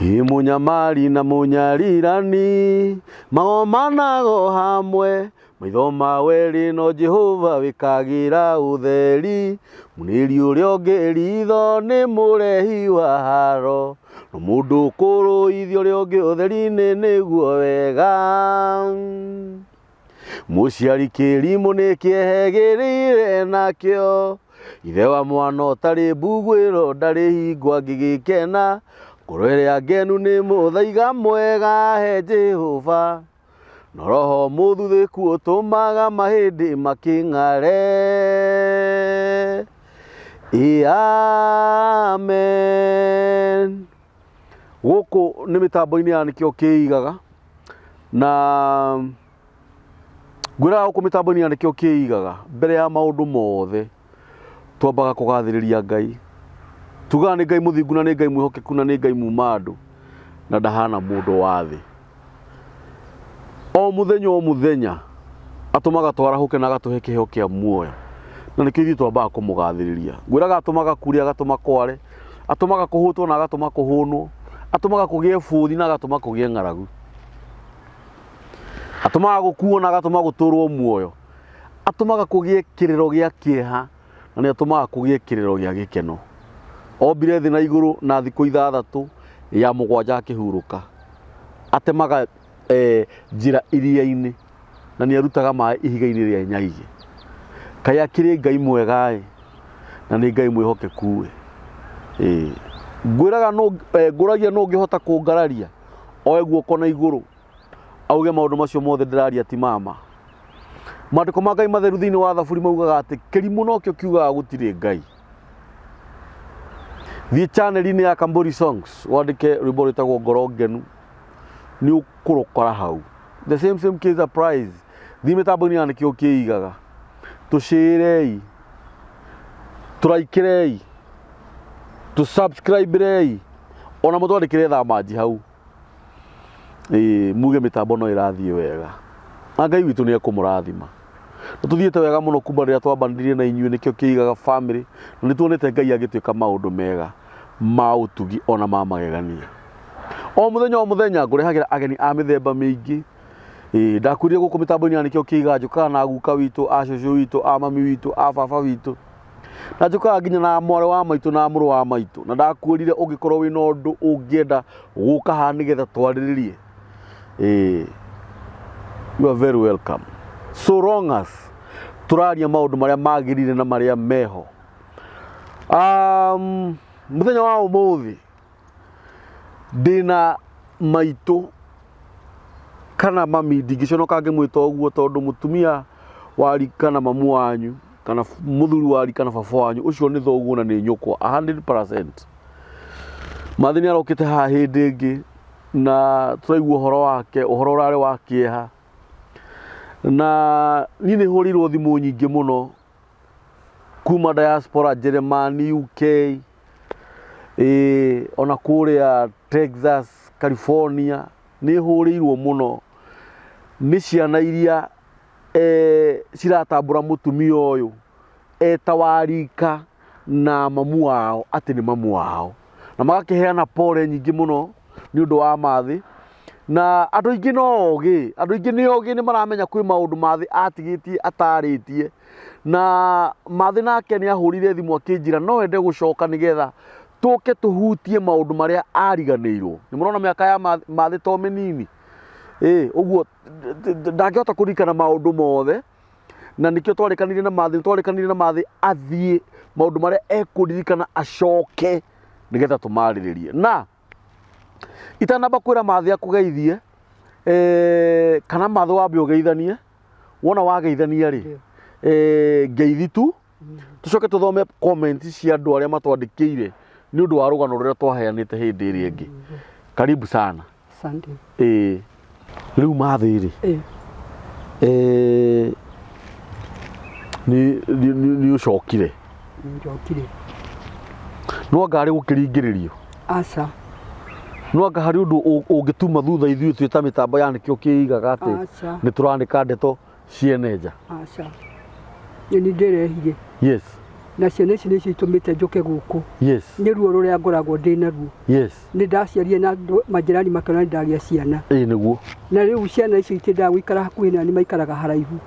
Ĩ mũnyamari na mũnyarirani magomanago hamwe, maitho ma werĩ no Jehova wĩkagĩra ũtheri, mũnĩri ũrĩa ũngĩ ritho nĩ mũrehi wa haro, no mũndũ kũrũithia ũrĩa ũngĩ ũtheri-inĩ nĩguo wega. Mũciari kĩrimũ nĩ kĩehegĩrĩire nakĩo, ithe wa mwana ũtarĩ mbuguĩro ndarĩ hingo angĩgĩkena, ngoro ĩrĩa ngenu nĩ mũthaiga mwega he Jehova, no roho mũthuthĩku ũtũmaga mahĩndĩ makĩng'are. Ĩ amen. Gũkũ nĩ mĩtambo-inĩ ya nĩkĩo kĩigaga na ngwĩraga gũkũ mĩtambo-inĩ ya nĩkĩo kĩigaga mbere ya maũndũ mothe twambaga kũgathĩrĩria Ngai. Tugaga nĩ Ngai mũthingu na nĩ Ngai mwĩhokeku na nĩ Ngai muma andũ na ndahana mũndũ wa thĩ. O mũthenya o mũthenya atũmaga twarahũke na agatũhe kĩheo kĩa muoyo na nĩkĩo ithuĩ twambaga kũmũgathĩrĩria. Ngwĩraga atũmaga kure agatũma kware, atũmaga kũhũtwo na agatũma kũhũnwo, atũmaga kũgĩe bũthi na agatũma kũgĩe ng'aragu, atũmaga gũkuo na agatũma gũtũrwo muoyo, atũmaga kũgĩe kĩrĩro gĩa kĩeha na nĩ atũmaga kũgĩe kĩrĩro gĩa gĩkeno. Ombire thĩ na igũrũ na thikũ ithathatũ, ya mũgwanja akĩhurũka. Atemaga eh, njĩra iria-inĩ na nĩ arutaga maĩ ihiga-inĩ rĩa nyaigĩ. Kaĩ akĩrĩ Ngai mwega-ĩ, na nĩ Ngai mwĩhokeku-ĩ. Ĩĩ. Ngwĩraga nũ, eh, ngũragia nũ ũngĩhota kũngararia oe guoko na igũrũ auge maũndũ macio mothe ndĩraria ti mama. Maandĩko ma Ngai matheru thĩinĩ wa Thaburi maugaga atĩ kĩrimũ nokĩo kiugaga gũtirĩ Ngai. Thiĩ channel-inĩ ya Kamburi Songs wandĩke rwĩmbo rwĩtagwo Ngoro Ngenu nĩ ũkũrũkora hau. The same same case applies. Thiĩ mĩtambo-inĩ ya nĩkĩo kĩigaga. Tũcĩrei, tũraikĩrei, tũ-subscribe-rei ona mũtwandĩkĩre thamanji hau. Ĩĩ muge mĩtambo no ĩrathiĩ wega na Ngai witũ nĩ ekũmũrathima. Nĩ tũthiĩte wega mũno kuma rĩrĩa twambanĩrire na inyuĩ nĩkĩo kĩigaga family na nĩ tuonete Ngai agĩtwĩka maũndũ mega ma ũtugi ona ma magegania. O mũthenya o mũthenya ngũrehagĩra ageni a mĩthemba mĩingĩ. Ĩĩ ndakwĩrire gũkũ mĩtambo-inĩ ya nĩkĩo kĩigaga njũkaga na guka witũ, a cũcũ witũ, a mami witũ, a baba witũ. Na njũkaga nginya na mwarĩ wa maitũ na mũrũ wa maitũ. Na ndakwĩrire ũngĩkorwo wĩna ũndũ ũngĩenda gũka haha nĩgetha twarĩrĩrie. Ĩĩ you are very welcome. So long as tũraria maũndũ marĩa magĩrĩire na marĩa meho. Mũthenya wa ũmũthĩ ndĩna maitũ kana mami, ndingĩconoka ngĩmwĩta ũguo tondũ mũtumia wa rika na mamu wanyu kana mũthuri wa rika na baba wanyu ũcio nĩ thoguo na nĩ nyũkwa 100%. Mathĩ nĩ arokĩte haha hĩndĩ ĩngĩ na tũraigua ũhoro wake, ũhoro ũrarĩ wa kĩeha. Na niĩ nĩ hũrĩirwo thimũ nyingĩ mũno kuma diaspora Jeremani, UK, ĩĩ ona kũrĩa Texas, California, nĩ hũrĩirwo mũno nĩ ciana iria ciratambũra mũtumia ũyũ eta wa rika na mamu wao atĩ nĩ mamu wao. Na magakĩheana pole nyingĩ mũno nĩ ũndũ wa Mathĩ. Na andũ aingĩ no ogĩ, andũ aingĩ nĩ ogĩ nĩ maramenya kwĩ maũndũ Mathĩ atigĩtie atarĩtie. Na Mathĩ nake nĩ ahũrire thimũ akĩnjĩra no ende gũcoka nĩgetha tũke tũhutie maũndũ marĩa ariganĩirwo. Nĩ mũrona mĩaka ya Mathĩ to mĩnini? Ĩĩ ũguo ndangĩhota kũririkana maũndũ mothe na nĩkĩo twarĩkanire na Mathĩ, twarĩkanire na Mathĩ athiĩ maũndũ marĩa ekũririkana acoke nĩgetha tũmarĩrĩrie. Na itanamba kwĩra Mathĩ akũgeithie eh, kana Mathĩ wambe ũgeithanie, wona wageithania rĩ, eh, ngeithi tu tucoke tuthome comment cia andũ arĩa matwandĩkĩire nĩ ũndũ wa rũgano rũrĩa twaheanĩte hĩndĩ ĩrĩa ĩngĩ. Karibu sana. Asante. Ĩĩ rĩu Mathĩ rĩ, Ĩĩ. eh, nĩ nĩ- nĩ- nĩ ũcokire Njokire. no anga harĩ gũkĩringĩrĩrio Aca. no anga harĩ ũndũ ũ- ũngĩtuma thutha ithuĩ twĩ ta mĩtambo ya nĩkĩo kĩigaga atĩ Aca. nĩ tũranĩka ndeto ciene nja Aca. Nĩ niĩ ndĩrehire. Yes. Na ciana ici nĩcio itũmĩte njũke gũkũ. Yes. Nĩ ruo rũrĩa ngoragwo ndĩ naruo. Yes. Nĩ ndaciarire na andũ majirani makĩona nĩ ndagĩa ciana. Ĩĩ nĩguo. Na rĩu ciana icio itiendaga gũikara hakuhĩ na niĩ, maikaraga haraihu.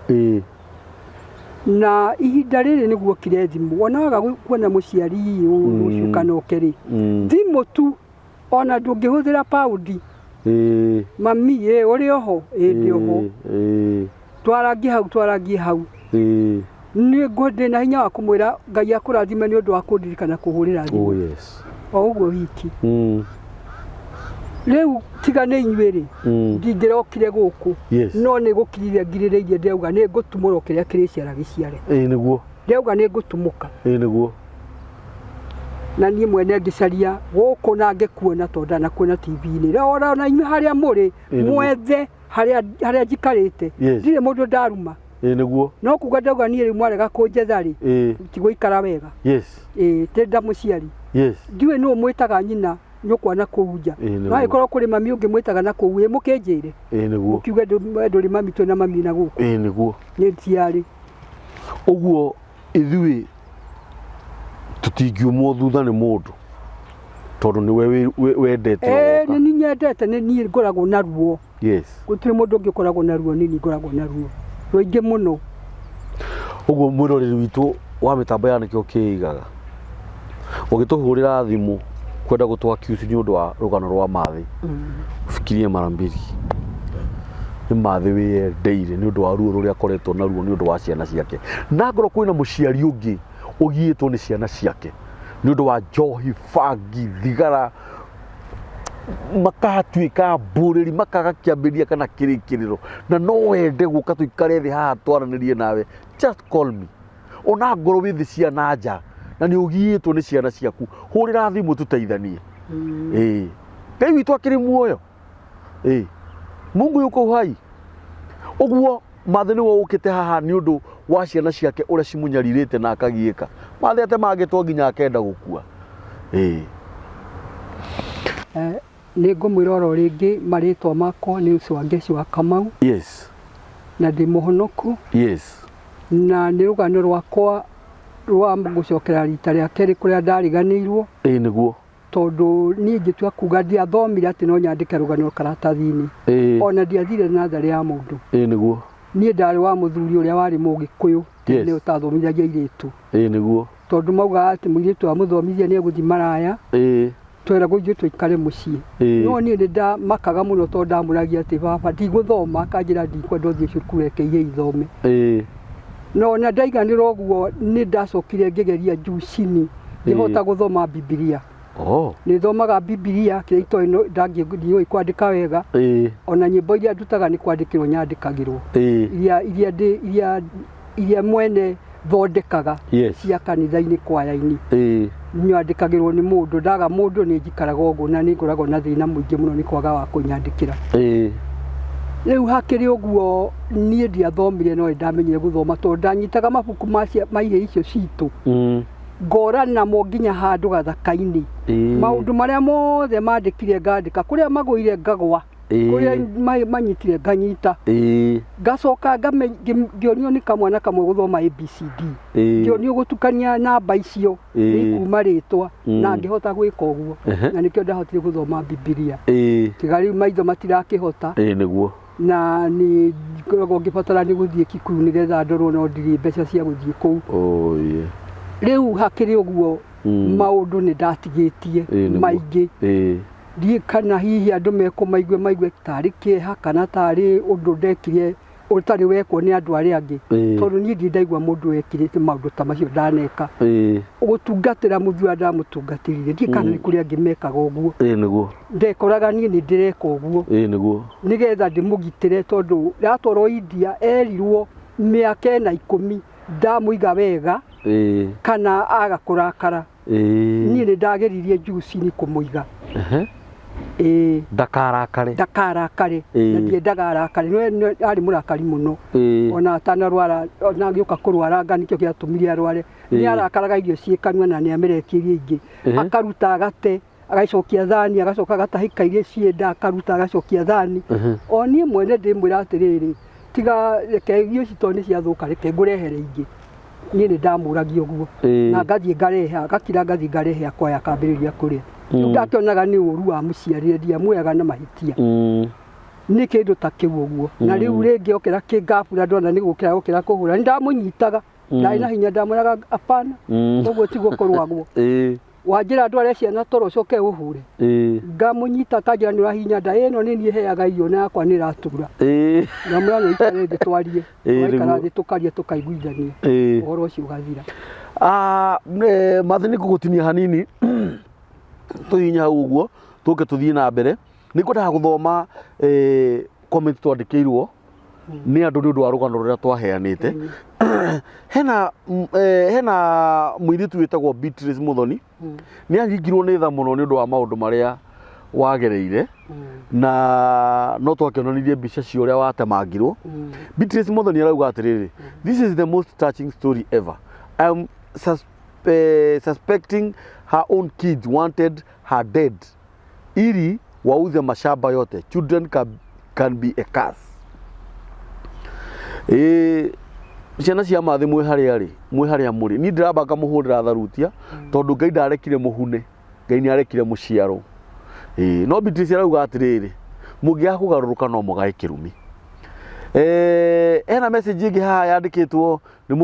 Na ihinda rĩrĩ nĩ guokire thimũ. Ona waga kuona mũciari ũyũ rũciũ kana oke rĩ, thimũ tu ona ndũngĩhũthĩra paundi. Mami ĩ ũrĩ oho? Ĩ ndĩ oho. Twarangie hau, twarangie hau. Nĩ ndĩ na hinya wa kũmwĩra Ngai akũrathime nĩ ũndũ wa kũndirikana kũhũrĩra thimũ. Oh yes. O ũguo wiki. Rĩu tiga nĩ inyuĩ rĩ, ndingĩrokire gũkũ. Yes. No nĩ gũkirire ngirĩrĩirie ndĩrauga nĩ ngũtumũra o kĩrĩa kĩrĩciara gĩciare. Ĩĩ nĩguo. Ndĩrauga nĩ ngũtumũka. Ĩĩ nĩguo. Na niĩ mwene ngĩcaria gũkũ na ngĩkuona tondũ ndanakuona TV-inĩ. Rĩu ona inyuĩ harĩa mũrĩ Ĩĩ nĩguo. mwethe harĩa harĩa njikarĩte. Yes. Ndirĩ mũndũ ndaruma. Ĩĩ nĩguo. No kuga ndauga niĩ rĩu mwarega kũnjetha rĩ, tigũikara wega. Yes. Ĩĩ ndĩ nda mũciari. Yes. Ndiũĩ nũ mwĩtaga nyina nyũkwa na kũu nja. Ĩĩ nĩguo. No angĩkorwo kũrĩ mami ũngĩ mwĩtaga na kũu ĩ mũkĩnjĩre. Ĩĩ nĩguo. Mũkiuge ndũrĩ mami twĩna mami na gũkũ. Ĩĩ nĩguo. Nĩ njiarĩ. Ũguo ithuĩ tũtingiumwo thutha nĩ mũndũ tondũ nĩwe wendete ũgoka. Nĩ niĩ nyendete, nĩ niĩ ngoragwo na ruo. Yes. Gũtirĩ mũndũ ũngĩ ũkoragwo na ruo, nĩ niĩ ngoragwo na ruo rũingĩ mũno. Ũguo mwĩroreri witũ wa mĩtambo ya Nĩkĩo Kĩigaga, ũgĩtũhũrĩra thimũ kwenda gũtũ accuse nĩ ũndũ wa rũgano rwa Mathĩ, fikirie mara mbili. Nĩ Mathĩ wĩyendeire nĩ ũndũ wa ruo rũrĩa akoretwo naruo nĩ ũndũ wa ciana ciake. Na ngorwo kwĩna mũciari ũngĩ ũgiĩtwo nĩ ciana ciake nĩ ũndũ wa njohi, bangi, thigara, makatuĩka mbũrĩri, makaga kĩambĩrĩria kana kĩrĩkĩrĩro, na no wende gũka tũikare thĩ haha twaranĩrie nawe, just call me. Ona ngorwo wĩ thĩ cia na nja na nĩ ũgiĩtwo nĩ ciana ciaku, hũrĩra thimũ tũteithanie. Ĩĩ Ngai witũ akĩrĩ muoyo. Ĩĩ Mungu yuko uhai. Ũguo Mathĩ nĩwe ũkĩte haha nĩ ũndũ wa ciana ciake ũrĩa cimũnyarirĩte na akagiĩka. Mathĩ atemangĩtwo nginya akenda gũkua. Ĩĩ. Nĩ ngũmwĩra oro rĩngĩ marĩtwa makwa nĩ Ũcwangeci wa Kamau. Yes. Na ndĩ mũhonoku. Yes. Na nĩ rũgano rwakwa rwa gũcokera rita rĩa kerĩ kũrĩa ndariganĩirwo. Ĩĩ nĩguo. Tondũ niĩ ingĩtua kuga ndiathomire atĩ no nyandĩke rũgano karatathi-inĩ. Ona ndiathire natharĩ ya mũndũ. Ĩĩ nĩguo. Niĩ ndarĩ wa mũthuri ũrĩa warĩ mũgĩkũyũ. Yes. Nĩ ũtathomithagia airĩtu. Ĩĩ nĩguo. Tondũ maugaga atĩ mũirĩtu amũthomithia nĩ egũthiĩ maraya. Ĩĩ. Tweragwo ithuĩ tũikare mũciĩ. No niĩ nĩ ndamakaga mũno tondũ ndamũragia atĩ baba ndigũthoma, akanjĩra ndikwenda ũthiĩ cukuru reke ihĩĩ ithome. No ona ndaiganĩra ũguo nĩ ndacokire ngĩgeria juu chini ngĩhota gũthoma Bibilia. Oh. Nĩ thomaga Bibilia kĩrĩa itoĩ no ndiũĩ kwandĩka wega. Ona nyĩmbo iria ndutaga nĩ kwandĩkĩrwo nyandĩkagĩrwo. Iria iria ndĩ iria iria mwene thondekaga Yes. cia kanitha-inĩ kwaya-inĩ. Nyandĩkagĩrwo nĩ mũndũ, ndaga mũndũ nĩ njikaraga ũguo na nĩ ngoragwo na thĩna mũingĩ mũno nĩ kwaga wa kũnyandĩkĩra. Rĩu hakĩrĩ ũguo niĩ ndiathomire no nĩndamenyire gũthoma tondũ ndanyitaga mabuku ma ihĩĩ icio citũ ngora namo nginya handũ gathaka-inĩ. Maũndũ marĩa mothe mandĩkire ngandĩka, kũrĩa magũire ngagwa. Kũrĩa manyitire nganyita. Ngacoka ngĩonio nĩ kamwana kamwe gũthoma ABCD. Ngĩonio gũtukania namba icio nĩ kuma rĩtwa na ngĩhota gwĩka ũguo. Na nĩkĩo ndahotire gũthoma Bibilia. Tiga rĩu maitho matirakĩhota. Ĩĩ nĩguo. Na nĩ ngoragwo ngĩbatara nĩ gũthiĩ Kikuyu nĩgetha ndorwo no ndirĩ mbeca cia gũthiĩ kũu. Rĩu hakĩrĩ ũguo maũndũ nĩ ndatigĩtie maingĩ. Ndiũĩ kana hihi andũ mekũmaigue maigue tarĩ kĩeha kana tarĩ ũndũ ndekire ũtarĩ wekwo nĩ andũ arĩa angĩ. Tondũ niĩ ndirĩ ndaigua mũndũ wekire maũndũ ta macio ndaneka. Gũtungatĩra mũthuri ndamũtungatĩrire, ndiũĩ kana nĩ kũrĩ angĩ mekaga ũguo. Ĩĩ nĩguo. Ndekoraga niĩ nĩ ndĩreka ũguo. Ĩĩ nĩguo. Nĩgetha ndĩmũgitĩre tondũ ndatwarwo India erirwo mĩaka ĩna ikũmi ndamũiga wega kana aga kũrakara. Niĩ nĩ ndageririe juu chini kũmũiga. Ĩĩ. Ndakarakare. Ndakarakare. Na ndiendaga arakare. Arĩ mũrakari mũno. Ona atanarwara, ona agĩũka kũrwara anga nĩkĩo gĩatũmire arware. Nĩ arakaraga irio ciĩ kanua na nĩ ameretie iria ingĩ. Akaruta agate, agacokia thani, agacoka agatahĩka iria ciĩ nda, akaruta agacokia thani. O niĩ mwene ndĩmwĩra atĩrĩrĩ, tiga reke irio ici tondũ nĩ ciathũka, reke ngũrehere ingĩ. Niĩ nĩ ndamũragia ũguo na ngathiĩ ngarehe, agakira, ngathiĩ ngarehe akoya akambĩrĩria kũrĩa. Rĩu ndakĩonaga nĩ ũru wa mũciarĩre, ndiamũyaga na mahĩtia. Nĩ kĩndũ ta kĩu ũguo. Na rĩu rĩngĩ okĩra kĩngabura, ndona nĩ gũkĩra okĩra kũhũra, nĩ ndamũnyitaga. Ndarĩ na hinya, ndamwĩraga apana, ũguo tiguo kũrũagwo. Wanjĩra ndware ciana toro ũcoke ũhũre. Ngamũnyita akanjĩra nĩ ũrahinya nda ĩno, nĩ niĩ heaga irio na yakwa nĩ ĩratura. Ngamwĩra nĩ ikare thĩ twarie. Tũgaikara thĩ tũkaria tũkaiguithania. Ũhoro ũcio ũgathira. Ah, Mathĩ, nĩ ngũgũtinia hanini tũhihinye hau ũguo tũke tũthiĩ na mbere. Nĩ ngwendaga gũthoma comment twandĩkĩirwo nĩ andũ nĩ ũndũ wa rũgano rũrĩa twaheanĩte. Hena mũirĩtu wĩtagwo Beatrice Muthoni. Nĩ aringirwo nĩ tha mũno nĩ ũndũ wa maũndũ marĩa wagereire, na no twakĩonanirie mbica cia ũrĩa watemangirwo. Beatrice Muthoni arauga atĩrĩrĩ, "This is the most touching story ever. I am suspecting her own kids wanted her dead ili wauze mashamba yote. Children can be a curse." Ĩĩ, ciana cia Mathĩ, mwĩ harĩa rĩ, mwĩ harĩa mũrĩ, niĩ ndĩrambanga mũhũrĩra tharutia tondũ Ngai ndarekire mũhune, Ngai nĩ arekire mũciarwo. Ĩĩ, no Beatrice arauga atĩrĩrĩ, mũngĩaga kũgarũrũka no mũgae kĩrumi. Hena message ĩngĩ haha yandĩkĩtwo nĩ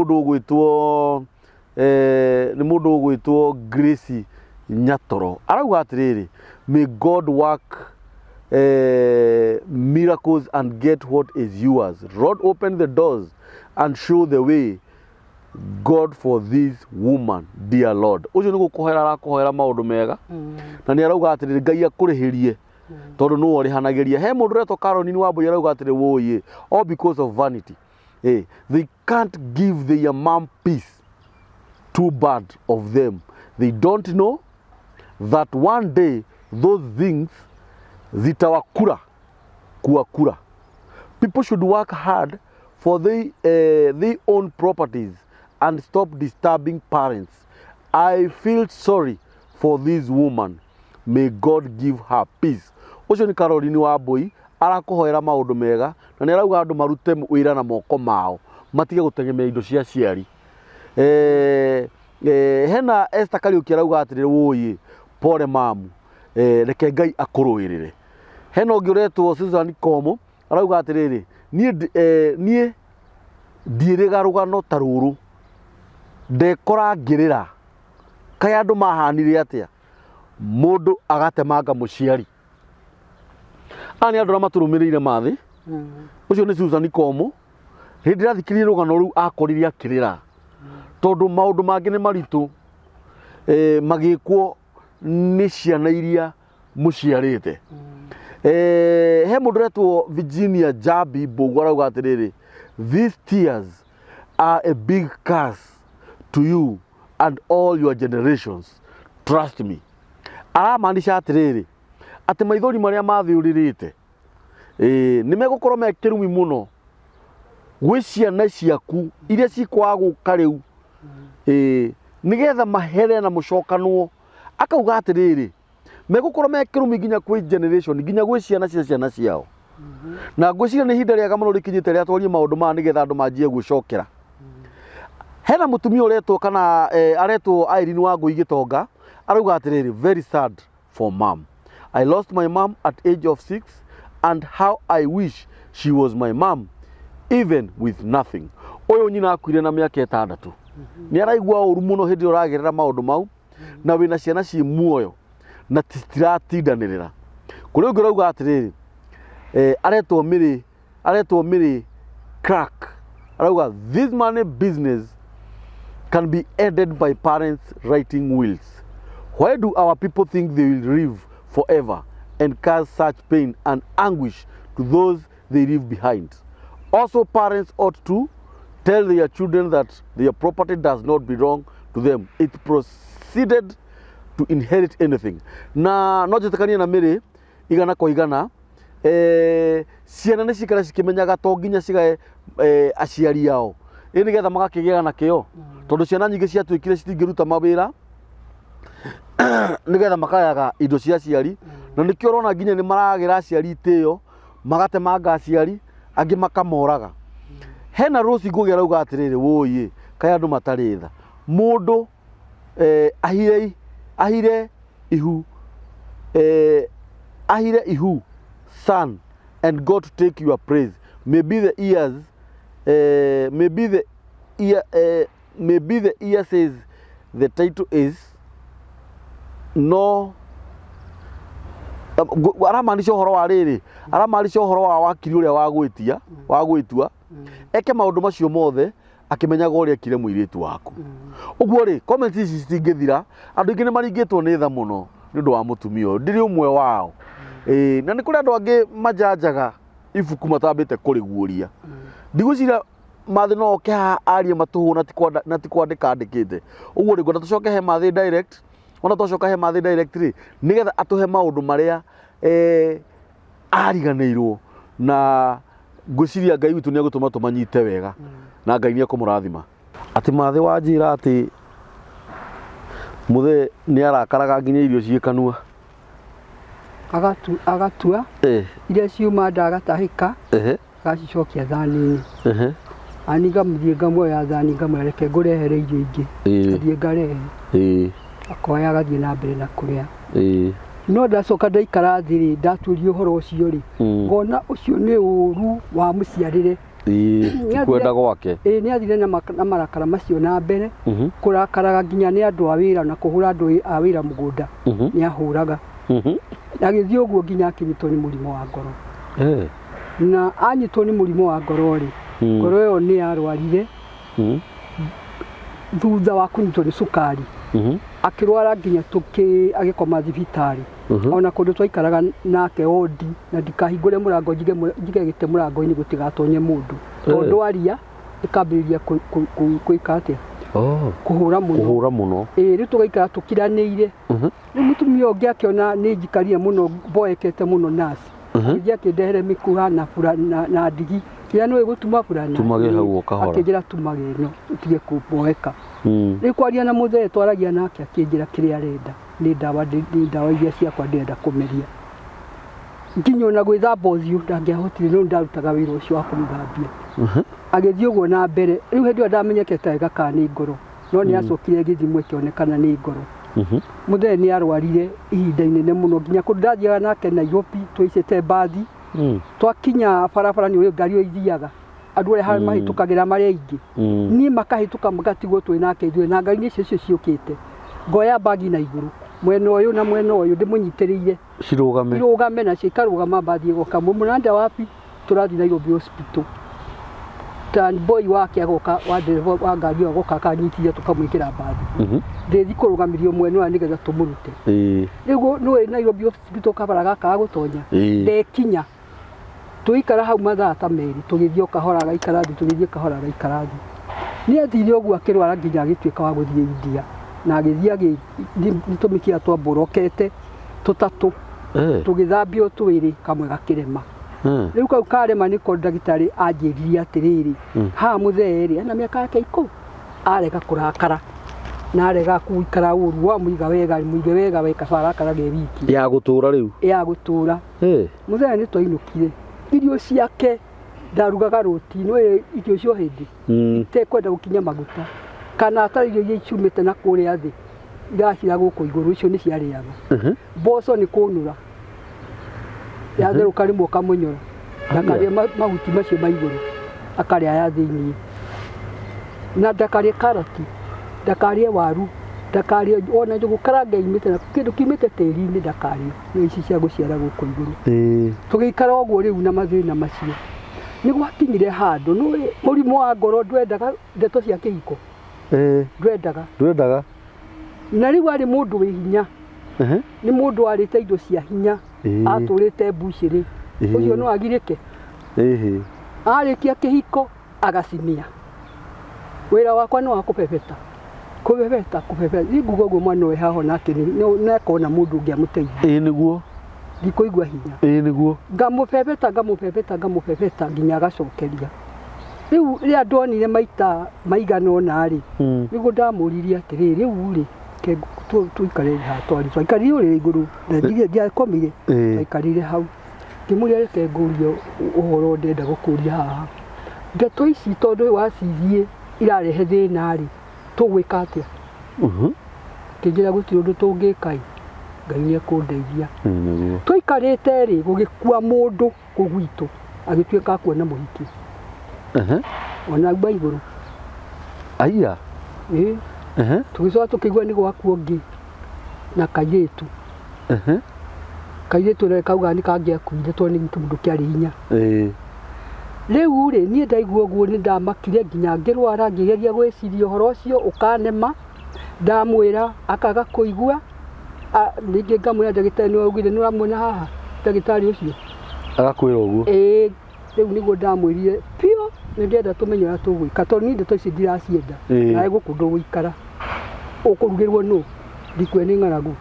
mũndũ ũgwĩtwo Grace Nyatoro. Arauga atĩrĩrĩ, "May God work miracles and get what is yours. Lord, open the doors and show the way, God, for this woman, dear Lord." Ũcio nĩ gũkũhoera arakũhoera maũndũ mega, na nĩ arauga atĩrĩrĩ, Ngai akũrĩhĩrie tondũ nĩwe ũrĩhanagĩria. He mũndũ ũretwo Caroline Wambui arauga atĩrĩ, "Wũiĩ, all because of vanity. They can't give their mom peace. Too bad of them. They don't know that one day those things zitawakura kuwakura. People should work hard for they own properties and stop disturbing parents. I feel sorry for this woman. May God give her peace." Ũcio nĩ Caroline Wambui arakũhoera maũndũ mega, na nĩ arauga andũ marute wĩra na moko mao, matige gũtegemea indo cia aciari. Hena Esther Kariũki arauga atĩrĩrĩ, "Wũiĩ, pole mamu, reke Ngai akũrũĩrĩre." Hena ũngĩ ũretwo Susan Komo arauga atĩrĩrĩ, "Niĩ ndiĩrĩga rũgano ta rũrũ, ndekora ngĩrĩra. Kaĩ andũ mahanire atĩa, mũndũ agatemanga mũciari?" Aya nĩ andũ arĩa matũrũmĩrĩire, Mathĩ. Ũcio nĩ Susan Komo. Hĩndĩ ĩrĩa athikĩrĩrie rũgano rũu akorire akĩrĩra tondũ maũndũ mangĩ nĩ maritũ, magĩkwo nĩ ciana iria mũciarĩte. He mũndũ ũretwo Virginia Jambi Mbũgũ arauga atĩrĩrĩ, "These tears are a big curse to you and all your generations, trust me." Aramaanisha atĩrĩrĩ, atĩ maithori marĩa mathĩ ũrĩrĩte nĩ megũkorwo me kĩrumi mũno gwĩ ciana ciaku iria cikwaga gũka rĩu, nĩgetha mahere na mũcokanwo. Akauga atĩrĩrĩ, megũkorwo me kĩrumi nginya kwĩ generation, nginya gwĩ ciana cia ciana ciao. Na ngwĩciria nĩ ihinda rĩega mũno rĩkinyĩte rĩa twarie maũndũ maya nĩgetha andũ manjie gwĩcokera. Hena mũtumia ũretwo kana aretwo Irene Wangũi Gĩtonga arauga atĩrĩrĩ, "Very sad for mom. I lost my mom at age of 6 and how I wish she was my mom even with nothing." Ũyũ nyina akuire na mĩaka 6. Nĩ araigua ũru mũno hĩndĩ ĩrĩa ũragerera maũndũ mau na wĩna ciana ciĩ muoyo na citiratindanĩrĩra. Kũrĩ ũngĩ ũrauga atĩrĩrĩ, aretwo Mĩrĩ Crack arauga, "This money business can be ended by parents writing wills. Why do our people think they will live forever and cause such pain and anguish to those they leave behind? Also, parents ought to tell their children that their property does not belong to them. It proceeded to inherit anything." Na no njĩtĩkanie na Mĩrĩ 100%. Ciana nĩ cikara cikĩmenyaga to nginya cigae aciari ao ĩ nĩgetha magakĩgĩaga na kĩo, tondũ ciana nyingĩ ciatuĩkire citingĩruta mawĩra nĩgetha makayaga indo cia aciari, na nĩkĩo ũrona nginya nĩ maragĩra aciari itĩo, magatemanga aciari angĩ, makamoraga. Hena Rose Ngũgĩ arauga atĩrĩrĩ, "Wũiĩ, Kaĩ andũ matarĩ tha. Mũndũ ahire ahire ihu ahire ihu son and God to take your praise. Maybe the ears maybe the ear maybe the ear says the title is no aramaanisha ũhoro wa rĩrĩ, aramaanisha ũhoro wa wakiri ũrĩa wa gwĩtia wa gwĩtua eke maũndũ macio mothe akĩmenyaga ũrĩa ekire mũirĩtu waku. Ũguo rĩ, comments ici citingĩthira. Andũ aingĩ nĩ maringĩtwo nĩ tha mũno nĩ ũndũ wa mũtumia ũyũ, ndĩrĩ ũmwe wao. Ĩĩ, na nĩ kũrĩ andũ angĩ manjanjaga ibuku matambĩte kũrĩguũria. Ndigwĩciria Mathĩ no oke haha arie matũhũ na ti kwandĩka andĩkĩte. Ũguo rĩ, ngwenda tũcoke he Mathĩ direct. Ona twacoka he Mathĩ direct rĩ, nĩgetha atũhe maũndũ marĩa ariganĩirwo, na ngwĩciria Ngai witũ nĩ egũtũma tũmanyite wega, na Ngai nĩ ekũmũrathima. Atĩ Mathĩ wanjĩra atĩ mũthee nĩ arakaraga nginya irio ciĩ kanua. Agatua iria ciuma nda agatahĩka, agacicokia thani-inĩ. Nani ngamũthiĩ ngamuoya thani ngamwĩra reke ngũrehere irio ingĩ. Ngathiĩ ngarehe. Akoya agathiĩ na mbere na kũrĩa. No ndacoka ndaikara thĩ rĩ, ndatuĩria ũhoro ũcio rĩ, ngona ũcio nĩ ũru wa mũciarĩre. Ti kwenda gwake. Ĩĩ, nĩ athire na marakara macio na mbere, kũrakaraga nginya nĩ andũ a wĩra na kũhũra andũ a wĩra mũgũnda, nĩ ahũraga. Agĩthiĩ ũguo nginya akĩnyitwo nĩ mũrimũ wa ngoro. Na anyitwo nĩ mũrimũ wa ngoro rĩ, ngoro ĩyo nĩ yarwarire thutha wa kũnyitwo nĩ cukari. Akĩrwara nginya agĩkoma thibitarĩ. Ona kũndũ twaikaraga nake wondi, na ndikahingũre mũrango njige gĩtĩ mũrango-inĩ gũtigatonye mũndũ. Tondũ aria ĩkambĩrĩria gwĩka atĩa? Kũhũra mũno. Kũhũra mũno. Ĩĩ, rĩu tũgaikara tũkiranĩire. Rĩu mũtumia ũngĩ akĩona nĩ njikarire mũno mboekete mũno nurse. Agĩthiĩ akĩndehere mĩkuha na na ndigi. Kĩrĩa nĩũĩ gũtuma burana. Tumage hau o kahora. Akĩnjĩra tumage ĩno ũtige kũmboeka. Rĩu kwaria na mũthee twaragia nake akĩnjĩra kĩrĩa arenda nĩ ndawa, nĩ ndawa iria ciakwa ndĩrenda kũmeria. Nginya ona gwĩthamba ũthiũ ndangĩahotire no ndarutaga wĩra ũcio wa kũmũthambia. Agĩthiĩ ũguo na mbere. Rĩu hĩndĩ ĩyo ndamenyekete wega kana nĩ ngoro. No nĩ acokire gĩthimwo ĩkĩonekana nĩ ngoro. Mũthee nĩ arwarire ihinda inene mũno nginya kũndũ ndathiaga nake Nairobi tũhaicĩte mbathi. Twakinya barabara nĩ ũrĩ ngari ĩyo ithiaga andũ arĩa mahĩtũkagĩra marĩ aingĩ. Niĩ makahĩtũka magatigwo twĩ nake ithuĩ na ngari icio icio ciũkĩte. Ngoya mbagi na igũrũ mwena ũyũ na mwena ũyũ ndĩmũnyitĩrĩire. Cirũgame. Irũgame nacio ikarũgama mbathi ĩgoka. Mũnanda wapi tũrathiĩ Nairobi hospital. Turn boy wake agoka wa ndereba wa ngari ĩyo agoka akanyitithia tũkamwĩkĩra mbathi. Ndĩthi kũrũgamĩrio mwena ũyũ nĩgetha tũmũrute. Rĩu nĩũĩ Nairobi hospital kabara gaka ga gũtonya. Ndekinya tũgĩikara hau mathaa ta merĩ tũgĩthiĩ o kahora agaikara thĩ, tũgĩthiĩ kahora agaikara thĩ. Nĩ athire ũguo akĩrwara nginya agĩtuĩka wa gũthiĩ India na agĩthiĩ nĩ tũmĩkira twamborokete tũtatũ tũgĩthambio twĩrĩ kamwe gakĩrema. Rĩu kau karema nĩko ndagĩtarĩ anjĩrire atĩrĩrĩ, haha mũthee rĩ ena mĩaka yake 10 arega kũrakara na arega gũikara ũru, wamũiga wega mũige wega we kaba arakarage e wiki. Ya gũtũra rĩu? Ya gũtũra. Mũthee nĩ twainũkire, irio ciake ndarugaga rũtinĩ, nĩũĩ irio cia hĩndĩ itekwenda gũkinya maguta kana atarĩ irio iria ciumĩte na kũrĩa thĩ iracira gũkũ igũrũ, icio nĩ ciarĩaga. Mboco nĩ kũnũra yatherũka rĩmwe ũkamũnyora ndakarĩe mahuti macio ma igũrũ, akarĩa ya thĩiniĩ. Na ndakarĩe karati, ndakarĩe waru, ndakarĩe ona njũgũ karanga imĩte na kĩndũ kiumĩte tĩri-inĩ ndakarĩe, no ici cia gũciara gũkũ igũrũ. Tũgĩikara ũguo rĩu na mathĩna macio. Nĩ gwakinyire handũ, nĩũĩ mũrimũ wa ngoro ndwendaga ndeto cia kĩhiko, ndwendaga. Ndwendaga. Na rĩu arĩ mũndũ wĩ hinya, nĩ mũndũ warĩte indo cia hinya, atũrĩte mbucĩrĩ, ũcio no agirĩke. Arĩkia kĩhiko agacimia. Wĩra wakwa nĩ wa kũbebeta, kũbebeta, kũbebeta. Niĩ nguga ũguo mwana ũyũ haha onake nĩ akona mũndũ ũngĩ amũteithie. Ĩĩ nĩguo. Ndikũigua hinya. Ĩĩ nĩguo. Ngamũbebeta, ngamũbebeta, ngamũbebeta nginya agacokeria. Rĩu rĩrĩa ndonire maita maigana ũna rĩ, nĩguo ndamũririe atĩrĩrĩ, rĩu rĩ, reke tũikare haha twarie. Twaikarire ũrĩrĩ igũrũ, na ndiakomire, twaikarire hau. Ngĩmũria reke ngũrie ũhoro ndĩrenda gũkũria haha. Ndeto ici tondũ wacithiĩ irarehe thĩna rĩ, tũgwĩka atĩa? Kĩnjĩra gũtirĩ ũndũ tũngĩka ĩ, Ngai nĩ ekũndeithia. Nĩguo. Tũikarĩte rĩ, gũgĩkua mũndũ kũu gwitũ, agĩtuĩka akuona mũhiki. Ona auma igũrũ. Aya. Ĩĩ. Tũgĩcoka tũkĩigua nĩ gwakua ũngĩ na kairĩtu. Kairĩtu rĩ kauga nĩ kangĩakuire tondũ nĩ kĩndũ kĩarĩ hinya. Rĩu rĩ, niĩ ndaigua ũguo nĩ ndamakire nginya ngĩrwara ngĩgeria gwĩciria ũhoro ũcio ũkanema, ndamwĩra akaga kũigua, rĩngĩ ngamwĩra ndagĩtarĩ nĩwe augire nĩ ũramuona haha ndagĩtarĩ ũcio. Agakwĩra ũguo? Ĩĩ, rĩu nĩguo ndamwĩrire biũ nĩ ndĩrenda tũmenye ũrĩa tũgwĩka tondũ niĩ ndeto ici ndiracienda, nawe gũkũ ndũgũikara, ũkũrugĩrwo nũ? Ndikue nĩ ng'aragu.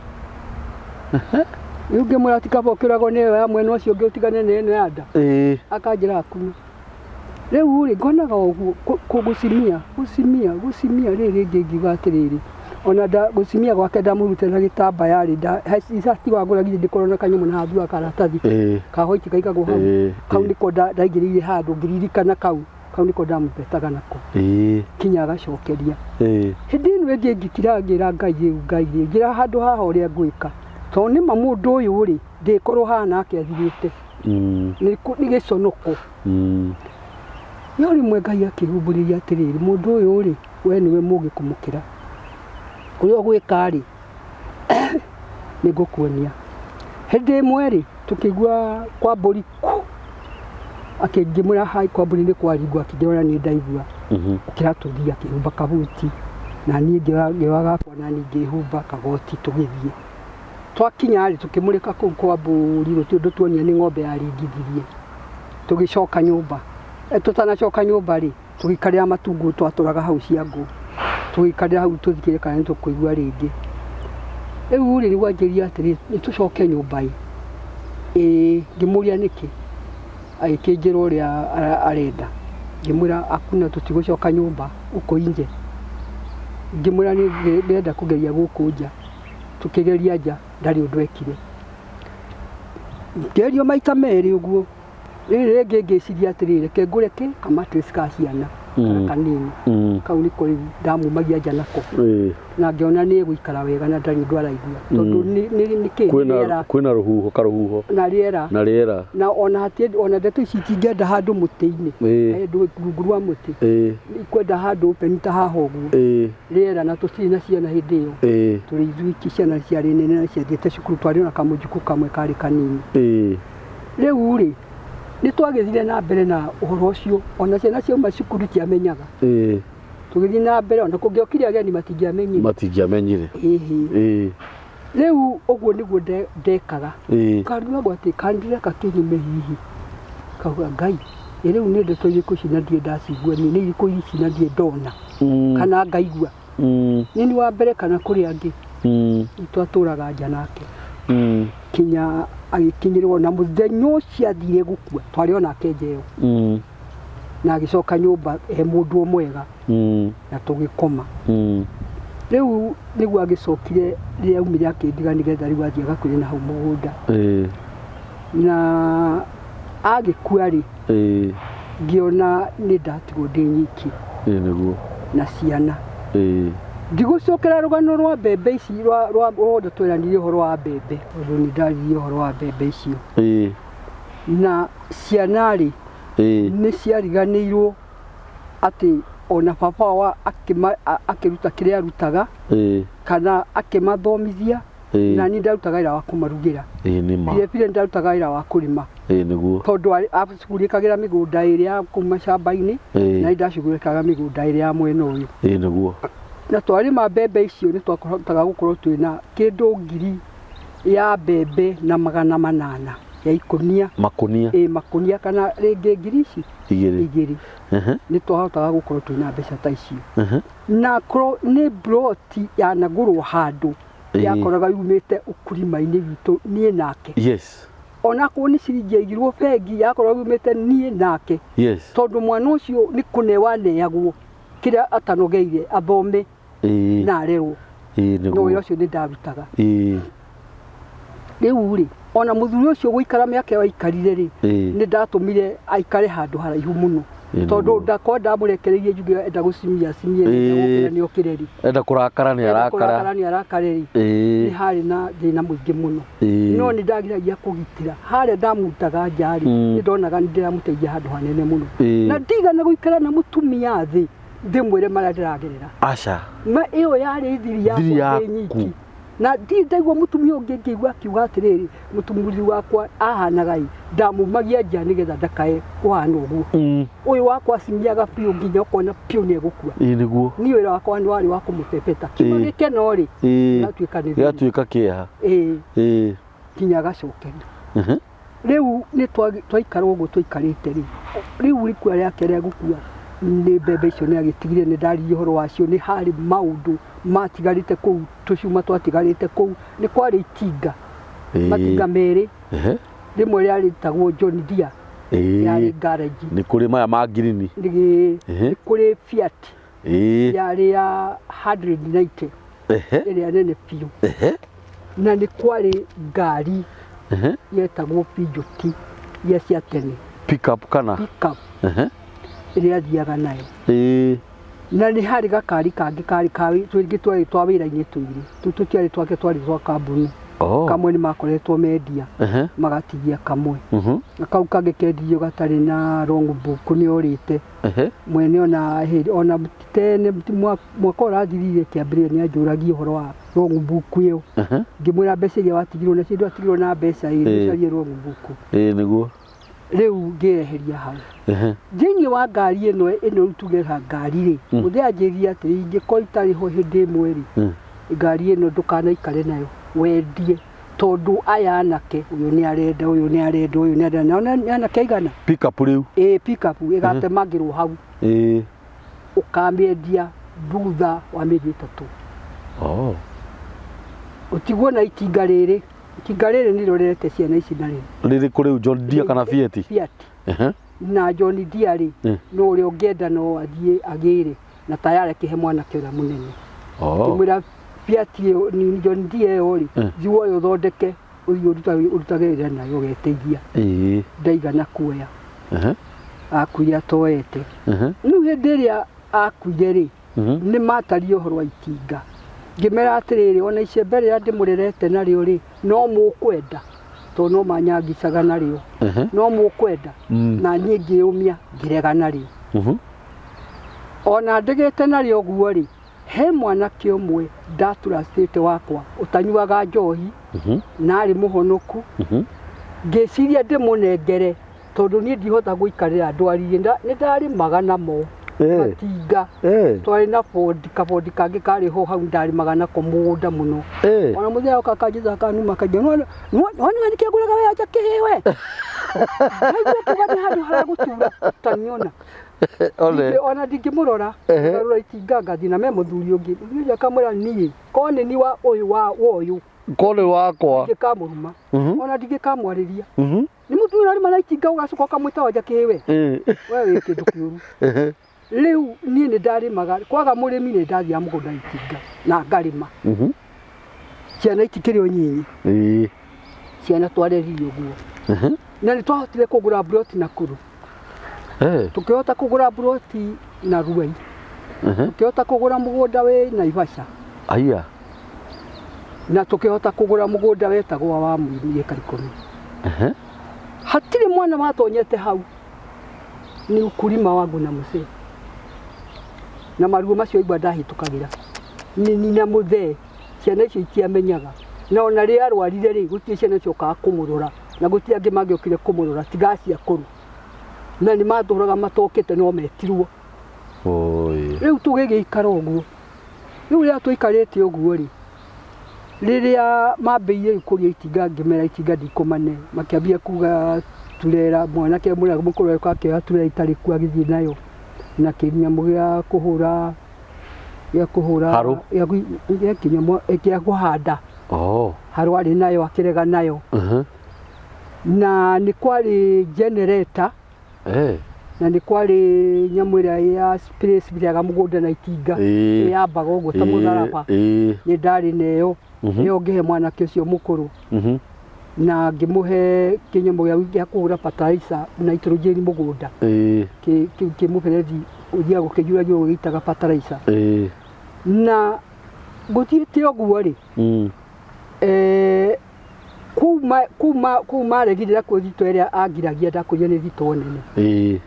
Rĩu ngĩmwĩra ti kaba ũkĩũragwo nĩ ĩyo ya mwena ũcio ũngĩ ũtigane na ĩno ya nda. Akanjĩra hakuna. Rĩu rĩ ngonaga ũguo gũcimia gũcimia gũcimia rĩrĩ rĩngĩ ngiuga atĩrĩrĩ ona gũcimia gwake ndamũrute na gĩtambaya rĩ icati wagũra githĩ ndĩkorwo na kanyamũ na hathura karatathi ka white kaigagwo hau kau nĩko ndaigĩrĩire handũ ngĩririkana kau kau nĩko ndamũbetaga nako kinya agacokeria. Hĩndĩ ĩno ĩngĩ ngĩkira ngĩra Ngai rĩu Ngai rĩ njĩra handũ haha ũrĩa ngwĩka tondũ nĩma mũndũ ũyũ rĩ ndĩkorwo haha nake athirĩte nĩ gĩconoko. No rĩmwe Ngai akĩhumbũrĩria atĩrĩrĩ mũndũ ũyũ rĩ we nĩwe mũgĩ kũmũkĩra ũrĩa ũgwĩka rĩ nĩ ngũkuonia. Hĩndĩ ĩmwe rĩ tũkĩigua kwa mbũri ku akĩngĩmwĩra hai kwa mbũri nĩ kwaringwo akĩnjĩra nĩ ndaigua ũkĩra tũthiĩ akĩhumba kabuti na niĩ ngĩoya gakwa na niĩ ngĩhumba kagoti tũgĩthiĩ. Twakinya rĩ tũkĩmũrĩka kũu kwa mbũri gũtirĩ ũndũ tuonire nĩ ng'ombe yaringithirie. Tũgĩcoka nyũmba, tũtanacoka nyũmba rĩ tũgĩikarĩra matungũ twatũraga hau cia ngũ, tũgĩikarĩra hau tũthikĩrĩrie kana nĩ tũkũigua rĩngĩ. Rĩu rĩ nĩguo anjĩrire atĩrĩ nĩ tũcoke nyũmba ĩ, ĩĩ ngĩmũria nĩkĩ, agĩkĩnjĩra ũrĩa arenda, ngĩmwĩra hakuna tũtigũcoka nyũmba huko nje, ngĩmwĩra nĩ ndĩrenda kũgeria gũkũ nja, tũkĩgeria nja ndarĩ ũndũ ekire. Ngĩgerio maita merĩ ũguo. Rĩrĩ rĩngĩ ngĩciria atĩrĩrĩ, reke ngũre kĩ ka mattress ka ciana karĩa kanini kau nĩko rĩu ndamumagia nja nako na ngĩona nĩ egũikara wega na ndarĩ ũndũ araigua tondũ nĩ kĩ rĩera kwĩna rũhuho karũhuho na rĩera na rĩera na ona hatirĩ ona ndeto ici itingĩenda handũ mũtĩ-inĩ handũ rungu rwa mũtĩ ikwenda handũ open ta haha ũguo rĩera na tũtirĩ na ciana hĩndĩ ĩyo tũrĩ ithuiki ciana ciarĩ nene na ciathiĩte cukuru twarĩ na kamũjukũ kamwe karĩ kanini. Rĩu rĩ, nĩ twagĩthire na mbere na ũhoro ũcio, ona ciana ciauma cukuru itiamenyaga. Tũgĩthiĩ na mbere ona kũngĩokire ageni matingĩamenyire. Matingĩamenyire. Ĩhĩ. Rĩu ũguo nĩguo ndekaga. Ngarigagwo atĩ kana ndĩreka kĩnyume hihi. Ngauga Ngai, ĩ rĩu nĩ ndeto irĩkũ ici na ndirĩ ndacigua niĩ, nĩ irĩkũ ici na ndirĩ ndona kana ngaigua. Nĩ niĩ wa mbere kana kũrĩ angĩ? Nĩ twatũraga nja nake. Kinya agĩkinyĩrwo na mũthenya ũcio athire gũkua twarĩ o nake nja ĩyo na agĩcoka nyũmba e mũndũ o mwega na tũgĩkoma. Rĩu nĩguo agĩcokire rĩrĩa aumire akĩndiga nĩgetha rĩu athiĩ agakuĩre na hau mũgũnda. Na agĩkua rĩ, ngĩona nĩ ndatigwo ndĩ nyiki. Nĩguo. Na ciana. Ndigũcokera rũgano rwa mbembe ici rwa rwa rwothe tweranire ũhoro wa mbembe tondũ nĩ ndaririe ũhoro wa mbembe icio. Na ciana rĩ, nĩ ciariganĩirwo atĩ ona baba wao akĩruta kĩrĩa arutaga kana akĩmathomithia na niĩ ndarutaga wĩra wa kũmarugĩra. Nĩ ma. Vile vile ndarutaga wĩra wa kũrĩma. Nĩguo. Tondũ acugurĩkagĩra mĩgũnda ĩrĩa ya kũu macamba-inĩ na niĩ ndacugurĩkaga mĩgũnda ĩrĩa ya mwena ũyũ. Nĩguo. Na twarĩma mbembe icio nĩ twahotaga gũkorwo twĩna kĩndũ ngiri ya mbembe na 800 ya ikũnia. Makũnia. Makũnia kana rĩngĩ ngiri ici igĩrĩ. Igĩrĩ. Nĩ twahotaga gũkorwo twĩna mbeca ta icio. Na korwo nĩ mburoti yanagũrwo handũ yakoraga yumĩte ũkurima-inĩ witũ niĩ nake. Onakorwo nĩ ciringi yaigirwo bengi yakorwo yumĩte niĩ nake. Tondũ mwana ũcio nĩ kũnewa aneagwo kĩrĩa atanogeire athome na arerwo. No wĩra ũcio nĩ ndarutaga. Rĩu rĩ, ona mũthuri ũcio gũikara mĩaka ĩyo aikarire rĩ, nĩ ndatũmire aikare handũ haraihu mũno. Ĩĩ Tondũ nĩguo. ndakwa ndamũrekereirie njuge enda gũcimia acimie, gũkĩra nĩ okĩre rĩ. Enda kũrakara nĩ Enda arakara. kũrakara nĩ arakare rĩ. Nĩ harĩ na thĩna mũingĩ mũno. No nĩ ndageragia kũgitĩra harĩa ndamutaga nja rĩ, nĩ ndonaga nĩ ndĩramũteithia handũ hanene mũno. Na ndigana gũikara na mũtumia thĩ ndĩmwĩre marĩa ndĩragerera. Aca. Ma ĩyo yarĩ thiri Thiri yakwa ndĩ yaku. nyiki. Na ndirĩ ndaigua mũtumia ũngĩ ngĩigua akiuga atĩrĩrĩ, mũtumia wakwa ahanaga ĩ, ndamumagia nja nĩgetha ndakae kũhana ũguo. Ũyũ wakwa acimiaga biũ nginya ũkona biũ nĩ egũkua. Ĩĩ nĩguo. Niĩ wĩra wakwa nĩ warĩ wa kũmũbebeta. Kiuma gĩkeno rĩ, gĩgatuĩka nĩ thĩna. Gĩgatuĩka kĩeha. Ĩĩ. Nginya agacokerio. Rĩu nĩ twaikara ũguo tũikarĩte rĩ, rĩu rikua rĩake rĩa gũkua nĩ mbembe icio nĩ agĩtigire, nĩ ndaririe ũhoro wacio, nĩ harĩ maũndũ matigarĩte kũu, tũcuma twatigarĩte kũu, nĩ kwarĩ itinga, matinga merĩ, rĩmwe rĩarĩtagwo John Deere, yarĩ garage. Nĩ kũrĩ maya ma ngirini. Nĩ kũrĩ Fiat, yarĩ ya 190, ĩrĩa nene biũ. Na nĩ kwarĩ ngari yetagwo Peugeot iria cia tene. Pickup kana? Pickup. Ĩrĩa athiaga nayo. Na nĩ harĩ gakari kangĩ karĩ ka twĩngĩ twarĩ twa wĩra-inĩ tũirĩ. Tũu tũtiarĩ twake, twarĩ twa kambuni. Kamwe nĩ makoretwo mendia, magatigia kamwe. Na kau kangĩ kendirio gatarĩ na wrong book, nĩ orĩte. Mwene ona hĩndĩ ona tene mwaka ũrathirire kĩambĩrĩria nĩ anjũragia ũhoro wa wrong book ĩyo. Ngĩmwĩra mbeca iria watigirwo nacio, ndwatigirwo na mbeca ĩ, ũcarie wrong book. Ĩĩ nĩguo. Rĩu ngĩeheria hau. Thĩinĩ wa ngari ĩno ĩno rĩu tuge ha ngari rĩ, mũthee anjĩrire atĩrĩ, ingĩkorwo itarĩ ho hĩndĩ ĩmwe rĩ, ngari ĩno ndũkanaikare nayo, wendie. Tondũ aya anake, ũyũ nĩ arenda, ũyũ nĩ arenda, ũyũ nĩ arenda, na nĩ anake aigana? Pickup rĩu? Ĩĩ, pickup ĩgatemangĩrwo hau. Ũkamĩendia thutha wa mĩeri 3. Ũtigwo na itinga rĩrĩ. Itinga rĩrĩ nĩrĩo rĩrete ciana ici narĩo. Rĩrĩkũ rĩu, John Deere kana Fiat? Fiat. Na John Deere rĩ, no ũrĩa ũngĩenda no athiĩ agĩre na tayarĩ akĩhe mwanake ũrĩa mũnene. Ngĩmwĩra Fiat ĩyo, ni John Deere ĩyo rĩ, thiĩ woe ũthondeke, ũthiĩ ũrutage wĩra nayo ũgeteithia. Ndaigana kuoya. Akuire atoete. Rĩu hĩndĩ ĩrĩa akuire rĩ, nĩ mataririe ũhoro wa itinga. Ngĩmera atĩrĩrĩ, ona icembe rĩrĩa ndĩmũrerete narĩo rĩ, no mũkwenda, tondũ no manyangicaga narĩo. No mũkwenda, na niĩ ngĩũmia, ngĩrega narĩo. Ona ndegete narĩo ũguo rĩ, he mwanake ũmwe ndaturacĩte wakwa, ũtanyuaga njohi, na arĩ mũhonoku. Ngĩciria ndĩmũnengere, tondũ niĩ ndihota gũikarĩra ndwari ĩ, nĩ ndarĩmaga namo matinga. Twarĩ na bondi, kabondi kangĩ karĩ ho hau ndarĩmaga nako mũgũnda mũno. Ona mũthenya oka kanjĩta kanuma kanjĩra, nĩwona nĩkĩo ngũraga we anja kĩhĩ we. Ndaigua kuga nĩ handũ haragũtura, taniona. Ona ndingĩmũrora, ngarũra itinga ngathiĩ na me mũthuri ũngĩ. Mũthuri ũcio akamwĩra niĩ, korwo nĩ niĩ wa ũyũ wa ũyũ. Korwo nĩ wakwa. Ndingĩkamũruma. Ona ndingĩkamwarĩria. Nĩ mũthuri ũrarĩma na itinga ũgacoka ũkamwĩta wanja kĩhĩ we. We wĩ kĩndũ kĩũru. Rĩu niĩ nĩ ndarĩmaga, kwaga mũrĩmi nĩ ndathiaga mũgũnda itinga na ngarĩma. Ciana itikĩrĩ o nyinyi. Ciana twareririe ũguo. Na nĩ twahotire kũgũra mburoti Nakuru. Tũkĩhota kũgũra mburoti na Ruai. Tũkĩhota kũgũra mũgũnda wĩ Naivasha. Aya. Na tũkĩhota kũgũra mũgũnda wetagwo wa Mũini ĩka 10. Hatirĩ mwana watonyete hau. Ni ukulima wangu na mũcee. Na maruo macio igua ndahĩtũkagĩra. Nĩ na mũthee, ciana icio itiamenyaga. Na ona rĩrĩa arwarire rĩ, gũtirĩ ciana ciokaga kũmũrora. Na gũtirĩ angĩ mangĩokire kũmũrora, tiga acio akũrũ. Na nĩ matũraga matokĩte no metirwo. Rĩu tũgĩgĩikara ũguo. Rĩu rĩrĩa tũikarĩte ũguo rĩ, rĩrĩa mambĩrĩirie rĩu kũria itinga, ngĩmera itinga ndikũmane, makĩambia kuga turera, mwanake ũrĩa mũkũrũ akĩoya turera itarĩ kuo agĩthiĩ nayo, na kĩnyamũ gĩa kũhũra, gĩa kũhũra, Harũ. gĩa kĩnyamũ gĩa kũhanda. Harũ arĩ nayo akĩrega nayo. Na nĩ kwarĩ generator. Na nĩ kwarĩ nyamũ ĩrĩa ya spray sprayaga mũgũnda na itinga. Ĩyambaga ũguo ta mũtharaba. Nĩ ndarĩ na ĩyo. Ĩyo ngĩhe mwanake ũcio mũkũrũ. Na ngĩmũhe kĩnyamũ gĩa kũhũra fertilizer nitrogen mũgũnda. Kĩ mũberethi ũthiaga ũkĩiyũragia ũgĩitaga fertilizer. Na gũthiĩte ũguo rĩ, kũu maregire na kwĩ thitoo ĩrĩa angiragia ndakwĩrire nĩ thitoo nene.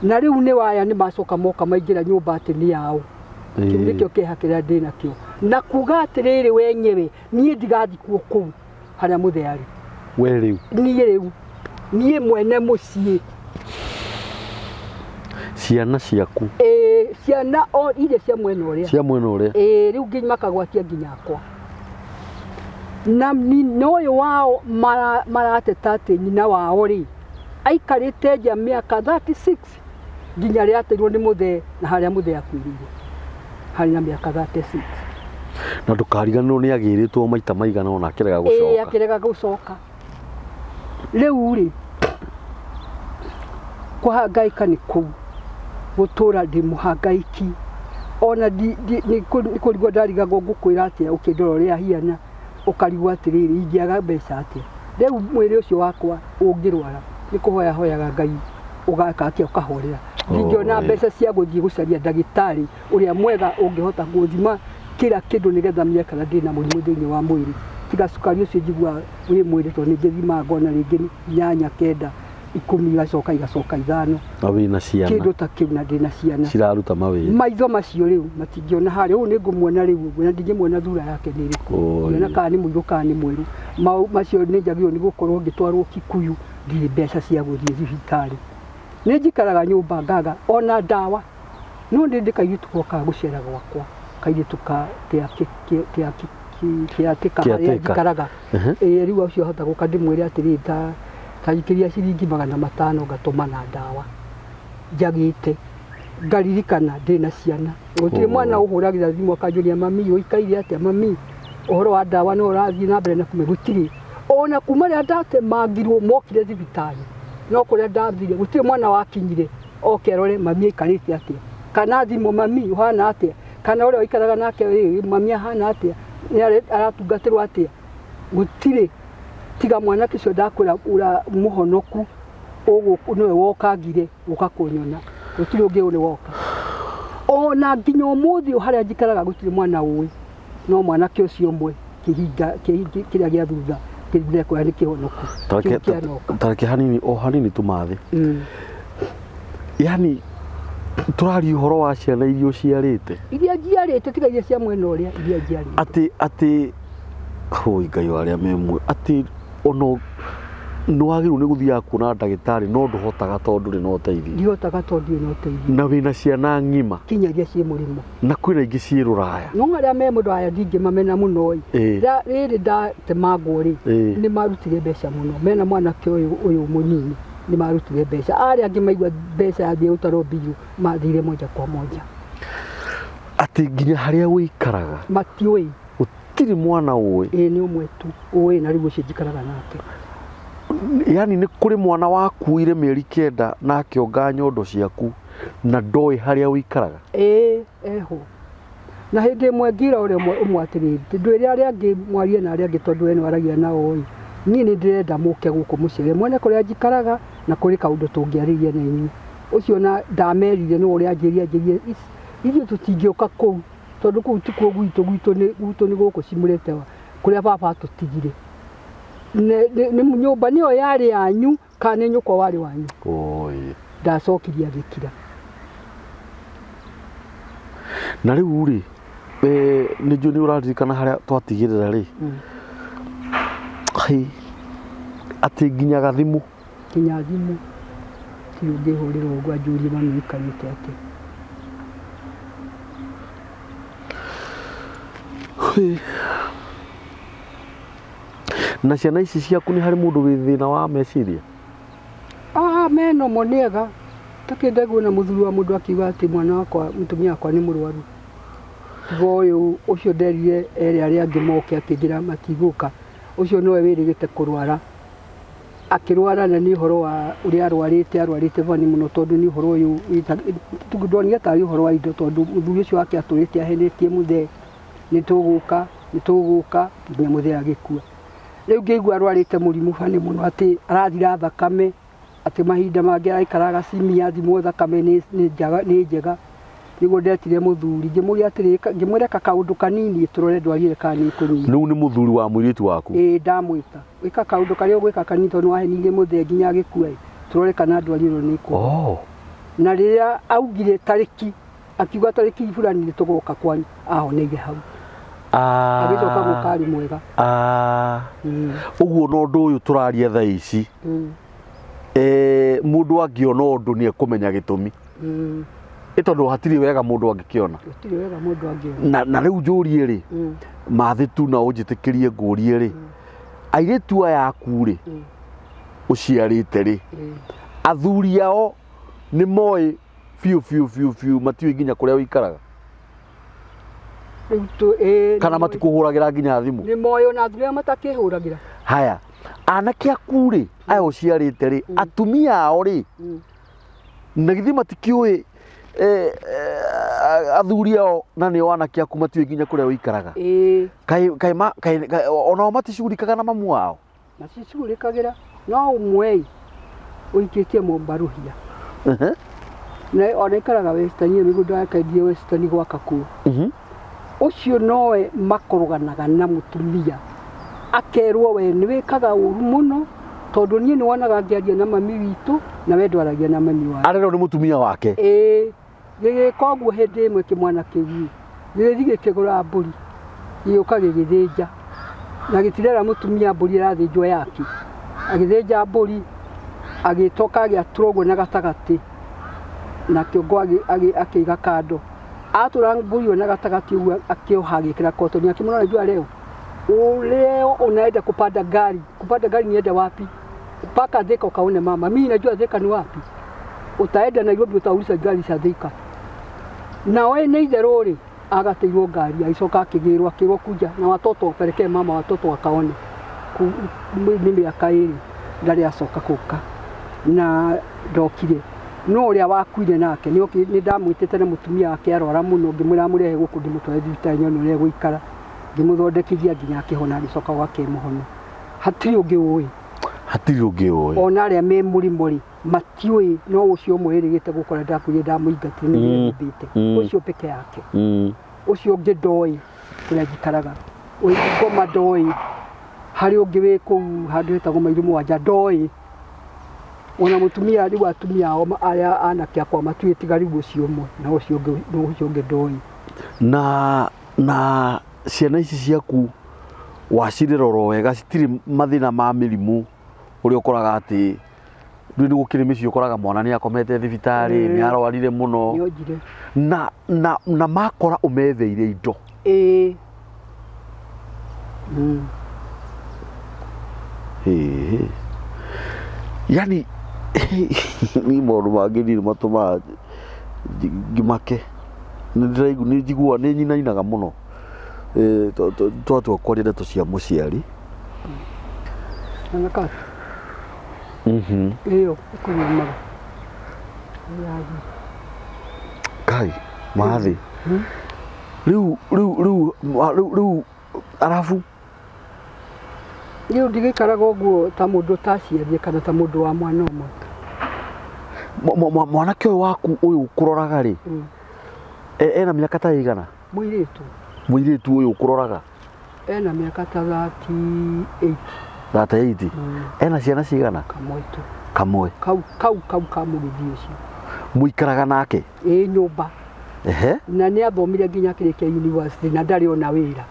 Na rĩu nĩ waya nĩ macoka moka maingĩra nyũmba atĩ nĩ yao. Kĩu nĩkĩo kĩeha kĩrĩa ndĩnakĩo. Na kuga atĩrĩrĩ wenyewe niĩ ndigathikwo kũu harĩa mũthee arĩ. We rĩu? Niĩ rĩu. Niĩ mwene mũciĩ. Ciana ciaku? Ĩĩ, ciana o iria cia mwena ũrĩa. Cia mwena ũrĩa? Ĩĩ, rĩu nginya makagwatia nginya akwa. Na na ũyũ wao marateta atĩ nyina wao rĩ, aikarĩte nja mĩaka 36 nginya rĩrĩa ateirwo nĩ mũthee na harĩa mũthee akuĩrĩire harĩ na mĩaka 36. Na ndũkariganĩrwo nĩ agĩrĩtwo maita maigana ona akĩrega gũcoka. Ĩĩ, akĩrega gũcoka. Rĩu rĩ, kũhangaika nĩ kũu, gũtũra ndĩ mũhangaiki, ona nĩ kũrigwo ndarigagwo ngũkwĩra atĩa ũkĩndora ũrĩa hiana, ũkarigwo atĩrĩrĩ, ingĩaga mbeca atĩa? Rĩu mwĩrĩ ũcio wakwa ũngĩrwara, nĩ kũhoya hoyaga Ngai ũgeka atĩa, ũkahorera. Ndingĩona mbeca cia gũthiĩ gũcaria ndagĩtarĩ ũrĩa mwega ũngĩhota gũthima kĩra kĩndũ nĩgetha menye kana ndĩna mũrimũ thĩinĩ wa mwĩrĩ. Tiga cukari ũcio njiguaga wĩ mwĩrĩ tondũ nĩ ngĩthimaga ngona rĩngĩ nĩ inyanya, kenda, ikũmi igacoka igacoka ithano. Na wĩna ciana. Kĩndũ ta kĩu na ndĩna ciana. Ciraruta mawĩra. Maitho macio rĩu matingĩona harĩa, ũũ nĩngũmuona rĩu ũguo na ndingĩmuona thura yake nĩ ĩrĩkũ. Ndingĩona kana nĩ mũirũ kana nĩ mwerũ. Macio nĩ njagĩrĩirwo nĩ gũkorwo ngĩtwarwo Kikuyu ndirĩ mbeca cia gũthiĩ thibitarĩ. Nĩ njikaraga nyũmba ngaga ona ndawa. No nĩ ndĩ kairĩtu gokaga gũcera gwakwa, kairĩtu ka kĩatĩka harĩa njikaraga. Ĩĩ rĩu ũcio ahota gũka ndĩmwĩre atĩrĩrĩ ta ikĩria ciringi 500 ngatũma na ndawa njagĩte. Ngaririkana ndĩna ciana. Gũtirĩ mwana ũhũragĩra thimũ akanjũria mami ũikaire atĩa, mami ũhoro wa ndawa no ũrathiĩ na mbere na kũmĩ, gũtirĩ. Ona kuma rĩrĩa ndatemangirwo mokire thibitarĩ, no kũrĩa ndathire gũtirĩ mwana wakinyire oke arore mami aikarĩte atĩa, kana thimũ mami ũhana atĩa, kana ũrĩa waikaraga nake ĩ mami ahana atĩa, nĩ aratungatĩrwo atĩa, gũtirĩ. Tiga mwanake ũcio ndakwĩra mũhonoku ũgũkũ nĩwe wokangire gũka kũnyona, gũtirĩ ũngĩ ũrĩ woka. Ona nginya ũmũthĩ ũyũ harĩa njikaraga gũtirĩ mwana ũĩ, no mwanake ũcio ũmwe kĩhinga kĩrĩa gĩa thutha ndĩrekwĩra nĩ kĩhonoku. Kĩu kĩanoka. Tareke hanini o hanini tũmathe. Yani tũraria ũhoro wa ciana iria ũciarĩte. Iria njiarĩte tiga iria cia mwena ũrĩa, iria njiarĩte. Atĩ atĩ hoi Ngai wa arĩa me muoyo, atĩ ona nĩ wagĩrĩirwo nĩ gũthiaga kuona ndagĩtarĩ no ndũhotaga tondũ ndũrĩ na ũteithio. Ndihotaga tondũ ndirĩ na ũteithio. Na wĩna ciana ng'ima. Kinya iria ciĩ mũrĩmo. Na kwĩna ingĩ ciĩ rũraya. No arĩa me rũraya ndingĩmamena mũno ĩ. Rĩrĩ ndatemangwo rĩ, nĩ marutire mbeca mũno. Mena mwanake ũyũ ũyũ mũnini nĩ marutire mbeca. Arĩa angĩ maigua mbeca yathiĩ gũtarwo mbirũ mathire moja kwa moja. Atĩ nginya harĩa ũikaraga. Matiũĩ. Gũtirĩ mwana ũĩ. Ĩĩ nĩ ũmwe tu ũĩ na rĩu ũcio njikaraga nake. Yani nĩ kũrĩ mwana wakuire mĩeri 9 na akĩonga nyondo ciaku na ndoĩ harĩa ũikaraga? Ĩĩ eho. Na hĩndĩ ĩmwe ngĩra ũrĩa ũmwe atĩrĩrĩ, ndwĩre arĩa angĩ mwarie na arĩa angĩ tondũ we nĩwaragia nao ĩ, niĩ nĩ ndĩrenda mũke gũkũ mũcere muone kũrĩa njikaraga na kũrĩ kaũndũ tũngĩarĩria na inyuĩ. Ũcio ona ndamerire no ũrĩa anjĩrire anjĩrire ithuĩ tũtingĩũka kũu tondũ kũu tikuo gwitũ, gwitũ nĩ gũkũ Cimũrĩtewa kũrĩa baba atũtigire. Nyũmba nĩyo yarĩ yanyu kana nĩ nyũkwa warĩ wanyu? Oi. Ndacokirie agĩkira. Na rĩu rĩ, nĩ njũĩ nĩ ũraririkana harĩa twatigĩrĩra rĩ, Hĩ, atĩ nginya gathimũ. Nginya thimũ tirĩ ũngĩhũrĩra ũguo anjũrie mami ũikarĩte atĩa. Hĩ. Na ciana ici ciaku nĩ harĩ mũndũ wĩ thĩna wa meciria? Ah, mena ũmwe nĩ ega. Takĩ ndaigua na mũthuri wa mũndũ akiuga atĩ mwana wakwa, mũtumia wakwa nĩ mũrwaru. Tiga ũyũ ũcio nderire ere arĩa angĩ moke akĩnjĩra matigũka. Ũcio nĩwe wĩrĩgĩte kũrwara. Akĩrwara na nĩ ũhoro wa ũrĩa arwarĩte, arwarĩte bani mũno tondũ nĩ ũhoro ũyũ ndonire tarĩ ũhoro wa indo tondũ mũthuri ũcio wake atũrĩte ahenetie mũthee, nĩ tũgũka, nĩ tũgũka nginya mũthee agĩkua. Rĩu ngĩigua arwarĩte mũrimũ bani mũno atĩ arathira thakame, atĩ mahinda mangĩ araikara agacimia athimwo thakame nĩ njega. Nĩguo ndetire mũthuri ngĩmũria atĩrĩ, ngĩmwĩra ĩka kaũndũ kanini tũrore ndwari ĩyo kana nĩ ĩkũnyiha. Rĩu nĩ mũthuri wa mũirĩtu waku? Ĩĩ ndamwĩta. Ĩka kaũndũ karĩa ũgwĩka kanini tondũ nĩwahenirie mũthee nginya agĩkua ĩ, tũrore kana ndwari ĩno nĩ ĩkũhona. Oh. Na rĩrĩa augire tarĩki, akiuga tarĩki fulani nĩ tũgoka kwanyu, ahoneire hau. Ah. Agĩcoka gũka arĩ mwega. Ah. Ũguo na ũndũ ũyũ tũraria thaa ici, mũndũ angĩona ũndũ nĩ ekũmenya gĩtũmi. Ĩ tondũ hatirĩ wega mũndũ angĩkĩona. Gũtirĩ wega mũndũ angĩona. Na rĩu njũrie rĩ, mathĩ tu na ũnjĩtĩkĩrie ngũrie rĩ, airĩtu aya aku rĩ, ũciarĩte rĩ, athuri ao nĩ moĩ biũ biũ biũ biũ matiũĩ nginya kũrĩa ũikaraga? Rĩu tũ- ĩĩ, Kana nĩ moĩ. matikũhũragĩra nginya thimũ? Nĩ moĩ ona athuri arĩa matakĩhũragĩra. Haya, anake aku rĩ, aya ũciarĩte rĩ, atumia ao rĩ, na githĩ matikĩũĩ athuri ao na nĩo anake aku matiũĩ nginya kũrĩa ũikaraga? Ĩĩ. Kaĩ kaĩ ma- kaĩ kaĩ- onao maticugurikaga na mamu wao? Macicugurĩkagĩra no ũmwe ĩ ũikĩtie mũmbaruhia. Na ona ikaraga Western ĩyo mĩgũnda yake endie Western gwaka kuo. Ũcio nowe makoroganaga na mũtumia akerwo we nĩ wĩkaga ũru mũno tondũ niĩ nĩ wonaga ngĩaria na mami witũ na we ndwaragia na mami wanyu. Arerwo nĩ mũtumia wake. Ĩĩ gĩgĩka ũguo hĩndĩ ĩmwe kĩmwana kĩu gĩgĩthiĩ gĩkĩgũra mbũri gĩgĩũka gĩgĩthĩnja na gĩtirera mũtumia mbũri ĩrathĩnjwo yake. Agĩthĩnja mbũri agĩcoka agĩatũra ũguo na gatagatĩ na kĩongo akĩiga kando. Atũra mbũri ĩyo na gatagatĩ ũguo akĩoha agĩkĩra kotoni akĩmwĩra unajua leo leo unaenda kupanda gari. Kupanda gari niende wapi? Mpaka Thika ukaone mama. Mimi najua Thika ni wapi. Utaenda Nairobi utauliza gari cia Thika. Na we nĩ itherũ rĩ agatĩirwo ngari agĩcoka akĩgĩrwo akĩrwo kuja na watoto pelekee mama watoto wakaone. Nĩ mĩaka ĩrĩ ndarĩ acoka gũka na ndokire. No ũrĩa wakuire nake nĩ ndamwĩtĩte na mũtumia wake arwara mũno ngĩmwĩra amũrehe gũkũ ndĩmũtware thibitarĩ nyone ũrĩa egũikara. Ngĩmũthondekithia nginya akĩhona agĩcoka gwake mũhono. Hatirĩ ũngĩ ũĩ. Hatirĩ ũngĩ ũĩ. Ona arĩa me mũrĩmo rĩ matiũĩ no ũcio ũmwe ĩrĩgĩte gũkora ndakuire ndamũingatire nĩ ehumbĩte. Ũcio peke yake. Ũcio ũngĩ ndoĩ kũrĩa njikaraga. Wĩ Ngoma ndoĩ. Harĩ ũngĩ wĩ kũu handũ hetagwo Mairũ Mũgwanja ndoĩ. Ona mũtumia rĩu atumia ao arĩa anake akwa matiũĩ tiga rĩu ũcio ũmwe na ũcio ũngĩ na ũcio ũngĩ ndoĩ. Na ciana ici ciaku wacirera oro wega citirĩ mathĩna ma mĩrimũ ũrĩa ũkoraga atĩ rĩu nĩ gũkĩrĩ mĩciĩ ũkoraga mwana nĩ akomete thibitarĩ, nĩ arwarire mũno. Nĩ onjire. Na makora ũmetheire indo. Ĩĩ. Hĩ. Yani ni maũndũ mangĩ niĩ matũmaga ngĩmake. Nĩ ndĩraigua nĩ njiguaga nĩ nyinainaga mũno twatua kwaria ndeto cia mũciari. Ĩyo ĩkũrumaga. Kai mathĩ. Rĩu rĩu rĩu rĩu rĩu arabu Rĩu ndigĩikaraga ũguo ta mũndũ ũtaciarie kana ta mũndũ wa mwana ũmwe. Mwanake ũyũ waku ũyũ ũkũroraga rĩ, ena mĩaka ta ĩigana? Mũirĩtu. Mũirĩtu ũyũ ũkũroraga? Ena mĩaka ta 38. 38? Ena ciana cigana? Kamwe tu. Kamwe. Kau kau kau ka mũgĩthi ũcio. Mũikaraga nake? Ĩĩ nyũmba. Ehe. Na nĩ athomire nginya akĩrĩkia university na ndarĩ ona wĩra.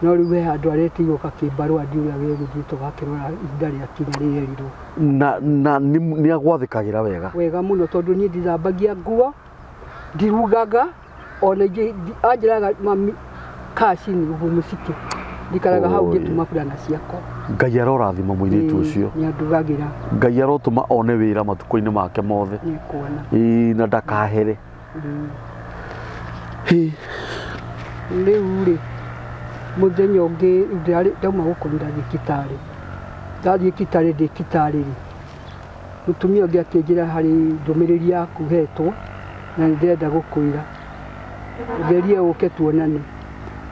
No rĩu he handũ aretĩirwo gakĩmbarũa ndiũĩ ũrĩa gegũthiĩ tũgakĩrora ihinda rĩakinya rĩrerirwo. Na nĩ agwathĩkagĩra wega? Wega mũno tondũ niĩ ndithambagia nguo, ndirugaga, ona ingĩ anjĩraga mami kaa chini upumzike. Ndikaraga hau ngĩtuma burana ciakwa. Ngai arorathima mũirĩtu ũcio. Nĩ andugagĩra. Ngai arotũma one wĩra matukũ-inĩ make mothe. Nĩekuona. Ĩĩ na ndakahere. Hĩ. Rĩu rĩ mũthenya ũngĩ ndauma gũkũ ndathiĩ Kitale. Ndathiĩ Kitale ndĩ Kitale rĩ, mũtumia ũngĩ akĩnjĩra harĩ ndũmĩrĩri yaku hetwo na nĩ ndĩrenda gũkwĩra. Ngerie ũke tuonane.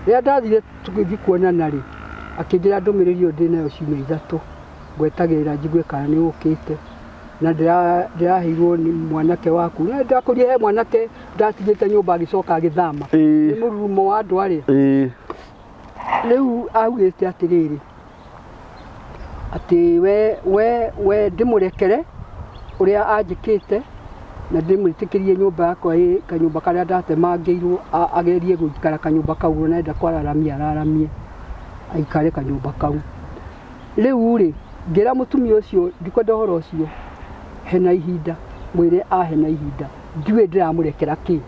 Rĩrĩa ndathire tũgĩthiĩ kuonana rĩ, Akĩnjĩra ndũmĩrĩri ĩyo ndĩ nayo ciumia 3, ngwetagĩrĩra njigue kana nĩ ũkĩte. Na ndĩraheirwo nĩ mwanake waku. Na ndakũria he mwanake ndatigĩte nyũmba agĩcoka agĩthama. Nĩ mũrurumo wa andũ arĩa. Rĩu augĩte atĩrĩrĩ, atĩ we ndĩmũrekere ũrĩa anjĩkĩte na ndĩmwĩtĩkĩrie nyũmba yakwa ĩ kanyũmba karĩa ndatemangĩirwo, agerie gũikara kanyũmba kau, ona enda kwararamia araramie, aikare kanyũmba kau. Rĩu rĩ, ngĩra mũtumia ũcio ndikwenda ũhoro ũcio, hena ihinda, mwĩre ahe na ihinda, ndiũĩ ndĩramũrekera kĩ,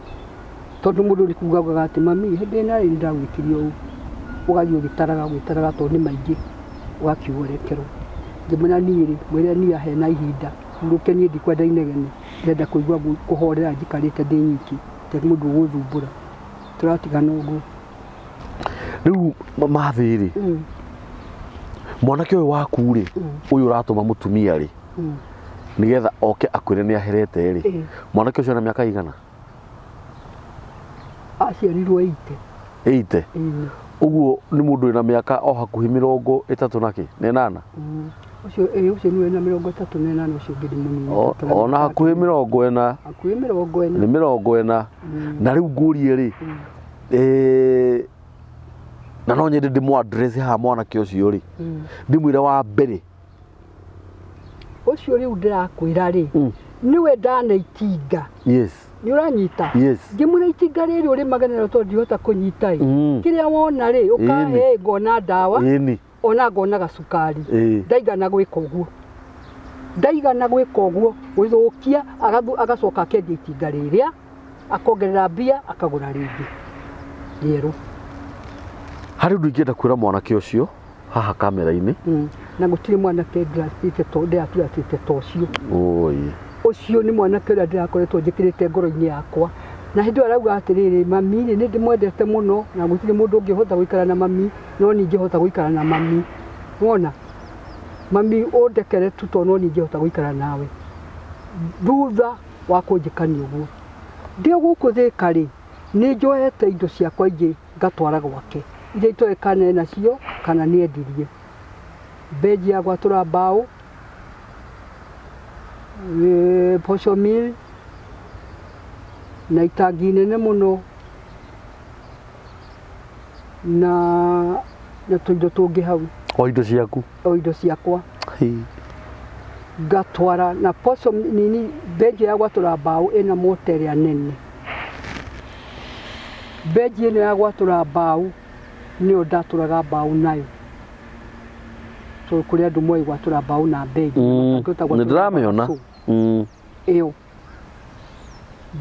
tondũ mũndũ nĩ kuga augaga atĩ mami hĩndĩ ĩna rĩ nĩndagwĩkire ũũ, ũgathiĩ ũgĩtaraga ũgĩtaraga tondũ nĩ maingĩ, ũgakiuga ũrekerwo. Ngĩmwĩra niĩ rĩ, mwĩre niĩ ahe na ihinda, hurũke niĩ ndikwenda inegene, ndĩrenda kũigua kũhorera njikarĩte ndĩ nyiki, itarĩ mũndũ ũgũthumbũra. Tũratigana ũguo. Rĩu mathĩ rĩ, mwanake ũyũ waku rĩ, ũyũ ũratũma mũtumia rĩ, nĩgetha oke akwĩre nĩ aherete rĩ, mwanake ũcio ena mĩaka igana? Aciarirwo 80. 80? Ũguo nĩ mũndũ wĩna mĩaka o hakuhĩ 38 na kĩ, na ĩnana? Ũcio, ũcio nĩwe wĩna 38, ũcio ũngĩ nĩ mũnini. Ona hakuhĩ 40. Hakuhĩ 40. Nĩ 40. Na rĩu ngũrie rĩ, na no nyende ndĩmũ address haha mwanake ũcio rĩ, ndĩmwĩre wa mbere. Ũcio rĩu ndĩrakwĩra rĩ, nĩwe ndana itinga. Yes. Nĩ ũranyita? Yes. Ngĩmwĩra itinga rĩrĩ ũrĩmage narĩo tondũ ndihota kũnyita ĩ. Kĩrĩa wona rĩ, ũkahe ngona ndawa. Ona ngona gacukari. Ndaigana gwĩka ũguo. Ndaigana gwĩka ũguo, gũthũkia, agacoka akendia itinga rĩrĩa, akongerera mbia, akagũra rĩngĩ rĩerũ. Harĩ ũndũ ingĩenda kwĩra mwanake ũcio haha kamera-inĩ. Na gũtirĩ mwanake ndĩratĩte to, ndĩratĩte ta ũcio. Oi. Ũcio nĩ mwanake ũrĩa ndĩrakoretwo njĩkĩrĩte ngoro-inĩ yakwa. Na hĩndĩ ĩyo arauga atĩrĩrĩ, mami rĩ, nĩ ndĩmwendete mũno na gũtirĩ mũndũ ũngĩhota gũikara na mami, no niĩ ingĩhota gũikara na mami. Wona? Mami ũndekere tu tondũ no niĩ ingĩhota gũikara nawe. Thutha wa kũnjĩkania ũguo. Ndĩ o gũkũ Thĩka rĩ, nĩ njoete indo ciakwa ingĩ ngatwara gwake. Iria itoĩ kana enacio kana nĩ endirie. Benji ya gwatũra mbaũ, posho mill, na itangi nene mũno, na tũindo tũngĩ hau. O indo ciaku? O indo ciakwa. Ngatwara na posho nini, benji ya gwatũra mbaũ ĩna mota ĩrĩa nene. Benji ĩno ya gwatũra mbaũ nĩyo ndatũraga mbaũ nayo. So kũrĩ andũ moĩ gwatũra mbaũ na benji. Matangĩhota gwatũra Nĩ ndĩramĩona. mbaũ. Ĩyo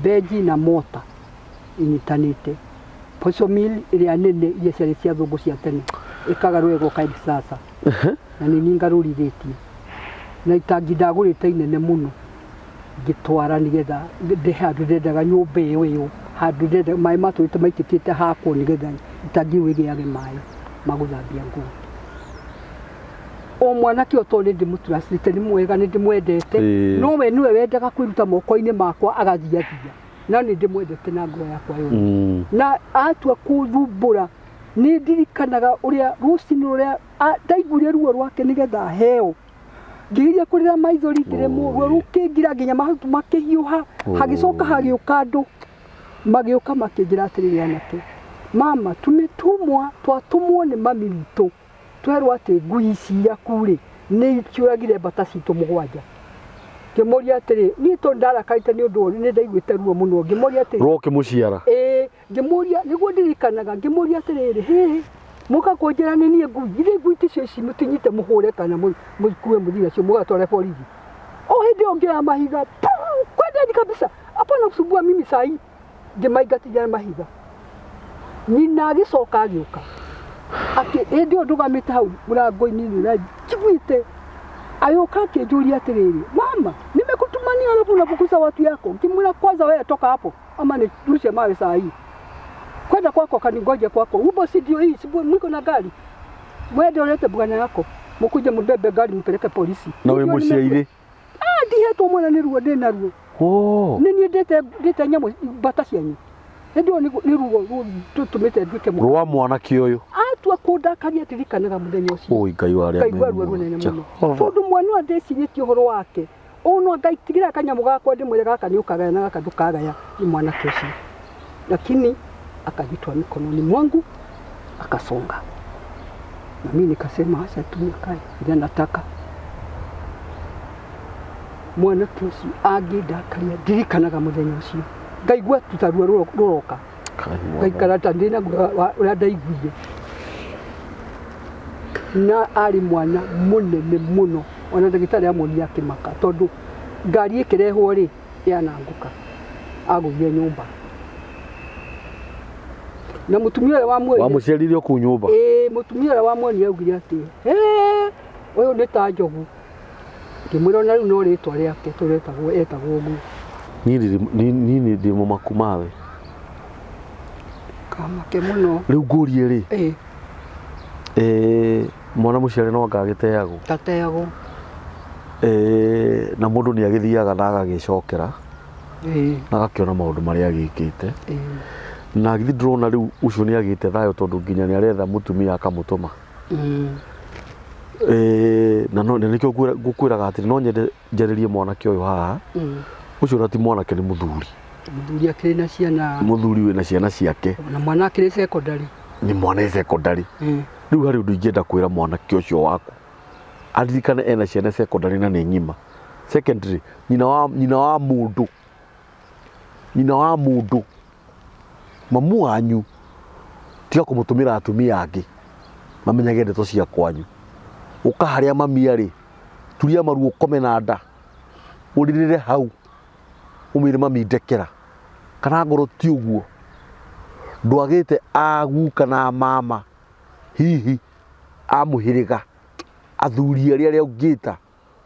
benji na mota inyitanĩte. Posho mill ĩrĩa nene iria ciarĩ cia thũngũ cia tene ĩkagarũra ĩgoka hivi sasa. Na nĩ niĩ ngarũrithĩtie. Na itangi ndagũrĩte inene mũno ngĩtwara nĩgetha ndĩ handũ ndendaga nyũmba ĩyo ĩyo handũ ndenda maĩ matũrĩte maitĩkĩte hakwo nĩgetha itangi rĩu rĩgĩage maĩ ma gũthambia nguo. O mwanake ũyũ tondũ nĩ ndĩmũtrustĩte, nĩ mwega, nĩ ndĩmwendete, no we nĩwe wendaga kwĩruta moko-inĩ makwa agathiathia, na nĩ ndĩmwendete na ngoro yakwa yothe. Na atua kũthumbũra, nĩ ndirikanaga ũrĩa rũcinĩ rũrĩa ndaiguire ruo rwake nĩgetha aheo. Ngĩgeria kũrĩra maithori ngĩremwo, ruo rũkĩngira nginya makĩhiũha, hagĩcoka hagĩũka andũ, magĩũka makĩnjĩra atĩrĩrĩ anake, mama tumetumwa, twatũmwo nĩ mami witũ, twerwo atĩ ngui ici ciaku rĩ, nĩ ciũragire mbata citũ 7. Ngĩmũria atĩrĩ, niĩ tondũ ndarakarĩte nĩ ũndũ ũyũ, nĩ ndaiguĩte ruo mũno, ngĩmũria atĩrĩ, Ruo ũkĩmũciara? Ĩĩ, ngĩmũria, nĩguo ndirikanaga, ngĩmũria atĩrĩrĩ, hĩ, mũka kũnjĩra nĩ niĩ ngui, githĩ ngui ticio ici mũtinyite mũhũre kana mũkue mũthiĩ nacio mũgatware borithi. O hĩndĩ ĩyo ngĩoya mahiga, puu, kwendeni kabisa, hapana kusumbua mimi saa hii, ngĩmaingatithia na mahiga. Nyina agĩcoka agĩũka, hĩndĩ ĩyo ndũgamĩte hau mũrango-inĩ na njiguĩte, agĩũka akĩnjũria atĩrĩrĩ, mama, nimekutumania alafu unafukuza watu yako. Ngĩmwĩra kwanza wewe toka hapo ama nirushe mawe saa hii. Kwenda kwako kaningoje kwako. Ubo si ndio hii, si mwiko na gari. Mwende ulete bwana yako. Mukuje mbebe gari mpeleke polisi. Na we Ndio muciaire? nimekuja. Ndihetwo mwana nĩ ruo ndĩ naruo. Nĩ niĩ ndĩte nyamũ mbata cianyu. Hĩndĩ ĩyo nĩ ruo rũtũmĩte nduĩke Rwa mwanake ũyũ. Atua kũndakaria ndirikanaga mũthenya ũcio. Oi Ngai wa arĩa Ngaigua ruo rũnene mũno. Tondũ mwana ũyũ ndecirĩtie ũhoro wake. Ũũ no ngaitigĩra kanyamũ gakwa ndĩmwĩre gaka nĩ ũkagaya na gaka ndũkagaya nĩ mwanake ũcio. Lakini akajitoa mikononi mwangu akasonga. Na mimi nikasema acha tu nikae vile nataka. Mwanake ũcio angĩndakaria ndirikanaga mũthenya ũcio. Ngaigua tu ta ruo rũroka. Ngaikara ta ndĩ naguo ũrĩa ndaiguire. Na arĩ mwana mũnene mũno ona ndagĩtarĩ amuonire akĩmaka tondũ ngari ĩkĩrehwo rĩ yanangũka agũire nyũmba na mũtumia ũrĩa wamuonire Wamũciarire o kũu nyũmba? Ĩĩ, mũtumia ũrĩa wamuonire augire atĩ "Hĩ, ũyũ nĩ ta njogu. Ngĩmwĩra ona rĩu no rĩtwa rĩake tũretagwo etagwo ũguo. Niĩ nĩ ndĩ mũmaku mawe. Kamake mũno. Rĩu ngũrie rĩ, mwana mũciare no anga agĩteagwo? Ndateagwo. Na mũndũ nĩ agĩthiaga na agagĩcokera na agakĩona maũndũ marĩa agĩkĩte. Na githĩ ndũrona rĩu ũcio nĩ agĩte thayũ tondũ nginya nĩ aretha mũtumia akamũtũma. Na no na nĩkĩo ngũkwĩraga atĩ no nyende njarĩrie mwanake ũyũ haha. Ũcio ona ti mwanake nĩ mũthuri. Mũthuri akĩrĩ na ciana. Mũthuri wĩna ciana ciake. Na mwana akĩrĩ secondary. Nĩ mwana e secondary. Rĩu harĩ ũndũ ingĩenda kwĩra mwanake ũcio waku. Aririkane ena ciana secondary na nĩ ng'ima. Secondary, nyina wa mũndũ. Nyina wa mũndũ. Mamu wanyu tiga kũmũtũmĩra atumia angĩ mamenyage ndeto cia kwanyu. Ũka harĩa mami arĩ, turia maru ũkome na nda, ũrĩrĩre hau, ũmwĩre mami ndekera. Kana ngorwo ti ũguo, ndwagĩte a guka na mama, hihi a mũhĩrĩga, athuri erĩ arĩa ũngĩta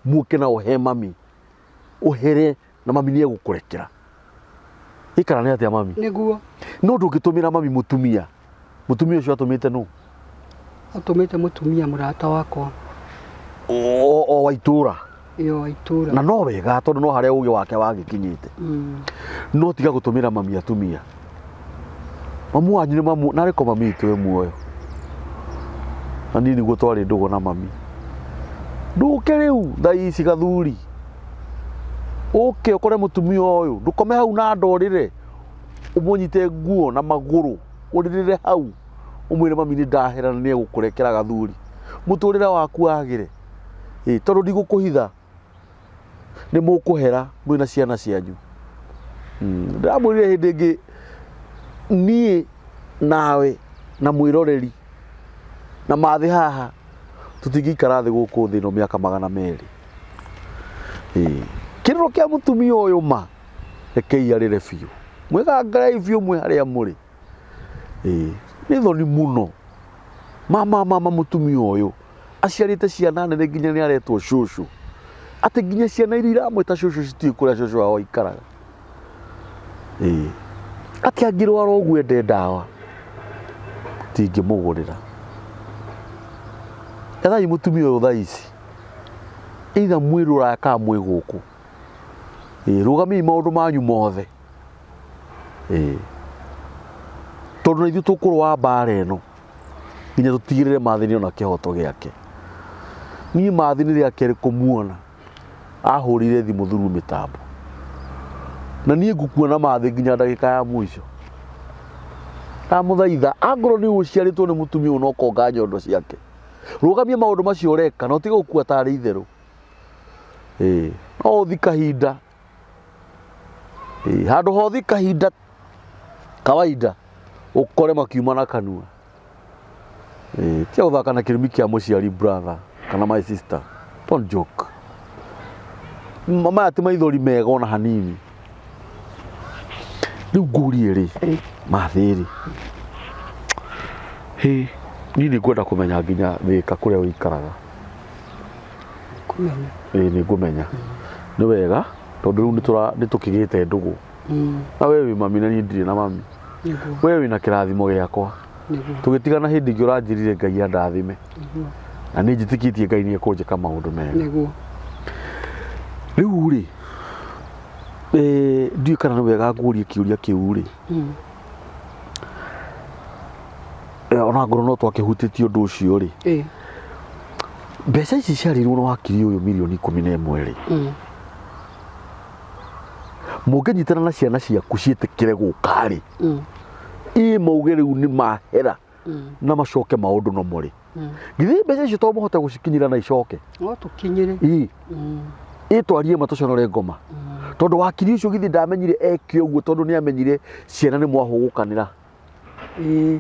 mũke nao he mami, ũhere na mami nĩ egũkũrekera. Ĩkara nĩ atĩa mami? Nĩguo. No ndũngĩtũmĩra mami mũtumia. Mũtumia ũcio atũmĩte nũ? Atũmĩte mũtumia mũrata wakwa. O wa itũra. Ĩyo wa itũra. Na no wega tondũ no harĩa ũgĩ wake wagĩkinyĩte. No tiga gũtũmĩra mami atumia. Mamu wanyu nĩ mamu, narĩ ko mami witũ e muoyo. Na niĩ nĩguo twarĩ ndũgũ na mami. Ndũke rĩu thaa ici gathuri. Ũke ũkore mũtumia ũyũ, ndũkome hau na ndorĩre. Ũmũnyite nguo na magũrũ, ũrĩrĩre hau. Ũmwĩre mami nĩ ndahera na nĩ egũkũrekera gathuri. Mũtũrĩre waku wagĩre. Tondũ ndigũkũhitha. Nĩ mũkũhera mwĩna ciana cianyu. Ndĩramwĩrire hĩndĩ ĩngĩ niĩ nawe na mwĩroreri na mathĩ haha tũtingĩikara thĩ gũkũ thĩ ĩno mĩaka 200. Kĩrĩro kĩa mũtumia ũyũ ma rekei arĩre biũ. Mwĩgangarai biũ mwĩ harĩa mũrĩ. Nĩ thoni mũno. Mama, mama mũtumia ũyũ aciarĩte ciana nene nginya nĩ aretwo cũcũ. Atĩ nginya ciana iria iramwĩta cũcũ citiũĩ kũrĩa cũcũ wao aikaraga. Atĩ angĩrwara ũguo ende ndawa tingĩmũgũrĩra. Ethai mũtumia ũyũ thaa ici. Either mwĩ rũraya kana mwĩ gũkũ. Rũgamiai maũndũ manyu mothe. Tondũ na ithuĩ tũkũrũa mbara ĩno nginya tũtigĩrĩre Mathĩ nĩona kĩhoto gĩake. Niĩ Mathĩ nĩ rĩa kerĩ kũmuona ahũrĩire thimũ through mĩtambo. Na niĩ ngũkuona Mathĩ nginya ndagĩka ya mũico. Ndamũthaitha angorwo nĩ ũciarĩtwo nĩ mũtumia ũyũ na ũkonga nyondo ciake, rũgamia maũndũ macio ũreka na ũtige gũkua tarĩ itherũ. No ũthi kahinda. Handũ ha ũthi kahinda kawaida ũkore makiuma na kanua. Tiga gũthaka na kĩrumi kĩa mũciari brother kana my sister. Don't joke. Maya ti maithori mega ona hanini. Rĩu ngũrie rĩ, Mathĩ rĩ, hĩ, niĩ nĩ ngwenda kũmenya nginya Thĩka kũrĩa ũikaraga. Kũmenya. Ĩĩ nĩ ngũmenya. Nĩ wega tondũ rĩu nĩ tũkĩgĩte ndũgũ. Na we wĩ mami na niĩ ndirĩ na mami. We wĩna kĩrathimo gĩakwa. Tũgĩtigana hĩndĩ ĩngĩ ũranjĩrire Ngai andathime. Na nĩ njĩtĩkĩtie Ngai nĩ ekũnjĩka maũndũ mega. Rĩu rĩ, ndiũĩ kana nĩ wega ngũrie kĩũria kĩu rĩ. Ona ngorwo no twakĩhutĩtie ũndũ ũcio rĩ, mbeca ici ciarĩirwo nĩ wakiri ũyũ mirioni 11 rĩ, mũngĩnyitana na ciana ciaku ciĩtĩkĩre gũka rĩ, ĩ mauge rĩu nĩ mahera na macoke maũndũ nomo rĩ, githĩ mbeca icio to mũhote gũcikinyĩra na icoke? No tũkinyĩre. Ĩ ĩ twarie ma tũconore ngoma, tondũ wakiri ũcio githĩ ndamenyire eke ũguo tondũ nĩ amenyire ciana nĩ mwahũgũkanĩra? Ĩĩ.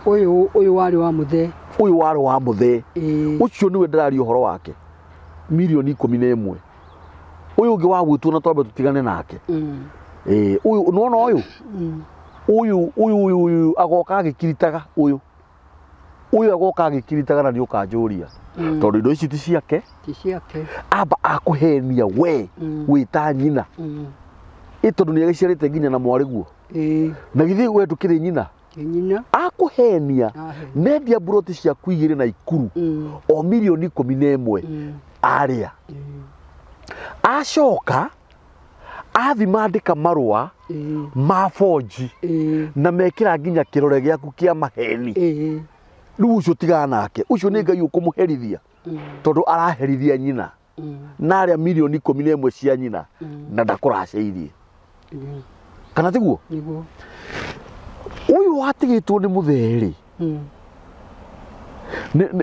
Ũyũ ũyũ warĩ wa mũthee. Ũyũ warĩ wa mũthee. Ĩĩ. Ũcio nĩwe ndĩraria ũhoro wake, mirioni 11. Ũyũ ũngĩ wa gwĩtwo na twambe tũtigane nake. Ĩĩ, ũyũ nĩwona ũyũ, ũyũ ũyũ ũyũ ũyũ agoka agĩkiritaga, ũyũ ũyũ agoka agĩkiritaga na nĩ ũkanjũria, tondũ indo ici ti ciake. Ti ciake. Amba akũhenia we wĩ ta nyina, ĩ tondũ nĩ agĩciarĩte nginya na mwarĩguo. Na githĩ we ndũkĩrĩ nyina? Nĩ nyina. Akũhenia. Ahe. Nendia mburoti ciaku igĩrĩ na ikuru o mirioni 11, arĩa acoka athi mandĩka marũa ma bonji na mekĩra nginya kĩrore gĩaku kĩa maheni. Rĩu ũcio tigana nake, ũcio nĩ Ngai ũkũmũherithia, tondũ araherithia nyina na arĩa mirioni 11 cia nyina na ndakũracĩirie. Kana tiguo? Nĩguo. Ũyũ watigĩtwo nĩ mũthee rĩ,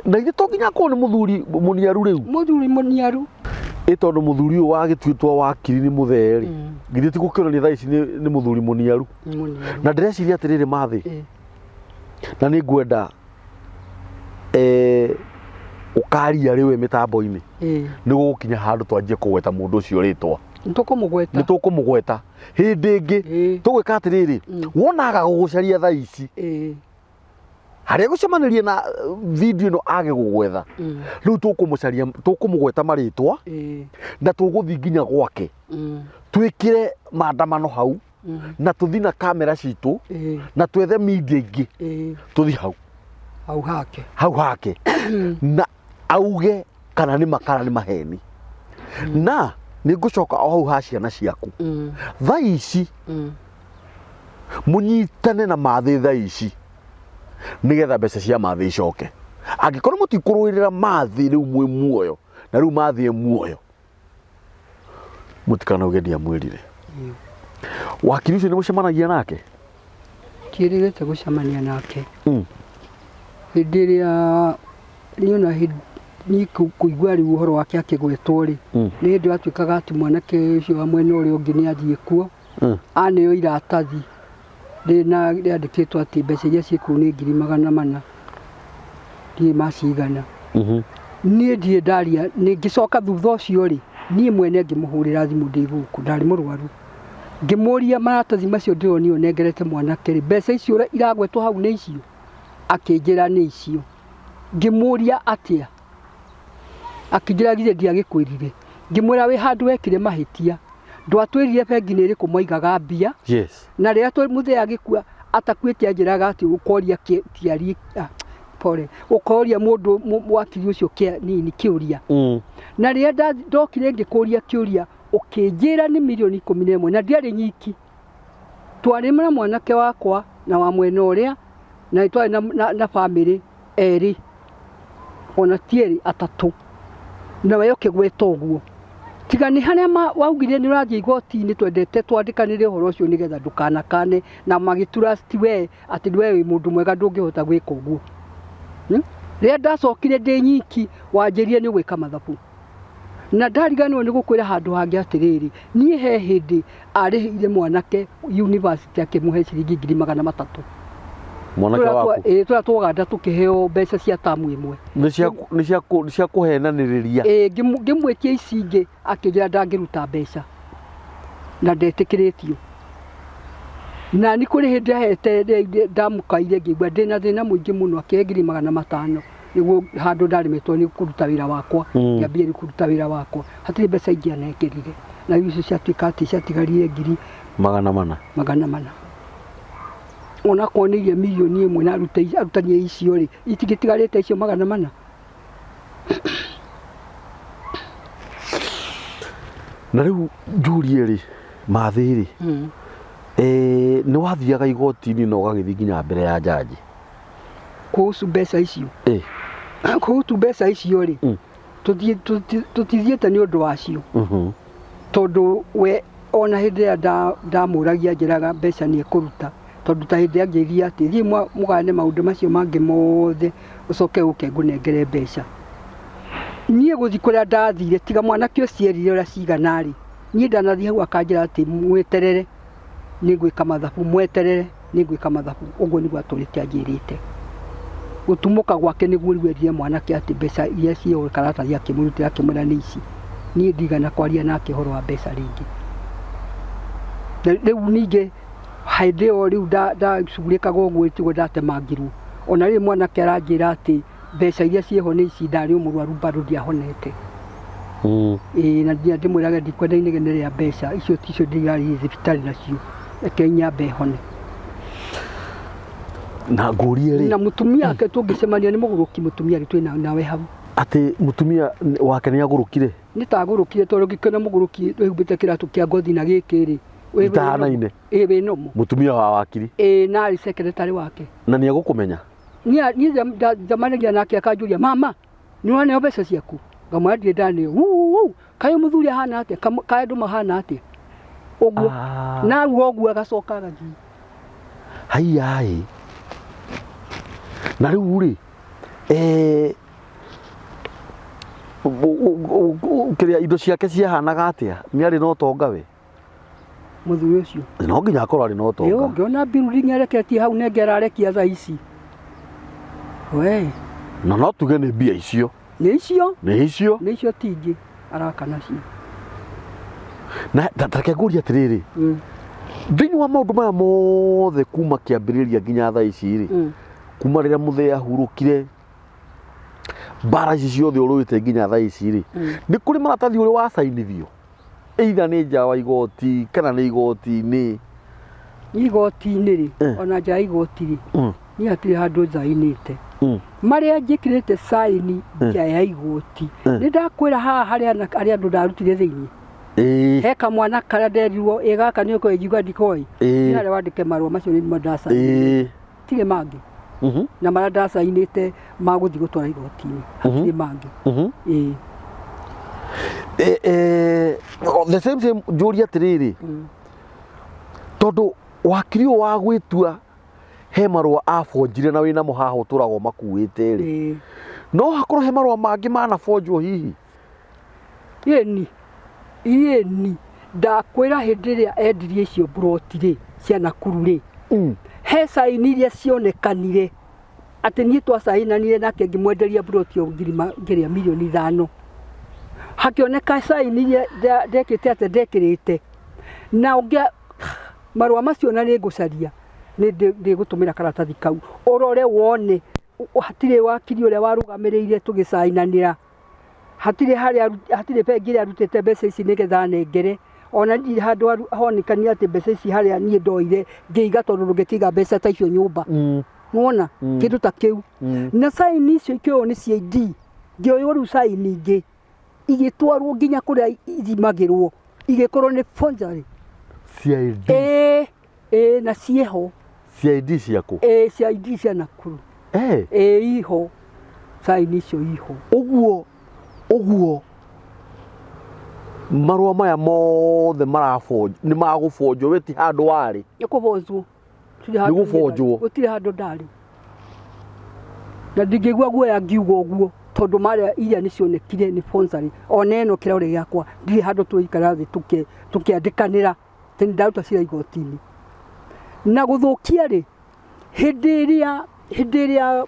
na ithe to nginya akorwo nĩ mũthuri mũniaru rĩu? Mũthuri mũniaru. Ĩ tondũ mũthuri ũyũ wagĩtuĩtwo wakiri nĩ mũthee rĩ, githĩ ti gũkĩonania thaa ici nĩ mũthuri mũniaru? Nĩ mũniaru. Na ndĩreciria atĩrĩrĩ mathĩ, na nĩ ngwenda ũkaria rĩu wĩ mĩtambo-inĩ, nĩ gũgũkinya handũ twanjie kũgweta mũndũ ũcio rĩtwa. Nĩ tũkũmũgweta. Nĩ tũkũmũgweta hĩndĩ ĩngĩ. Tũgwĩka atĩrĩrĩ, wonaga gũgũcaria thaa ici harĩa gũcemanĩria na video ĩno age gũgwetha, rĩu tũkũmũcaria, tũkũmũgweta marĩtwa na tũgũthiĩ nginya gwake, twĩkĩre maandamano hau na tũthiĩ na kamera citũ na twethe media ingĩ, tũthiĩ hau. Hau hake. Hau hake na auge kana nĩ makara nĩ maheni. Na nĩ ngũcoka o hau ha ciana ciaku thaa ici, mũnyitane na mathĩ thaa ici nĩgetha mbeca cia mathĩ icoke. Angĩkorwo mũtikũrũĩrĩra mathĩ rĩu mwĩ muoyo, na rĩu mathĩ e muoyo, mũtikanauge ndiamwĩrire. Wakiri ũcio nĩ mũcemanagia nake? Ndiĩrĩgĩte gũcemania nake. Hĩndĩ ĩrĩa niona niĩ kũigua rĩu ũhoro wake akĩgwetwo rĩ, nĩ hĩndĩ watuĩkaga atĩ mwanake ũcio wa mwena ũrĩa ũngĩ nĩ athiĩ kuo, aneo iratathi rĩna rĩandĩkĩtwo atĩ mbeca iria ciĩ kũu nĩ 400,000, ndiũĩ macigana. Niĩ ndirĩ ndaria. Nĩ ngĩcoka thutha ũcio rĩ, niĩ mwene ngĩmũhũrĩra thimũ ndĩ gũkũ, ndarĩ mũrwaru, ngĩmũria maratathi macio ndĩronio nengerete mwanake rĩ, mbeca icio iragwetwo hau nĩ icio? Akĩnjĩra nĩ icio. Ngĩmũria atĩa? Akĩnjĩra githĩ ndiagĩkwĩrire? Ngĩmwĩra wĩ handũ wekire mahĩtia, ndwatwĩrire bengi nĩ ĩrĩkũ mwaigaga mbia. Na rĩrĩa mũthee agĩkua atakuĩte anjĩraga atĩ ũkoria kĩari, pole, ũkoria mũndũ wakiri ũcio kĩa nini kĩũria. Na rĩrĩa ndokire ngĩkũria kĩũria, ũkĩnjĩra nĩ mirioni 11, na ndiarĩ nyiki, twarĩ na mwanake wakwa na wa mwena ũrĩa, na twarĩ na bamĩrĩ erĩ, ona ti erĩ, atatũ, na we ũkĩgweta ũguo. Tiga nĩ harĩa waugire nĩ ũrathiĩ igoti-inĩ, twendete twandĩkanĩre ũhoro ũcio nĩgetha ndũkanakane na magĩtrust we atĩ we wĩ mũndũ mwega, ndũngĩhota gwĩka ũguo. Rĩrĩa ndacokire ndĩ nyiki, wanjĩrire nĩ ũgwĩka mathabu, na ndariganĩrwo nĩ gũkwĩra handũ hangĩ atĩrĩrĩ, niĩ he hĩndĩ arĩhĩire mwanake university akĩmũhe ciringi 300,000. Mwanake waku? Ĩĩ, tũrĩa twoganda tũkĩheo mbeca cia tamu ĩmwe. Nĩ cia kũhenanĩrĩria. Ĩĩ, ngĩmwĩtia ici ingĩ akĩnjĩra ndangĩruta mbeca na ndetĩkĩrĩtio. Na nĩ kũrĩ hĩndĩ ahete ndamũkaire ngĩigua ndĩna thĩna mũingĩ mũno, akĩhe 500,000 nĩguo handũ ndaremetwo nĩ kũruta wĩra wakwa. Ngĩambia rĩu kũruta wĩra wakwa, hatirĩ mbeca ingĩ anengerire, na rĩu icio ciatuĩka atĩ ciatigarire ngiri 400. 400. Onakorwo nĩ iria mirioni 1 na arutanie icio rĩ, itingĩtigarĩte icio 400. Na rĩu njũrie rĩ, mathĩ rĩ, Nĩ wathiaga igoti-inĩ na ũgagĩthiĩ nginya mbere ya jaji? Kuhusu mbeca icio? Kuhusu mbeca icio rĩ, tũtithiĩte nĩ ũndũ wacio, tondũ we ona hĩndĩ ĩrĩa ndamũragia njĩraga mbeca nĩ ekũruta, tondũ ta hĩndĩ anjĩrire atĩ thiĩ mũgane maũndũ macio mangĩ mothe ũcoke ũke ngũnengere mbeca. Niĩ gũthiĩ kũrĩa ndathire tiga mwanake ũcio erire ũrĩa cigana rĩ, niĩ ndanathiĩ hau akanjĩra atĩ mweterere nĩ ngwĩka mathabu, mweterere nĩ ngwĩka mathabu, ũguo nĩguo atũrĩte anjĩrĩte. Gũtumũka gwake nĩguo rĩu erire mwanake atĩ mbeca iria ciĩ karatathi akĩmũrutĩra akĩmwĩra nĩ ici. Niĩ ndigana kwaria nake ũhoro wa mbeca rĩngĩ. Na rĩu ningĩ hĩndĩ ĩyo rĩu ndacugurĩkaga ũguo tiguo ndatemangirwo. Ona rĩrĩ mwanake aranjĩra atĩ mbeca iria ciĩho nĩ ici, ndarĩ o mũrwaru bado ndiahonete. Ĩĩ na nginya ndĩmwĩrage ndikwenda inegene rĩa mbeca icio ticio ndĩrathiĩ thibitarĩ nacio, reke nyambe hone. Na ngũrie rĩ, Na mũtumia wake tũngĩcemania nĩ mũgũrũki mũtumia rĩ twĩ nawe hau. Atĩ mũtumia wake nĩ agũrũkire? Nĩ ta agũrũkire tondũ ũngĩkĩona mũgũrũki wĩhumbĩte kĩratũ kĩa ngothi na gĩkĩ rĩ, Itahanaine. Ĩĩ wĩ normal. Mũtumia wa wakiri? Ĩĩ na arĩ secretary wake. Na nĩ egũkũmenya? Niĩ njemanagia nake akanjũria, mama nĩ ũraneo mbeca ciaku? Ngamwĩra ndirĩ ndaneo. Wuu, kaĩ mũthuri ahana atĩa? Kaĩ andũ mahana atĩa? Ũguo. Na auga ũguo agacoka agathiĩ. Haiya ĩ. Na rĩu rĩ, kĩrĩa indo ciake ciahanaga atĩa? Nĩ arĩ na ũtonga we? Mũthuri ũcio. No nginya akorwo arĩ na ũtonga. Ũngĩona building areketie hau nenge ararekia thaa ici. We. Na no tuge nĩ mbia icio. Nĩ icio. Nĩ icio. Nĩ icio ti ingĩ araka nacio. Na ta reke ngũrie atĩrĩrĩ. Thĩinĩ wa maũndũ maya mothe kuma kĩambĩrĩria nginya thaa ici rĩ, kuma rĩrĩa mũthee ahurũkire, mbara ici ciothe ũrũĩte nginya thaa ici rĩ, nĩ kũrĩ maratathi ũrĩ wacainithio? Either nĩ nja wa igoti kana nĩ igoti-inĩ? Igoti-inĩ rĩ, ona nja ya igoti rĩ, niĩ hatirĩ handũ njainĩte. Marĩa njĩkĩrĩte saini nja ya igoti, nĩ ndakwĩra haha harĩa harĩa andũ ndarutire thĩinĩ. He kamwana karĩa nderirwo ĩ gaka nĩ ũkoĩ ngiuga ndikoĩ. Nĩ harĩa wandĩke marũa macio nĩ nĩmo ndacainire. Tirĩ mangĩ. Na marĩa ndacainĩte ma gũthiĩ gũtwara igoti-inĩ, hatirĩ mangĩ. Ĩĩ. The same same njũrie atĩrĩrĩ, tondũ wakiri ũyũ wa gwĩtua he marũa abonjire na wĩnamo haha ũtũraga ũmakuĩte rĩ, no hakorwo he marũa mangĩ manabonjwo hihi? Ĩni, ĩni, ndakwĩra hĩndĩ ĩrĩa endirie icio mburoti rĩ, cia Nakuru rĩ, he caini iria cionekanire atĩ niĩ twacainanire nake ngĩmwenderia mburoti ĩyo ngiri mirioni 5. Hakĩoneka caini iria ndekĩte atĩ ndekĩrĩte na ũngĩ marũa macio na nĩ ngũcaria nĩ ndĩgũtũmĩra karatathi kau ũrore wone hatirĩ wakiri ũrĩa warũgamĩrĩire tũgĩcainanĩra, hatirĩ harĩa hatirĩ bengi ĩrĩa arutĩte mbeca ici nĩgetha anengere, ona ndirĩ handũ honekania atĩ mbeca ici harĩa niĩ ndoire ngĩiga tondũ ndũngĩkĩiga mbeca ta icio nyũmba. Nĩwona kĩndũ ta kĩu. Na caini icio ikĩoywo nĩ CID, ngĩoywo rĩu caini ingĩ igĩtwarwo nginya kũrĩa ithimagĩrwo igĩkorwo nĩ forgery. CID? Ĩĩ, ĩĩ na ciĩho. CID ciakũ? Ĩĩ, CID cia Nakuru. Ĩĩ iho, caini icio iho. Ũguo, ũguo marũa maya mothe marabonjwo nĩ magũbonjwo, we ti handũ warĩ? Nĩ kũbonjwo. Nĩ gũbonjwo. Gũtirĩ handũ ndarĩ. Na ndingĩigua guoya ngiuga ũguo tondũ marĩa iria nĩ cionekire nĩ forgery. Ona ĩno kĩrore gĩakwa ndirĩ handũ tũikara thĩ tũkĩandĩkanĩra atĩ nĩ ndaruta cira igoti-inĩ. Na gũthũkia rĩ, hĩndĩ ĩrĩa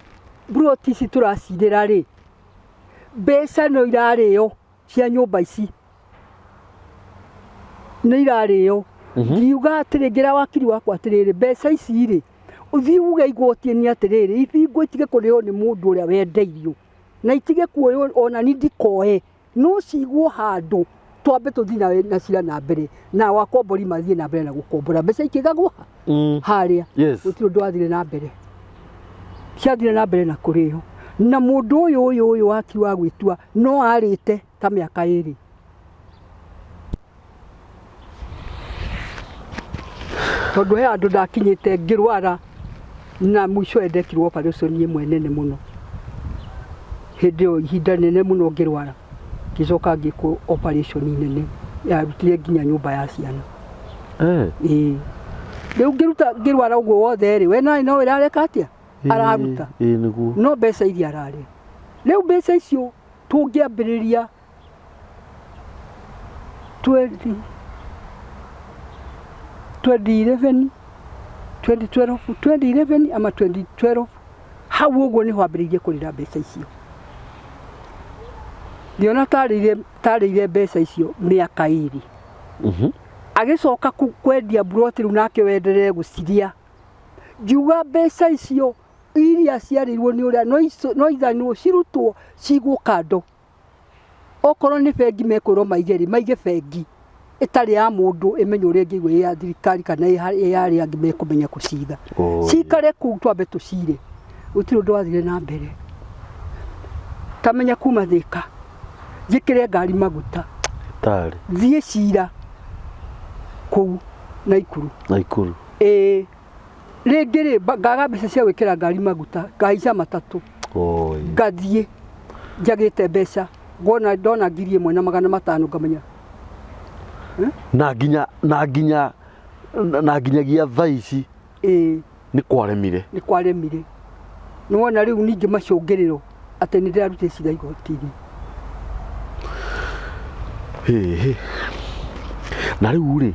mburoti ici tũracirĩra rĩ, mbeca no irarĩo cia nyũmba ici nĩ irarĩo. Ngiuga atĩrĩ, ngĩra wakiri wakwa atĩrĩrĩ, mbeca ici rĩ, ũthiĩ uge igoti-inĩ atĩrĩrĩ, ibingwo itige kũrĩo nĩ mũndũ ũrĩa wendeirio, na itige kuoywo ona niĩ ndikoe, no cigwo handũ twambe tũthiĩ na cira na mbere, na akombori mathiĩ na mbere na gũkombora mbeca ikĩigagwo harĩa. Gũtirĩ ũndũ wathire na mbere, ciathire na mbere na kũrĩo. Na mũndũ ũyũ ũyũ ũyũ wakiri wa gwĩtua no arĩte ta mĩaka 2. Tondũ he handũ ndakinyĩte ngĩrwara na mũico ndekirwo operation ĩmwe nene mũno. Hĩndĩ ĩyo ihinda nene mũno ngĩrwara, ngĩcoka ngĩkwo operation nene yarutire nginya nyũmba ya ciana. Ĩĩ. Rĩu ngĩruta ngĩrwara ũguo wothe rĩ, we nawe no wĩra areka atĩa? Araruta. Ĩĩ nĩguo. No mbeca iria ararĩa. Rĩu mbeca icio tũngĩambĩrĩria 20 2011 2012 2011 ama 2012 hau ũguo nĩho ambĩrĩirie kũrĩra mbeca icio. Ngĩona tarĩire tarĩire mbeca icio mĩaka ĩrĩ. Agĩcoka kwendia mburoti rĩu nake wenderee gũcirĩa. Ngiuga mbeca icio iria ciarĩirwo nĩ ũrĩa no ithanwo cirutwo cigwo kando. Okorwo nĩ bengi mekwĩrwo maige rĩ, maige bengi ĩtarĩ ya mũndũ ĩmenye ũrĩa ĩngĩigwo ĩ ya thirikari kana ĩ ya arĩa angĩ mekũmenya kũciga. Cikare kũu twambe tũcire. Gũtirĩ ũndũ wathire na mbere. Ta menya kuma Thĩka njĩkĩre ngari maguta thiĩ cira kũu Naikuru. Naikuru. Ĩĩ. Rĩngĩ rĩ, ngaga mbeca cia gwĩkĩra ngari maguta, ngahaica matatũ, ngathiĩ njagĩte mbeca, ngona ndona 1500 ngamenya. Na nginya na nginya na nginyagia thaa ici Ĩĩ. Nĩ kwaremire. Nĩ kwaremire. Nĩ wona rĩu ningĩ macũngĩrĩro atĩ nĩ ndĩrarutire cira igoti-inĩ. Hĩhĩ. Na rĩu rĩ,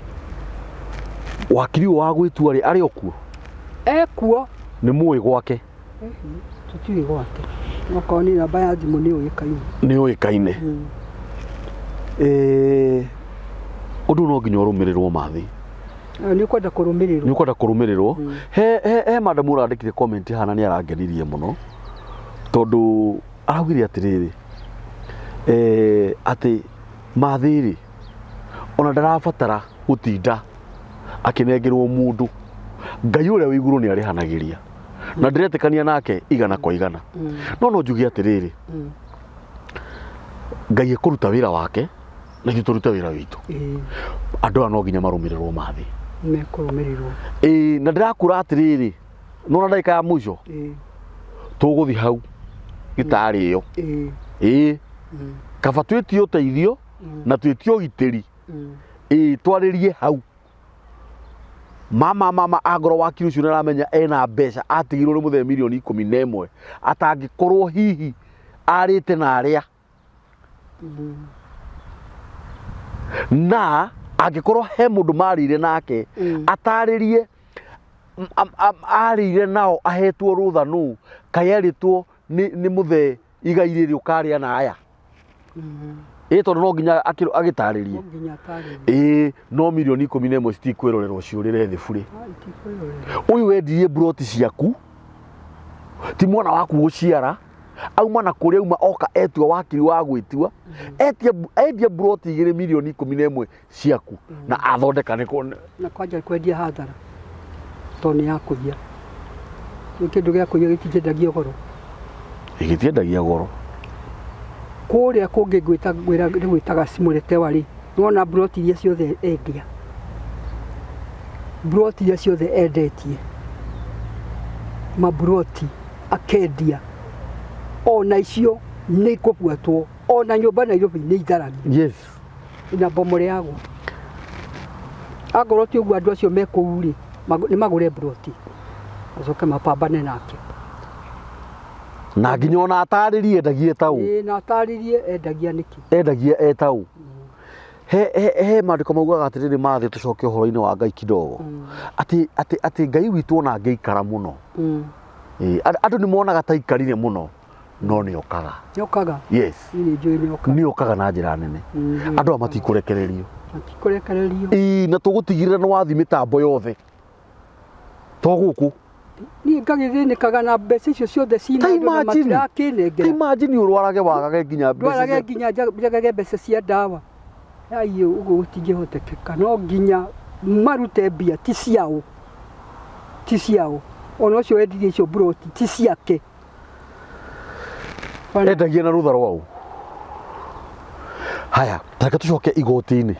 wakiri ũyũ wa gwĩtua rĩ, arĩ o kuo? Ekuo. Nĩ mũĩ gwake? Tũtiũĩ gwake. Okorwo nĩ namba ya thimũ nĩ ũĩkaine. Nĩ ũĩkaine. Eh, ũndũ no nginya ũrũmĩrĩrwo mathi. Nĩ ũkwenda kũrũmĩrĩrwo. Nĩ ũkwenda kũrũmĩrĩrwo. He he he madam ũrandĩkire comment hana nĩ arangenirie mũno. Tondũ araugire atĩrĩrĩ, eh, atĩ mathi rĩ, ona ndarabatara gũtinda akĩnengerwo mũndũ. Ngai ũrĩa wĩ igũrũ nĩ arĩhanagĩria. Na ndĩretĩkania nake igana kwa igana. No no njuge atĩrĩrĩ, Ngai ekũruta wĩra wake na ithuĩ tũrute wĩra witũ. Andũ aya no nginya marũmĩrĩrwo mathĩ. Mekũrũmĩrĩrwo. Ĩĩ, na ndĩrakũra atĩrĩrĩ, nona ndagĩka ya mũico tũgũthiĩ hau gĩtarĩ ĩyo. Ĩĩ, kaba twĩtie ũteithio na twĩtie ũgitĩri. Ĩĩ, twarĩrie hau. Mama mama angorwo wakiri ũcio nĩaramenya ena mbeca atigirwo nĩ mũthee mirioni 11 atangĩkorwo hihi arĩte na arĩa na angĩkorwo he mũndũ marĩire nake atarĩrie arĩire nao ahetwo rũtha nũ kaĩ erĩtwo nĩ mũthee igai rĩrĩ ũkarĩa na aya ĩ tondũ no nginya agĩtarĩrie. No nginya atarĩrie. Ĩ no mirioni 11 citikwĩrorerwo ciũrĩre thĩ burĩ. Ah, itikwĩrorerwo. Ũyũ wendirie mburoti ciaku ti mwana waku gũciara auma na kũrĩa auma oka etua wakiri wa gwĩtua etia endia mburoti igĩrĩ mirioni 11 ciaku na athondeka nĩ Na kwanja kwendia hathara tondũ nĩ ya kũiya. Nĩ kĩndũ gĩa kũiya gĩtingĩendagio goro. Gĩtiendagia goro. Kũrĩa kũngĩ ngwĩra gwĩtaga Simuletewa rĩ, nĩwona mburoti iria ciothe endia, mburoti iria ciothe endetie, mamburoti akendia, ona icio nĩ ikũbuatwo, ona nyũmba Nairobi nĩ itharagio. Na mbomoreagwo. Angorwo ti ũguo andũ acio me kũu rĩ, nĩ magũre mburoti macoke mapambane nake. Na nginya ona atarĩrie endagia ta ũ. Ĩĩ, na atarĩrie endagia nĩkĩ. Endagia eta ũ. He he he maandĩko maugaga atĩrĩrĩ mathĩ tũcoke ũhoro-inĩ wa Ngai kidogo. Atĩ atĩ atĩ Ngai witũ ona angĩikara mũno. Ĩĩ, andũ nĩ monaga ta aikarire mũno no nĩ okaga. Nĩ okaga. Yes. Niĩ nĩ njũĩ nĩ okaga. Nĩ okaga na njĩra nene. Andũ aya matikũrekererio. Matikũrekererio. Ĩĩ, na tũgũtigĩrĩra nĩ wathiĩ mĩtambo yothe. To gũkũ. Niĩ ngagĩthĩnĩkaga na mbeca icio ciothe cina andũ na matirakĩnengera. Ta imagine ũrwarage wagage nginya mbeca. Ndwarage nginya njagage mbeca cia ndawa. Ai ũguo gũtingĩhotekeka. No nginya marute mbia ti ciao. Ti ciao. Ona ũcio wendirie icio mburoti ti ciake. Endagia na rũtha rwao. Haya, ta reke tũcoke igoti-inĩ.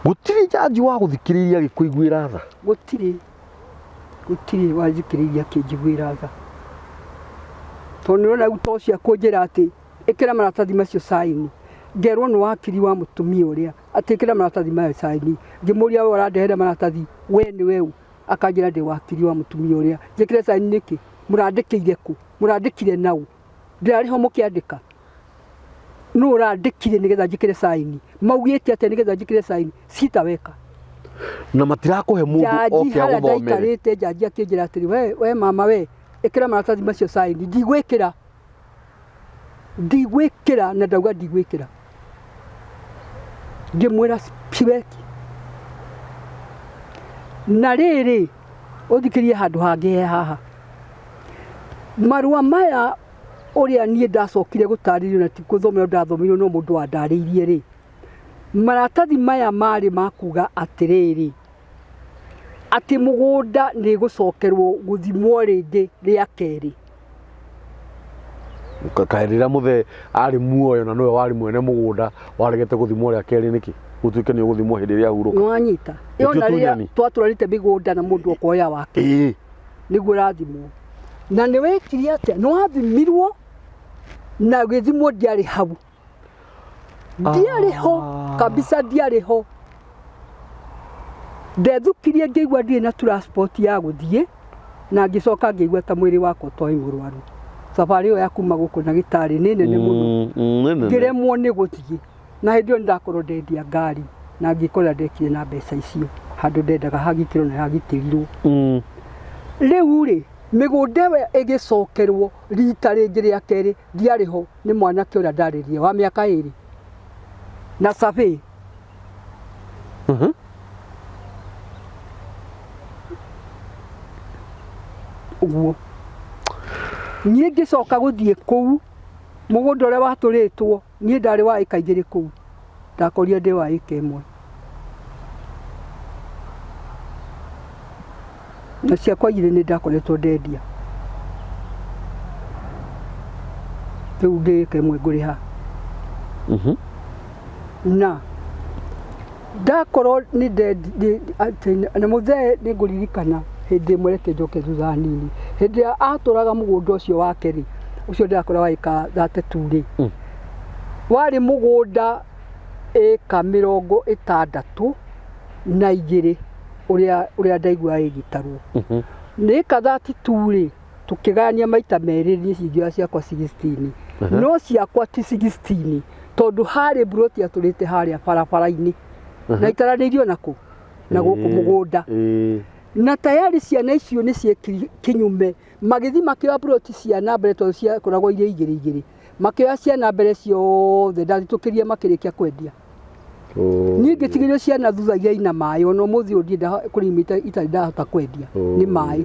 Gũtirĩ jaji wa gũthikĩrĩria agĩkũiguĩra tha. Gũtirĩ, gũtirĩ wanjikĩrĩirie akĩnjiguĩra tha. Tondũ nĩũrona rĩu to ũcio akũnjĩra atĩ ĩkĩra maratathi macio caini. Ngerwo nĩ wakiri wa mũtumia ũrĩa atĩ ĩkĩra maratathi maya caini. Ngĩmũria we ũrandehera maratathi we nĩwe ũ? Akanjĩra ndĩ wakiri wa mũtumia ũrĩa. Njĩkĩre caini nĩkĩ? Mũrandĩkĩire kũ? Mũrandĩkire naũ? Ndĩrarĩ ho mũkĩandĩka? Nũ ũrandĩkire nĩgetha njĩkĩre caini? Maugĩte atĩa nĩgetha njĩkĩre caini? Sitaweka. Na matirakũhe mũndũ Njanji oke harĩa agũthomere. ndaikarĩte njanji akĩnjĩra atĩrĩ, we, we mama we, ĩkĩra maratathi macio caini. Ndigwĩkĩra. Ndigwĩkĩra na ndauga ndigwĩkĩra. Ngĩmwĩra siweki. Na rĩrĩ, ũthikĩrie handũ hangĩ he haha. Marũa maya ũrĩa niĩ ndacokire gũtarĩrio na ti gũthomerwo ndathomeirwo no mũndũ wandarĩirie rĩ, maratathi maya marĩ ma kuga atĩrĩrĩ, atĩ mũgũnda nĩ gũcokerwo gũthimwo rĩngĩ rĩa kerĩ. Kaĩ rĩrĩa mũthee arĩ muoyo na nĩwe warĩ mwene mũgũnda waregete gũthimwo rĩa kerĩ nĩkĩ? Gũtuĩke nĩ ũgũthimwo hĩndĩ ĩrĩa ahurũka. Nĩwanyita? Nĩkĩo Yona rĩrĩa tunyani. twatũranĩte mĩgũnda na mũndũ okoya wake. Ĩĩ. Nĩguo ũrathimwo. Na nĩ wekire atĩa? Nĩ wathimirwo na ũgĩthimwo ndiarĩ hau. Ndiarĩ ho kabisa, ndiarĩ ho. Ndethukirie ngĩigua ndirĩ na transport ya gũthiĩ na ngĩcoka ngĩigua ta mwĩrĩ wakwa ũtoĩ mũrwaru. Thabarĩ ĩyo ya kuma gũkũ na gĩtarĩ nĩ nene mũno. Nĩ nene. Ngĩremwo nĩ gũthiĩ. Na hĩndĩ ĩyo nĩ ndakorwo ndendia ngari na ngĩkora ndekire na mbeca icio handũ ndendaga hagitĩrwo na hagitĩrirwo. Rĩu rĩ, mĩgũnda ĩyo ĩgĩcokerwo rita rĩngĩ rĩa kerĩ ndiarĩ ho nĩ mwanake ũrĩa ndarĩrire wa mĩaka ĩrĩ na survey. Ũguo. Niĩ ngĩcoka gũthiĩ kũu mũgũnda ũrĩa watũrĩtwo niĩ ndarĩ wa ĩka igĩrĩ kũu ndakorire ndĩ wa ĩka ĩmwe. Na ciakwa igĩrĩ nĩ ndakoretwo ndendia. Rĩu ndĩ ĩka ĩmwe ngũrĩha. Na ndakorwo nĩ ndendi atĩ na mũthee nĩ ngũririkana hĩndĩ ĩmwe reke njoke thutha hanini. Hĩndĩ ĩrĩa atũraga mũgũnda ũcio wake rĩ, ũcio ndĩrakora wa ĩka 32 rĩ, warĩ mũgũnda ĩka 62 ũrĩa ũrĩa ndaigua ĩgĩtarwo. Nĩ ĩka 32 rĩ, tũkĩgayania maita merĩ niĩ cingĩoya ciakwa 16. No ciakwa ti 16 tondũ harĩ mburoti yatũrĩte harĩa barabara-inĩ na itaranĩirio na kũ? Na gũkũ mũgũnda. Na tayari ciana icio nĩ ciekire kĩnyume magĩthiĩ makĩoya mburoti cia na mbere tondũ ciakoragwo irĩ igĩrĩ igĩrĩ. Makĩoya cia na mbere ciothe ndathitũkĩrie makĩrĩkia kwendia. Niĩ ngĩtigĩrio ciana thutha iria ina maĩ ona ũmũthĩ ũyũ ndirĩ kũrĩ imwe itarĩ ndahota kwendia nĩ maĩ.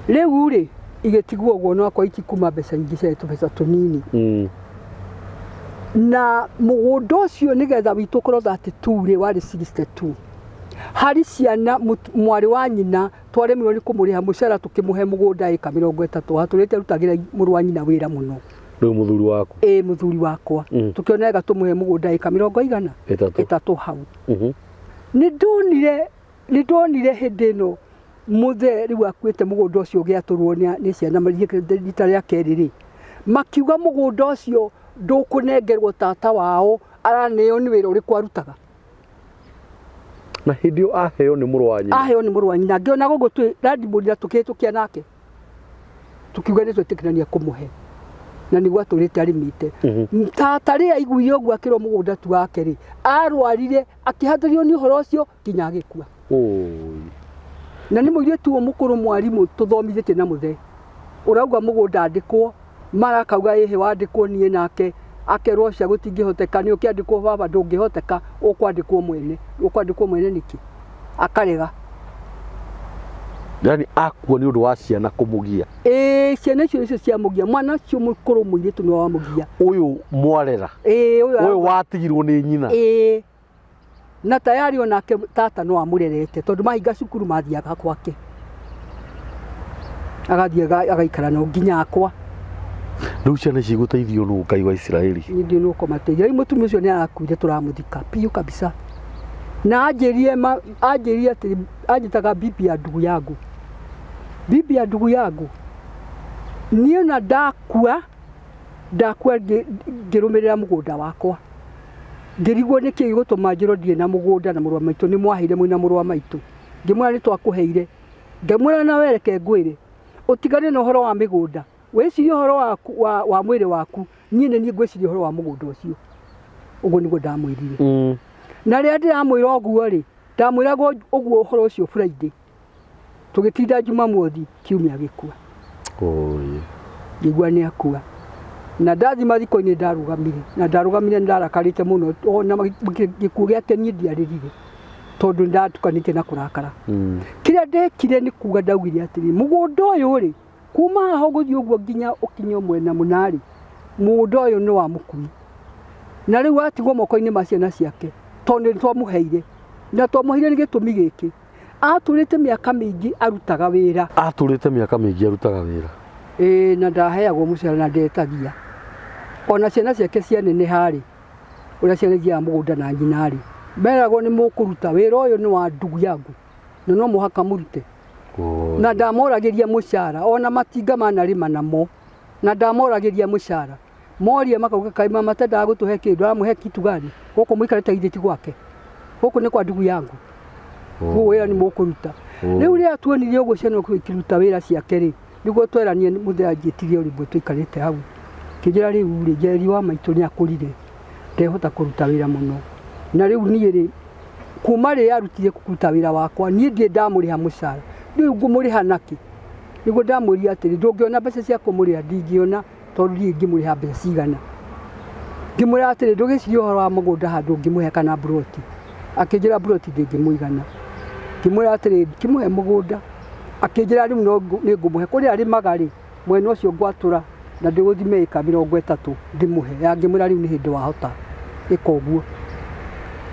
Rĩu rĩ igĩtigwo ũguo no akorwo itikuma mbeca nyingĩ ciarĩ tũbeca tũnini. Na mũgũnda ũcio nĩgetha witũ ũkorwo 32 rĩ warĩ 62. Harĩ ciana mwarĩ wa nyina twaremirwo nĩ kũmũrĩha mũcara tũkĩmũhe mũgũnda ĩka 30 watũrĩte arutagĩra mũrũ wa nyina wĩra mũno. Rĩu mũthuri waku? Ĩĩ mũthuri wakwa. Tũkĩona wega tũmũhe mũgũnda ĩka mĩrongo igana? Ĩtatũ. Ĩtatũ hau. Nĩ ndonire, nĩ ndonire hĩndĩ ĩno mũthee rĩu akuĩte mũgũnda ũcio ũgĩatũrwo nĩ ciana rita rĩa kerĩ rĩ, makiuga mũgũnda ũcio ndũkũnengerwo tata wao araneo nĩ wĩra ũrĩkũ arutaga. Na hĩndĩ ĩyo aheo nĩ mũrũ wa nyina. Aheo nĩ mũrũ wa nyina. Ngĩona gũkũ twĩ ndandimũrira tũkĩhĩtũkia nake. Tũkiuga nĩ twetĩkĩrania kũmũhe. Na nĩguo atũrĩte arĩmĩte. Tata rĩ aiguire ũguo akĩrwo mũgũnda tu wake rĩ, arwarire akĩhatĩrĩrio nĩ ũhoro ũcio nginya agĩkua. Na nĩ mũirĩtu ũyũ mũkũrũ mwarimũ tũthomithĩtie na mũthee. Ũrauga mũgũnda andĩkwo, mara akauga ĩhĩ wandĩkwo niĩ nake, akerwo ũcio gũtingĩhoteka nĩ ũkĩandĩkwo baba ndũngĩhoteka ũkwandĩkwo mwene. Ũkwandĩkwo mwene nĩkĩ? Akarega. Yani akua nĩ ũndũ wa ciana kũmũgia. Ĩĩ ciana icio nĩcio ciamũgia. Mwana ũcio mũkũrũ mũirĩtu nĩwe wamũgia. Ũyũ mwarera. Ĩĩ ũyũ. Ũyũ watigirwo nĩ nyina. Ĩĩ. Na tayari onake tata no amũrerete tondũ mahinga cukuru mathiaga gwake. Agathiĩ agaikara nao nginya akwa. Rĩu ciana ici igũteithio nũ Ngai wa Isiraeli? Niĩ ndiũĩ nũ ũkũmateithia. Rĩu mũtumia ũcio nĩ arakuire tũramũthika biũ kabisa. Na anjĩrire anjĩrire atĩ anjĩtaga bibi ya ndugu yangu. Bibi ya ndugu yangu. Niĩ ona ndakua, ndakua ngĩrũmĩrĩra mũgũnda wakwa. Ngĩrigwo nĩkĩ gĩgũtũma njĩrwo ndirĩ na mũgũnda na mũrũ wa maitũ nĩ mwaheire mwĩna mũrũ wa maitũ. Ngĩmwĩra nĩ twakũheire. Ngĩmwĩra nawe reke ngwĩre, ũtigane na ũhoro wa mĩgũnda. Wĩcirie ũhoro waku wa, wa mwĩrĩ waku, niĩ nĩ niĩ ngwĩciria ũhoro wa mũgũnda ũcio. Ũguo nĩguo ndamwĩrire. Na rĩrĩa ndĩramwĩra ũguo rĩ, ndamwĩraga ũguo ũhoro ũcio Friday. Tũgĩtinda Jumamothi, kiumia agĩkua. Oi. Ngĩigua nĩ akua. Na ndathiĩ mathiko-inĩ ndarũgamire, na ndarũgamire ndarakarĩte mũno, ona gĩkuũ gĩake niĩ ndiarĩrire, tondũ ndatukanĩte na kũrakara. Kĩrĩa ndekire nĩ kuga ndaugire atĩrĩ, mũgũnda ũyũ rĩ, kuma haha ũgũthiĩ ũguo nginya ũkinye mwena mũna rĩ, mũgũnda ũyũ nĩ wa mũkui. Na rĩu watigwo moko-inĩ ma ciana ciake, tondũ nĩ twamũheire. Na twamũheire nĩ gĩtũmi gĩkĩ, atũrĩte mĩaka mĩingĩ arutaga wĩra. Atũrĩte mĩaka mĩingĩ arutaga wĩra. Ĩĩ na ndaheagwo mũcara na ndetagia. Ona ciana ciake cianeneha rĩ, ũrĩa ciana ithiaga mũgũnda na nyina rĩ, meragwo nĩ mũkũruta wĩra ũyũ nĩ wa ndugu yangu na no mũhaka mũrute. Na ndamoragĩria mũcara ona matinga manarĩma namo na ndamoragĩria mũcara. Moria makauga kaĩ mama atendaga gũtũhe kĩndũ aramũhe kitu gani? Gũkũ mũikarĩte githĩ ti gwake? Gũkũ nĩ kwa ndugu yangu. Gũkũ wĩra nĩ mũkũruta. Rĩu rĩrĩa tuonire ũguo ciana ikĩruta wĩra ciake rĩ, nĩguo tweranie mũthenya anjĩtire o rĩmwe tũikarĩte hau. Akĩnjĩra rĩu rĩ, Njeri wa maitũ nĩ akũrire, ndehota kũruta wĩra mũno. Na rĩu niĩ rĩ, kuma rĩrĩa arutire kũruta wĩra wakwa, niĩ ndirĩ ndamũrĩha mũcara. Rĩu ngũmũrĩha nakĩ? Nĩguo ndamwĩrire atĩrĩ, ndũngĩona mbeca cia kũmũrĩha, ndingĩona tondũ ndiũĩ ingĩmũrĩha mbeca cigana. Ngĩmwĩra atĩrĩ, ndũgĩcirie ũhoro wa mũgũnda handũ ũngĩmũhe kana mburoti. Akĩnjĩra mburoti ndĩngĩmũigana. Ngĩmwĩra atĩrĩ, kĩmũhe mũgũnda. Akĩnjĩra rĩu no nĩngũmũhe, kũrĩa arĩmaga rĩ, mwena ũcio ngwatũra na ndĩũthime ĩka 30 ndĩmũhe. Ngĩmwĩra rĩu nĩ hĩndĩ wahota, ĩka ũguo.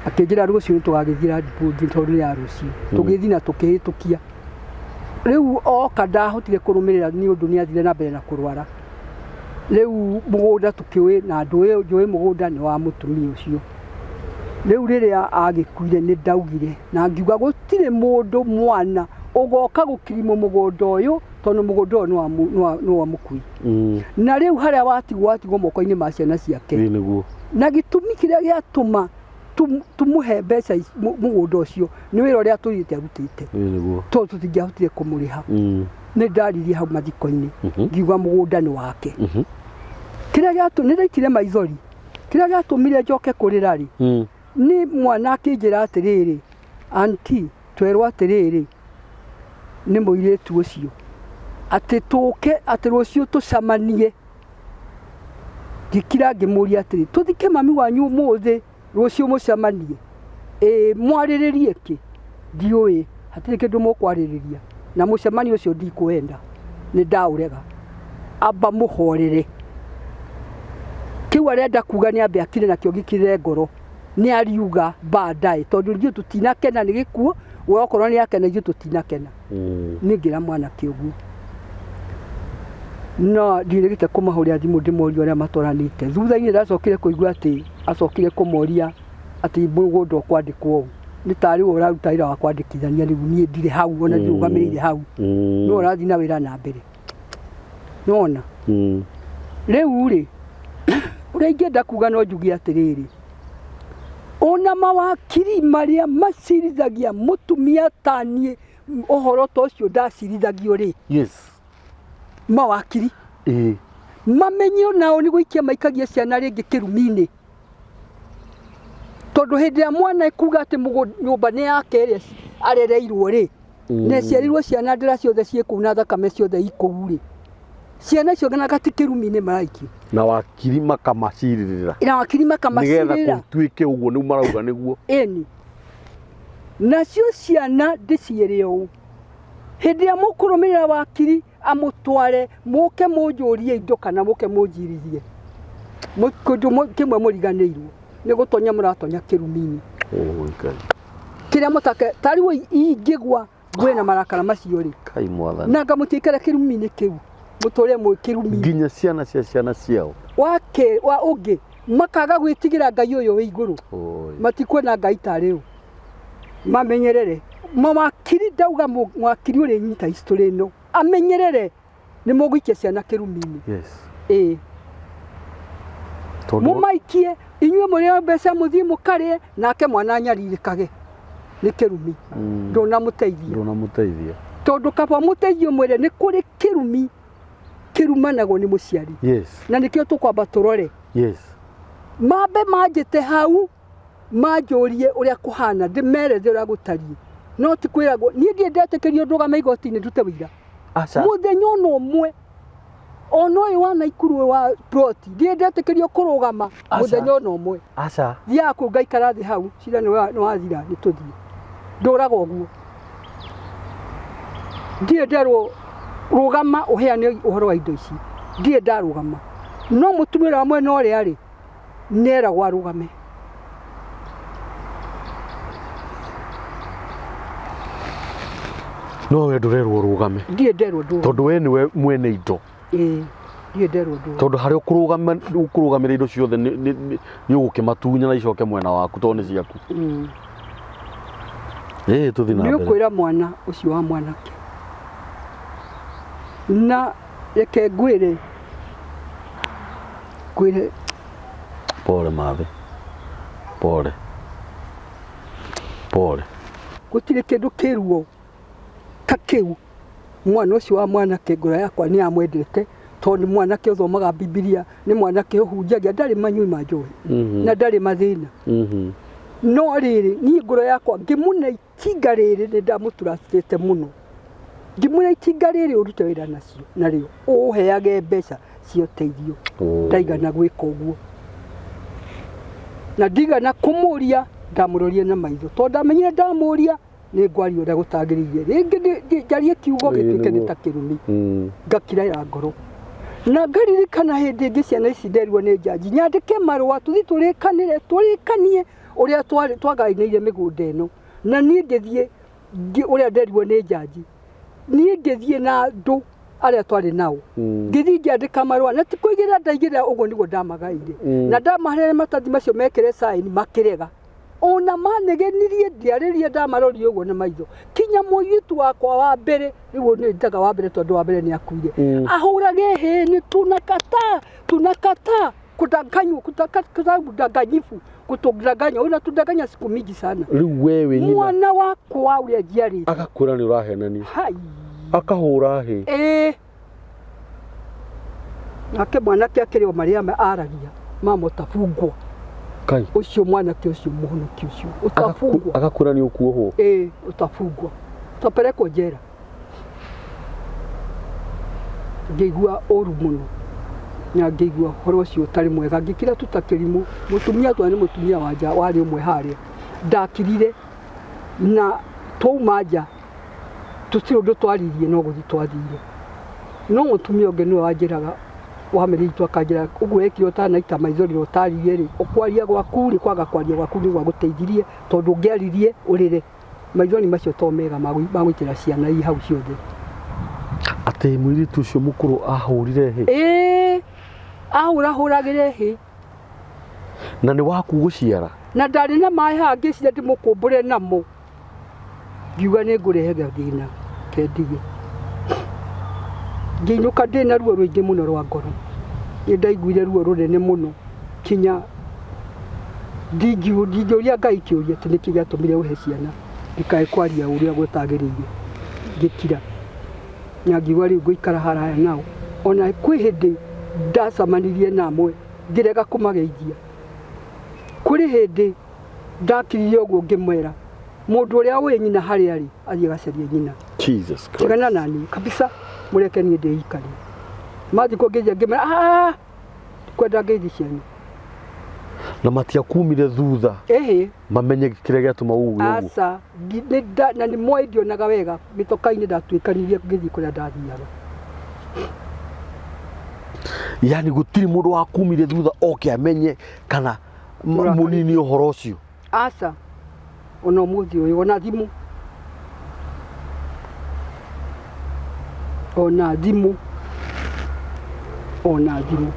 Akĩnjĩra rũciũ nĩtũgagĩthiĩ land board tondũ nĩ ya rũciũ. Tũgĩthiĩ na tũkĩhĩtũkia. Rĩu oka ndahotire kũrũmĩrĩra nĩ ũndũ nĩ athire na mbere na kũrwara. Rĩu mũgũnda tũkĩũĩ na ndũĩ njũĩ mũgũnda nĩ wa mũtumia ũcio. Rĩu rĩrĩa agĩkuire nĩ ndaugire na ngiuga gũtirĩ mũndũ mwana ũgoka gũkirimũ mũgũnda ũyũ tondũ mũgũnda ũyũ nĩ wa mũkui. Na rĩu harĩa watigwo watigwo moko-inĩ ma ciana ciake. Ĩĩ nĩguo. Na gĩtũmi kĩrĩa gĩatũma tũmũhe mbeca mũgũnda ũcio nĩ wĩra ũrĩa atũrĩte arutĩte. Ĩĩ nĩguo. Tondũ tũtingĩahotire kũmũrĩha. Nĩ ndaririe hau mathiko-inĩ ngiuga mũgũnda nĩ wake. Kĩrĩa gĩatũ nĩ ndaitire maithori. Kĩrĩa gĩatũmire njoke kũrĩra rĩ, nĩ mwana akĩnjĩra atĩrĩrĩ, auntie twerwo atĩrĩrĩ, nĩ mũirĩtu ũcio atĩ tũke atĩ rũciũ tũcemanie. Ngĩkira ngĩmũria atĩrĩ, tũthike mami wanyu ũmũthĩ rũciũ mũcemanie? Ĩĩ mwarĩrĩrie kĩ? Ndiũĩ, hatirĩ kĩndũ mũkwarĩrĩria na mũcemanio ũcio ndikũwenda, nĩ ndaũrega. Amba mũhorere. Kĩu arenda kuga nĩ ambe akire nakĩo gĩkirĩre ngoro, nĩ ariuga baadaye tondũ ithuĩ tũtinakena nĩ gĩkuũ, we okorwo nĩ akena ithuĩ tũtinakena. Niĩ ngĩra mwanake ũguo. No ndiĩrĩgĩte kũmahũrĩra thimũ ndĩmorie ũrĩa matwaranĩte. Thutha-inĩ ndacokire kũigua atĩ acokire kũmoria atĩ mũgũnda ũkwandĩkwo ũũ. Nĩ tarĩ we ũraruta wĩra wa kwandĩkithania rĩu niĩ ndirĩ hau ona ndirũgamĩrĩire hau. Nĩwe ũrathiĩ na wĩra na mbere. Nĩwona? Rĩu rĩ, ũrĩa ingĩenda kuga no njuge atĩrĩrĩ, ona mawakiri marĩa macirithagia mũtumia ta niĩ ũhoro ta ũcio ndacirithagio rĩ, mawakiri mamenye onao nĩ gũikia maikagia ciana rĩngĩ kĩrumi-inĩ. Tondũ hĩndĩ ĩrĩa mwana ekuga atĩ nyũmba nĩ yake ĩrĩa arereirwo rĩ, na ĩciarĩirwo ciana ndĩra ciothe ciĩ kũu na thakame ciothe i kũu rĩ, ciana icio na gati kĩrumi-inĩ maraikio. Na wakiri makamacirĩrĩra. Na wakiri makamacirĩrĩra. Nĩgetha gũtuĩke ũguo nĩu marauga nĩguo. Ĩni. Nacio ciana ndĩciĩre ũũ, hĩndĩ ĩrĩa mũkũrũmĩrĩra wakiri amũtware mũke mũnjũrie indo kana mũke mũnjirithie, kĩndũ kĩmwe mũriganĩirwo nĩ gũtonya mũratonya kĩrumi-inĩ. Oi Ngai. Kĩrĩa mũtake, ta rĩu ingĩgwa ngwe na marakara macio rĩ, Kai mwathani. na ngamũtiikara kĩrumi-inĩ kĩu, mũtũre mwĩ kĩrumi-inĩ. Nginya ciana cia ciana ciao. Wake wa ũngĩ makaga gwĩtigĩra Ngai ũyũ wĩ igũrũ. Oi. Matikuona Ngai tarĩ ũ. Mamenyerere mawakiri, ndauga mwakiri ũrĩ nyita history ĩno amenyerere nĩ mũgũikia ciana kĩrumi-inĩ. Ĩĩ. Tondũ Mũmaikie inyuĩ mũrĩo mbeca mũthiĩ mũkarĩe nake mwana anyarirĩkage nĩ kĩrumi. Ndũnamũteithia. Ndũnamũteithia. Tondũ kaba mũteithie ũmwĩre nĩ kũrĩ kĩrumi kĩrumanagwo nĩ mũciari. Na nĩkĩo tũkwamba tũrore. Mambe manjĩte hau manjũrie ũrĩa kũhana ndĩmerethe ũrĩa gũtariĩ, no ti kwĩragwo niĩ ndirĩ ndetĩkĩrio ndũgame igoti-inĩ ndute ũira. Aca. Mũthenya ona ũmwe ona ũyũ wa Naikuru wa plot ndirĩ ndetĩkĩrio kũrũgama mũthenya ona ũmwe. Aca. Thiaga kũu ngaikara thĩ hau cira nĩ wathira nĩ tũthiĩ. Ndũraga ũguo. Ndirĩ nderwo rũgama ũheane ũhoro wa indo ici, ndirĩ ndarũgama. No mũtumia ũrĩa wa mwena ũrĩa rĩ, nĩeragwo arũgame. No we ndũrerwo ũrũgame. Ndirĩ nderwo ndũgame. Tondũ we nĩwe mwene indo. Ĩĩ, ndirĩ nderwo ndũgame. Tondũ harĩa ũkũrũgamĩra indo ciothe nĩ ũgũkĩmatunya na icoke mwena waku tondũ nĩ ciaku. Ĩĩ, tũthiĩ na Nĩ mbere. ũkwĩra mwana ũcio wa mwanake. Na reke ngwĩre, ngwĩre. Pole mathe. Pole. Pole. Gũtirĩ kĩndũ kĩruo ta kĩu. Mwana ũcio wa mwanake ngoro yakwa nĩ yamwendete tondũ nĩ mwanake ũthomaga Bibilia, nĩ mwanake ũhunjagia, ndarĩ manyui ma njohi na ndarĩ mathĩna. No rĩrĩ, niĩ ngoro yakwa ngĩmũne itinga rĩrĩ nĩ ndamũturacĩte mũno. Ngĩmwĩra itinga rĩrĩ ũrute wĩra nacio narĩo ũheage mbeca cia ũteithio. Ndaigana gwĩka ũguo. Na ndigana kũmũria, ndamũrorie na maitho tondũ ndamenyire ndamũria nĩ ngwaria ũrĩa gũtagĩrĩire. Rĩngĩ njarie kiugo gĩtuĩke nĩ ta kĩrumi. Ngakira ya ngoro. Na ngaririkana hĩndĩ ĩngĩ ciana ici nderirwo nĩ njanji nyandĩke marũa tũthiĩ tũrĩkanĩre tũrĩkanie ũrĩa twagayanĩire mĩgũnda ĩno. Na niĩ ngĩthiĩ ũrĩa nderirwo nĩ njanji, niĩ ngĩthiĩ na andũ arĩa twarĩ nao. Ngĩthiĩ ngĩandĩka marũa na ti kũigĩrĩra ndaigĩrĩra, ũguo nĩguo ndamagaĩire. Na ndamaheire maratathi macio mekĩre sign makĩrega. Ona manegenirie ndiarĩrie ndamarorire ũguo na maitho. Kinya mũirĩtu wakwa wa mbere, rĩu nĩ njĩtaga wa mbere tondũ wa mbere nĩ akuire. Ahũrage hĩ nĩ tunakataa, tunakataa kudanganywa, udanganyifu, kutudanganya, unatudanganya siku mingi sana. Rĩu we wĩ nyina. Mwana wakwa ũrĩa njiarĩte. Agakwĩra nĩ ũrahenania. Hai. Akahũra hĩ. Ĩĩ. Nake mwanake akĩrĩ o marĩa aragia, mama ũtabungwo. Kai. Ũcio mwanake ũcio mũhonoki ũcio ũtabungwo. Agakwĩra nĩ ũkuohwo. Ĩĩ, ũtabungwo. Utapelekwo njera. Ngĩigua ũru mũno na ngĩigua ũhoro ũcio ũtarĩ mwega, ngĩkira tu ta kĩrimũ. Mũtumia twa nĩ mũtumia wa nja warĩ ũmwe harĩa, ndakirire na twauma nja tũtirĩ ũndũ twaririe no gũthiĩ twathire. No mũtumia ũngĩ nĩwe wanjĩraga bamĩrĩ itũ akanjĩra ũguo wekire ũtanaita maithori na ũtaririe rĩ, kwaria gwaku rĩ, kwaga kwaria gwaku nĩ gwagũteithirie tondũ ũngĩaririe ũrĩre. Maithori macio to mega ma gũitĩra ciana i hau ciothe. Atĩ mũirĩtu ũcio mũkũrũ ahũrire hĩ? Ĩĩ, ahũrahũragĩre hĩ. Na nĩ waku gũciara? Na ndarĩ na maĩ haha ngĩciria ndĩmũkũmbũre namo. Ngiuga nĩ ngũrehe gathĩna kendige. Ngĩinũka ndĩna ruo rũingĩ mũno rwa ngoro. Nĩ ndaiguire ruo rũnene mũno kinya ndingĩũria Ngai kĩũria atĩ nĩkĩ gĩatũmire ũhe ciana ndikae kwaria ũrĩa gũtagĩrĩire. Ngĩkira na ngiuga rĩu ngũikara haraya nao. Ona kwĩ hĩndĩ ndacemanirie na amwe ngĩrega kũmageithia. Kũrĩ hĩndĩ ndakirire ũguo ngĩmwĩra mũndũ ũrĩa ũĩ nyina harĩa arĩ athiĩ agacarie nyina. Jesus Christ. Tigana na niĩ kabisa, mũreke niĩ ndĩikarie. Mathiĩ kũngeithia ngĩmera ah, ndikwenda ngeithi cianyu. Na matiakumire thutha. Ĩhĩ. Mamenye kĩrĩa gĩatũma uge ũguo. Aca, na nĩ moĩ ndionaga wega, mĩtoka-inĩ ndatuĩkanirie ngĩthiĩ kũrĩa ndathiaga. Yani gũtirĩ mũndũ wakumire thutha oke amenye kana mũnini ũhoro ũcio. Aca, ona ũmũthĩ ũyũ, ona thimũ. Ona thimũ. Ona thimũ.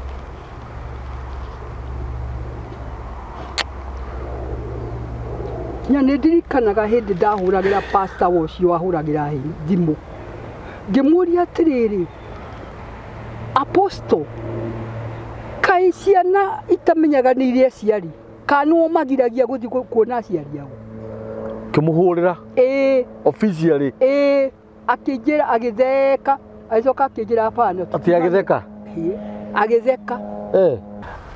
Nginya nĩ ndirikanaga hĩndĩ ndahũragĩra pastor wa ũcio wahũragĩra thimũ, ngĩmũria atĩrĩrĩ, apostle, kaĩ ciana itamenyaga nĩ irĩ aciari, kana nĩo magiragia gũthiĩ kuona aciari ao? Kĩmũhũrĩra? Ĩĩ. Officially? Ĩĩ. Akĩnjĩra, agĩtheka, agĩcoka akĩnjĩra hapana. Atĩ agĩtheka? Ĩĩ, agĩtheka. Eh,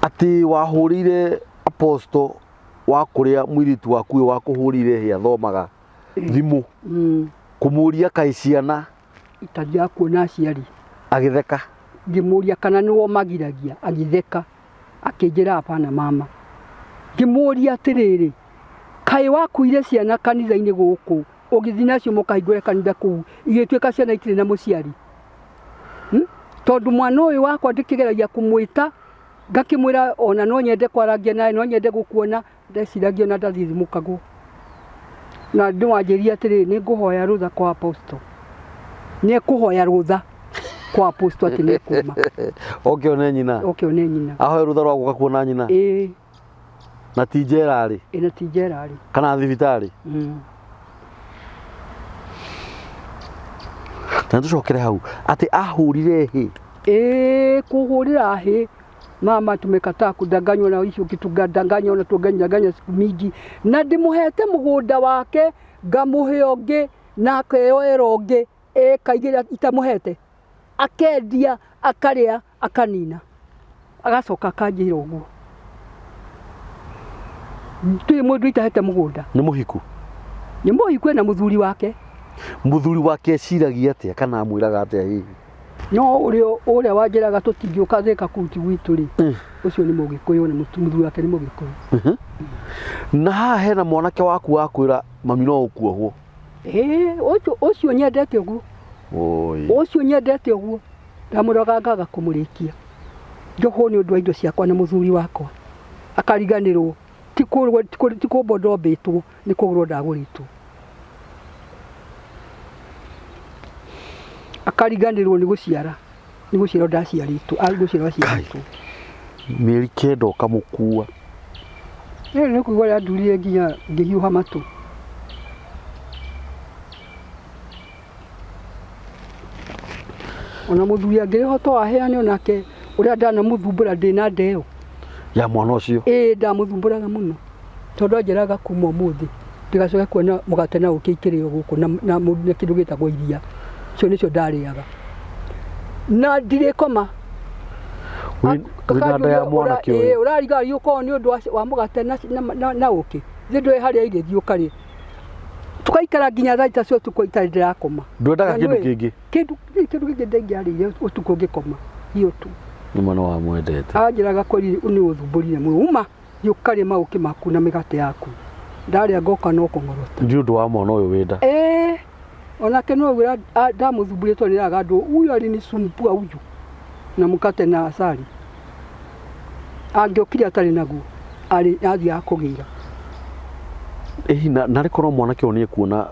atĩ wahũrĩire apostle wa kũrĩa mũirĩtu waku ũyũ wakũhũrĩire hĩ athomaga thimũ kũmũria kaĩ ciana itathiaga kuona aciari? Agĩtheka. Ngĩmũria kana nĩo magiragia, agĩtheka, akĩnjĩra hapana mama. Ngĩmũria atĩrĩrĩ, kaĩ wakuire ciana kanitha-inĩ gũkũ ũgĩthiĩ nacio mũkahingũre kanitha kũu, igĩtuĩka ciana itirĩ na mũciari? Tondũ mwana ũyũ wakwa ndĩkĩgeragia kũmwĩta, ngakĩmwĩra ona no nyende kwarangia nawe, no nyende gũkuona, ndeciragia ona ndathithimũkagwo. Na nĩwanjĩrire atĩrĩrĩ, nĩ ngũhoya rũtha kwa apostle. Nĩ ekũhoya rũtha kwa apostle atĩ nĩ kuma. Oke one nyina. Oke one nyina. Ahoe rũtha rwa gũka kuona nyina. Ĩĩ. Na ti njera rĩ? Ĩĩ, na ti njera rĩ. Kana thibitarĩ? Na tũcokere hau atĩ ahũrire hĩ. Ĩĩ, kũhũrĩra hĩ. Mama, tumekataa kudanganywa na icio ukitudanganya na tuganyaganya siku mingi. Na ndĩmũhete mũgũnda wake, ngamũhe ũngĩ na akeyoera ũngĩ, ĩka igĩrĩ itamũhete, akendia, akarĩa, akanina, agacoka akanjĩra ũguo. Ndũrĩ mũndũ itahete mũgũnda. Nĩ mũhiku? Nĩ mũhiku, ena mũthuri wake. Mũthuri wake eciragia atĩa kana amwĩraga atĩa hihi? No ũrĩa wanjĩraga tũtingĩũka Thĩka kũu ti gwitũ rĩ, ũcio nĩ Mũgĩkũyũ, na mũthuri wake nĩ Mũgĩkũyũ. Na haha hena mwanake waku wa kwĩra mami no ũkuohwo. Ĩĩ, ũcio nyendete ũguo. Oi. Ũcio nyendete ũguo. Ndamũroga ngaga kũmũrĩkia. Njohwo nĩ ũndũ wa indo ciakwa na mũthuri wakwa. Akariganĩrwo. Ti kũmbwo ndombĩtwo, nĩ kũgũrwo ndagũrĩtwo. Akariganĩrwo nĩ gũciara. Nĩ gũciarwo ndaciarĩtwo, arĩ gũciarwo aciarĩtwo. Mĩeri 9 ũkamũkua. Rĩrĩ nĩ kũigua rĩandurire nginya ngĩhiũha matũ. Ona mũthuri angĩrĩho to aheane onake ũrĩa ndanamũthumbũra ndĩna nda ĩyo. Ya mwana ũcio? Ĩĩ, ndamũthumbũraga mũno. Tondũ anjĩraga kuma ũmũthĩ ndigacoke kuona mũgate na ũkĩ ikĩrĩo gũkũ na kĩndũ gĩtagwo iria. Icio nĩcio ndarĩaga. Na ndirĩkoma. Wĩna nda ya mwanake ũyũ. Ĩĩ, ũrarigarigũka nĩ ũndũ wa mũgate na ũkĩ. Ithuĩ ndũĩ harĩa igĩthiĩ ũkarĩe. Tukaikara nginya thaa cia ũtukũ itarĩ ndĩrakoma. Ndwendaga kĩndũ kĩngĩ? Kĩndũ kĩngĩ ndingĩarĩire ũtukũ ngĩkoma. Hiyo tu. Nĩ mwana wa mwendete. Anjĩraga kweri nĩ ũthumbũrire mũno. Uma thiĩ ũkarĩe maũkĩ maku na mĩgate yaku. Ndarĩa ngoka no kũng'orota. Nĩ ũndũ wa mwana ũyũ wĩ nda. Ĩĩ. Onake no ũguo ndamũthumbũrire tondũ nĩeraga andũ huyu alinisumbua huyu na mkate na asali. Angĩokire atarĩ naguo, athiaga kũgĩra. Ĩhi, narĩ korwo mwanake ũyũ nĩekuona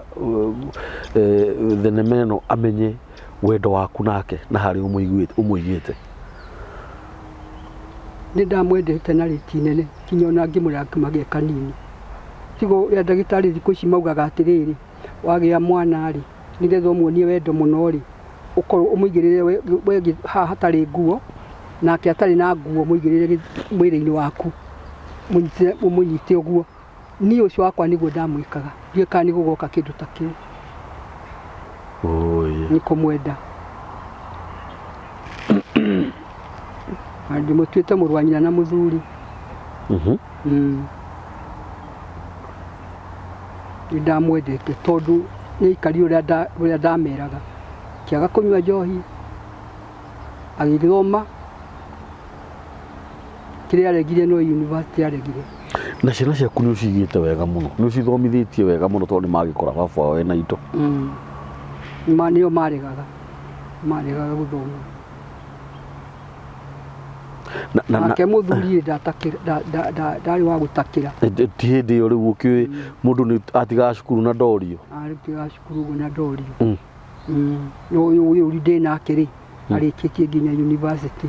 thenema ĩno amenye wendo waku nake na harĩa ũmũigĩte. Nĩ ndamwendete na rĩti nene nginya ona ngĩmwĩra ngĩmagĩa kanini. Tigo ũrĩa ndagĩtarĩ thikũ ici maugaga atĩrĩrĩ, wagĩa mwana rĩ, nĩgetha ũmuonie wendo mũno rĩ, ũkorwo ũmũigĩrĩre we haha hatarĩ nguo, nake atarĩ na nguo ũmũigĩrĩre mwĩrĩ-inĩ waku, ũmũnyite ũguo. Niĩ ũcio wakwa nĩguo ndamwĩkaga, ndiũĩ kana nĩ gũgoka kĩndũ ta kĩu. Nĩ kũmwenda. Na ndĩmũtuĩte mũrũ wa nyina na mũthuri. Nĩ ndamwendete tondũ nĩ aikarire ũrĩa ndameraga. Akĩaga kũnyua njohi, agĩthoma, kĩrĩa aregire no university aregire. Na ciana ciaku nĩ ũcigĩte wega mũno, nĩ ũcithomithĩtie wega mũno tondũ nĩ magĩkora baba wao ena indo. Nĩo maregaga gũthoma. Nake mũthuri ndarĩ wa gũtakĩra. Ti hĩndĩ ĩyo rĩu ũkĩũĩ mũndũ nĩ atigaga cukuru na ndorio. Atigaga cukuru ũguo na ndorio. Ũyũ ũyũ ndĩ nake rĩ, arĩkĩtie nginya university.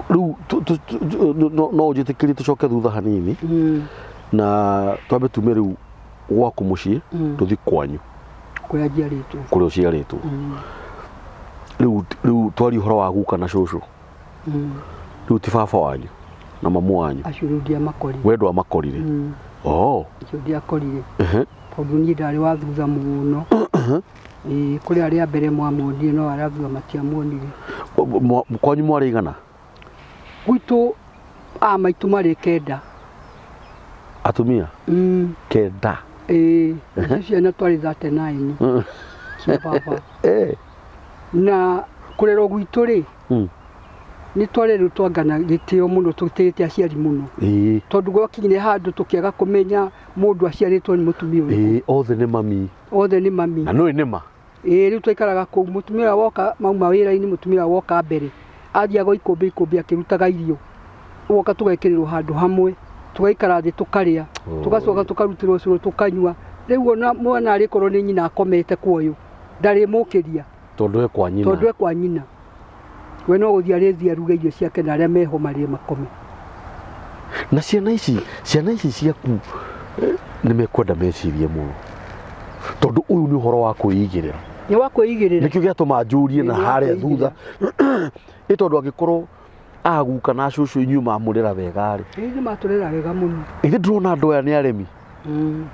Rĩu no ũnjĩtĩkĩrie tũcoke thutha hanini na twambe tume rĩu gwaku mũciĩ tũthiĩ kwanyu. Kũrĩa njiarĩtwo. Kũrĩa ũciarĩtwo. Rĩu twarie ũhoro wa guka na cũcũ. Rĩu ti baba wanyu na mamu wanyu? Acio rĩu ndiamakorire. We ndwamakorire? Oh. Acio ndiakorire. Tondũ niĩ ndarĩ wa thutha mũno. Ĩĩ, kũrĩ arĩa mbere mwamonire no arĩa thutha matiamonire. Kwanyu mwarĩ igana? Gwitũ a maitũ marĩ 9. Atumia? 9? Ĩĩ, nacio ciana twarĩ 39 cia baba. Na kũrerwo gwitũ rĩ, nĩ twarerwo twangana gĩtĩo mũno, tũtĩĩte aciari mũno. Tondũ gwakinyire handũ tũkĩaga kũmenya mũndũ aciarĩtwo nĩ mũtumia ũrĩkũ. Ĩĩ, othe nĩ mami. Othe nĩ mami. Na nĩũĩ nĩ ma? Ĩĩ, rĩu twaikaraga kũu, mũtumia ũrĩa woka mauma wĩra-inĩ, mũtumia ũrĩa woka mbere, athiaga o ikũmbĩ ikũmbĩ akĩrutaga irio. Woka tũgekĩrĩrwo handũ hamwe, tũgaikara thĩ tũkarĩa, tũgacoka tũkarutĩrwo cũrũ tũkanyua. Rĩu ona mwana arĩkorwo nĩ nyina akomete kwa ũyũ, ndarĩmũkĩria. Tondũ e kwa nyina. Tondũ e kwa nyina. We no gũthiĩ arĩthiĩ aruge irio ciake na arĩa meho marĩe makome. Na ciana ici ciaku nĩ mekwenda mecirie mũno, tondũ ũyũ nĩ ũhoro wa kwĩigĩrĩra. Nĩ wa kwĩigĩrĩra. Nĩkĩo gĩatũma njũrie na Nĩ wa harĩa kwĩigĩrĩra. thutha, ĩ tondũ angĩkorwo aguka na cũcũ inyuĩ mamũrera wega rĩ. Ĩĩ, nĩ matũrera wega mũno. Ithe ndĩrona andũ aya nĩ aremi.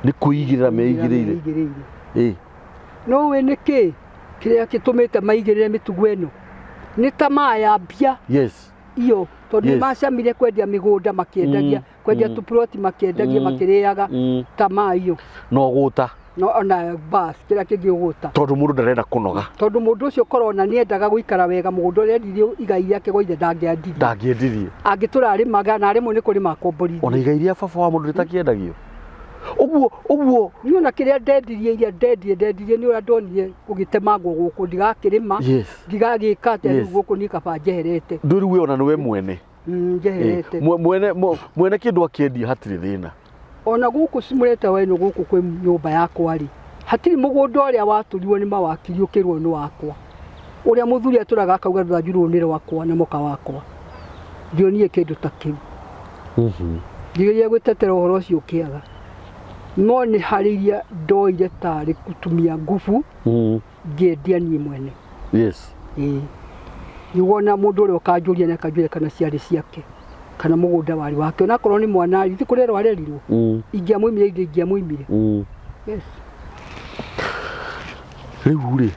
Nĩ kwĩigĩrĩra meigĩrĩire. Meigĩrĩire. Ĩ. No wĩ nĩkĩ kĩrĩa gĩtũmĩte maigĩrĩre mĩtugo ĩno nĩ tamaa ya mbia. Iyo tondũ nĩ macamire kwendia mĩgũnda makĩendagia, kwendia tũploti makĩendagia, makĩrĩaga tamaa iyo. No gũta. No ona bas kĩrĩa kĩngĩ ũgũta. Tondũ mũndũ ndarenda kũnoga. Tondũ mũndũ ũcio korona nĩ endaga gũikara wega, mũgũnda ũrĩa endirie igai rĩake gwa ithe ndangĩendirie. Ndangĩendirie. Angĩtũra arĩmaga na arĩmwe nĩ kũrĩma akomborithie. Ona igai rĩa baba wa mũndũ rĩtakĩendagio ũguo ũguo. Niĩ ona kĩrĩa ndendirie, iria ndendirie nĩ ũrĩa ndonire gũgĩtemangwo gũkũ ndigakĩrĩma, ndigagĩka atĩa rĩu gũkũ niĩ kaba njeherete. Ndũ rĩu we ona nĩwe mwene. Njeherete. Mwene kĩndũ akĩendia hatirĩ thĩna. Ona gũkũ cimũrete weno gũkũ kwĩ nyũmba yakwa rĩ, hatirĩ mũgũnda ũrĩa watũrirwo nĩ mawakiri ũkĩrwo nĩ wakwa. Ũrĩa mũthuri atũraga akauga rũthanju rũrũ nĩ rwakwa na mũka wakwa, ndionire kĩndũ ta kĩu. Ngigeria gwĩtetera ũhoro ũcio ũkĩaga, no nĩ harĩ iria ndoire tarĩ kutumia ngubu, ngĩendia niĩ mwene. Ĩĩ, nĩguo ona mũndũ ũrĩa ũkanjũria nĩ akanjũria kana ciarĩ ciake kana mũgũnda warĩ wake, onakorwo nĩ mwana rĩ, ti kũrerwo arerirwo. Ingĩamũimire indo ingĩamũimire. Yes. Rĩu rĩ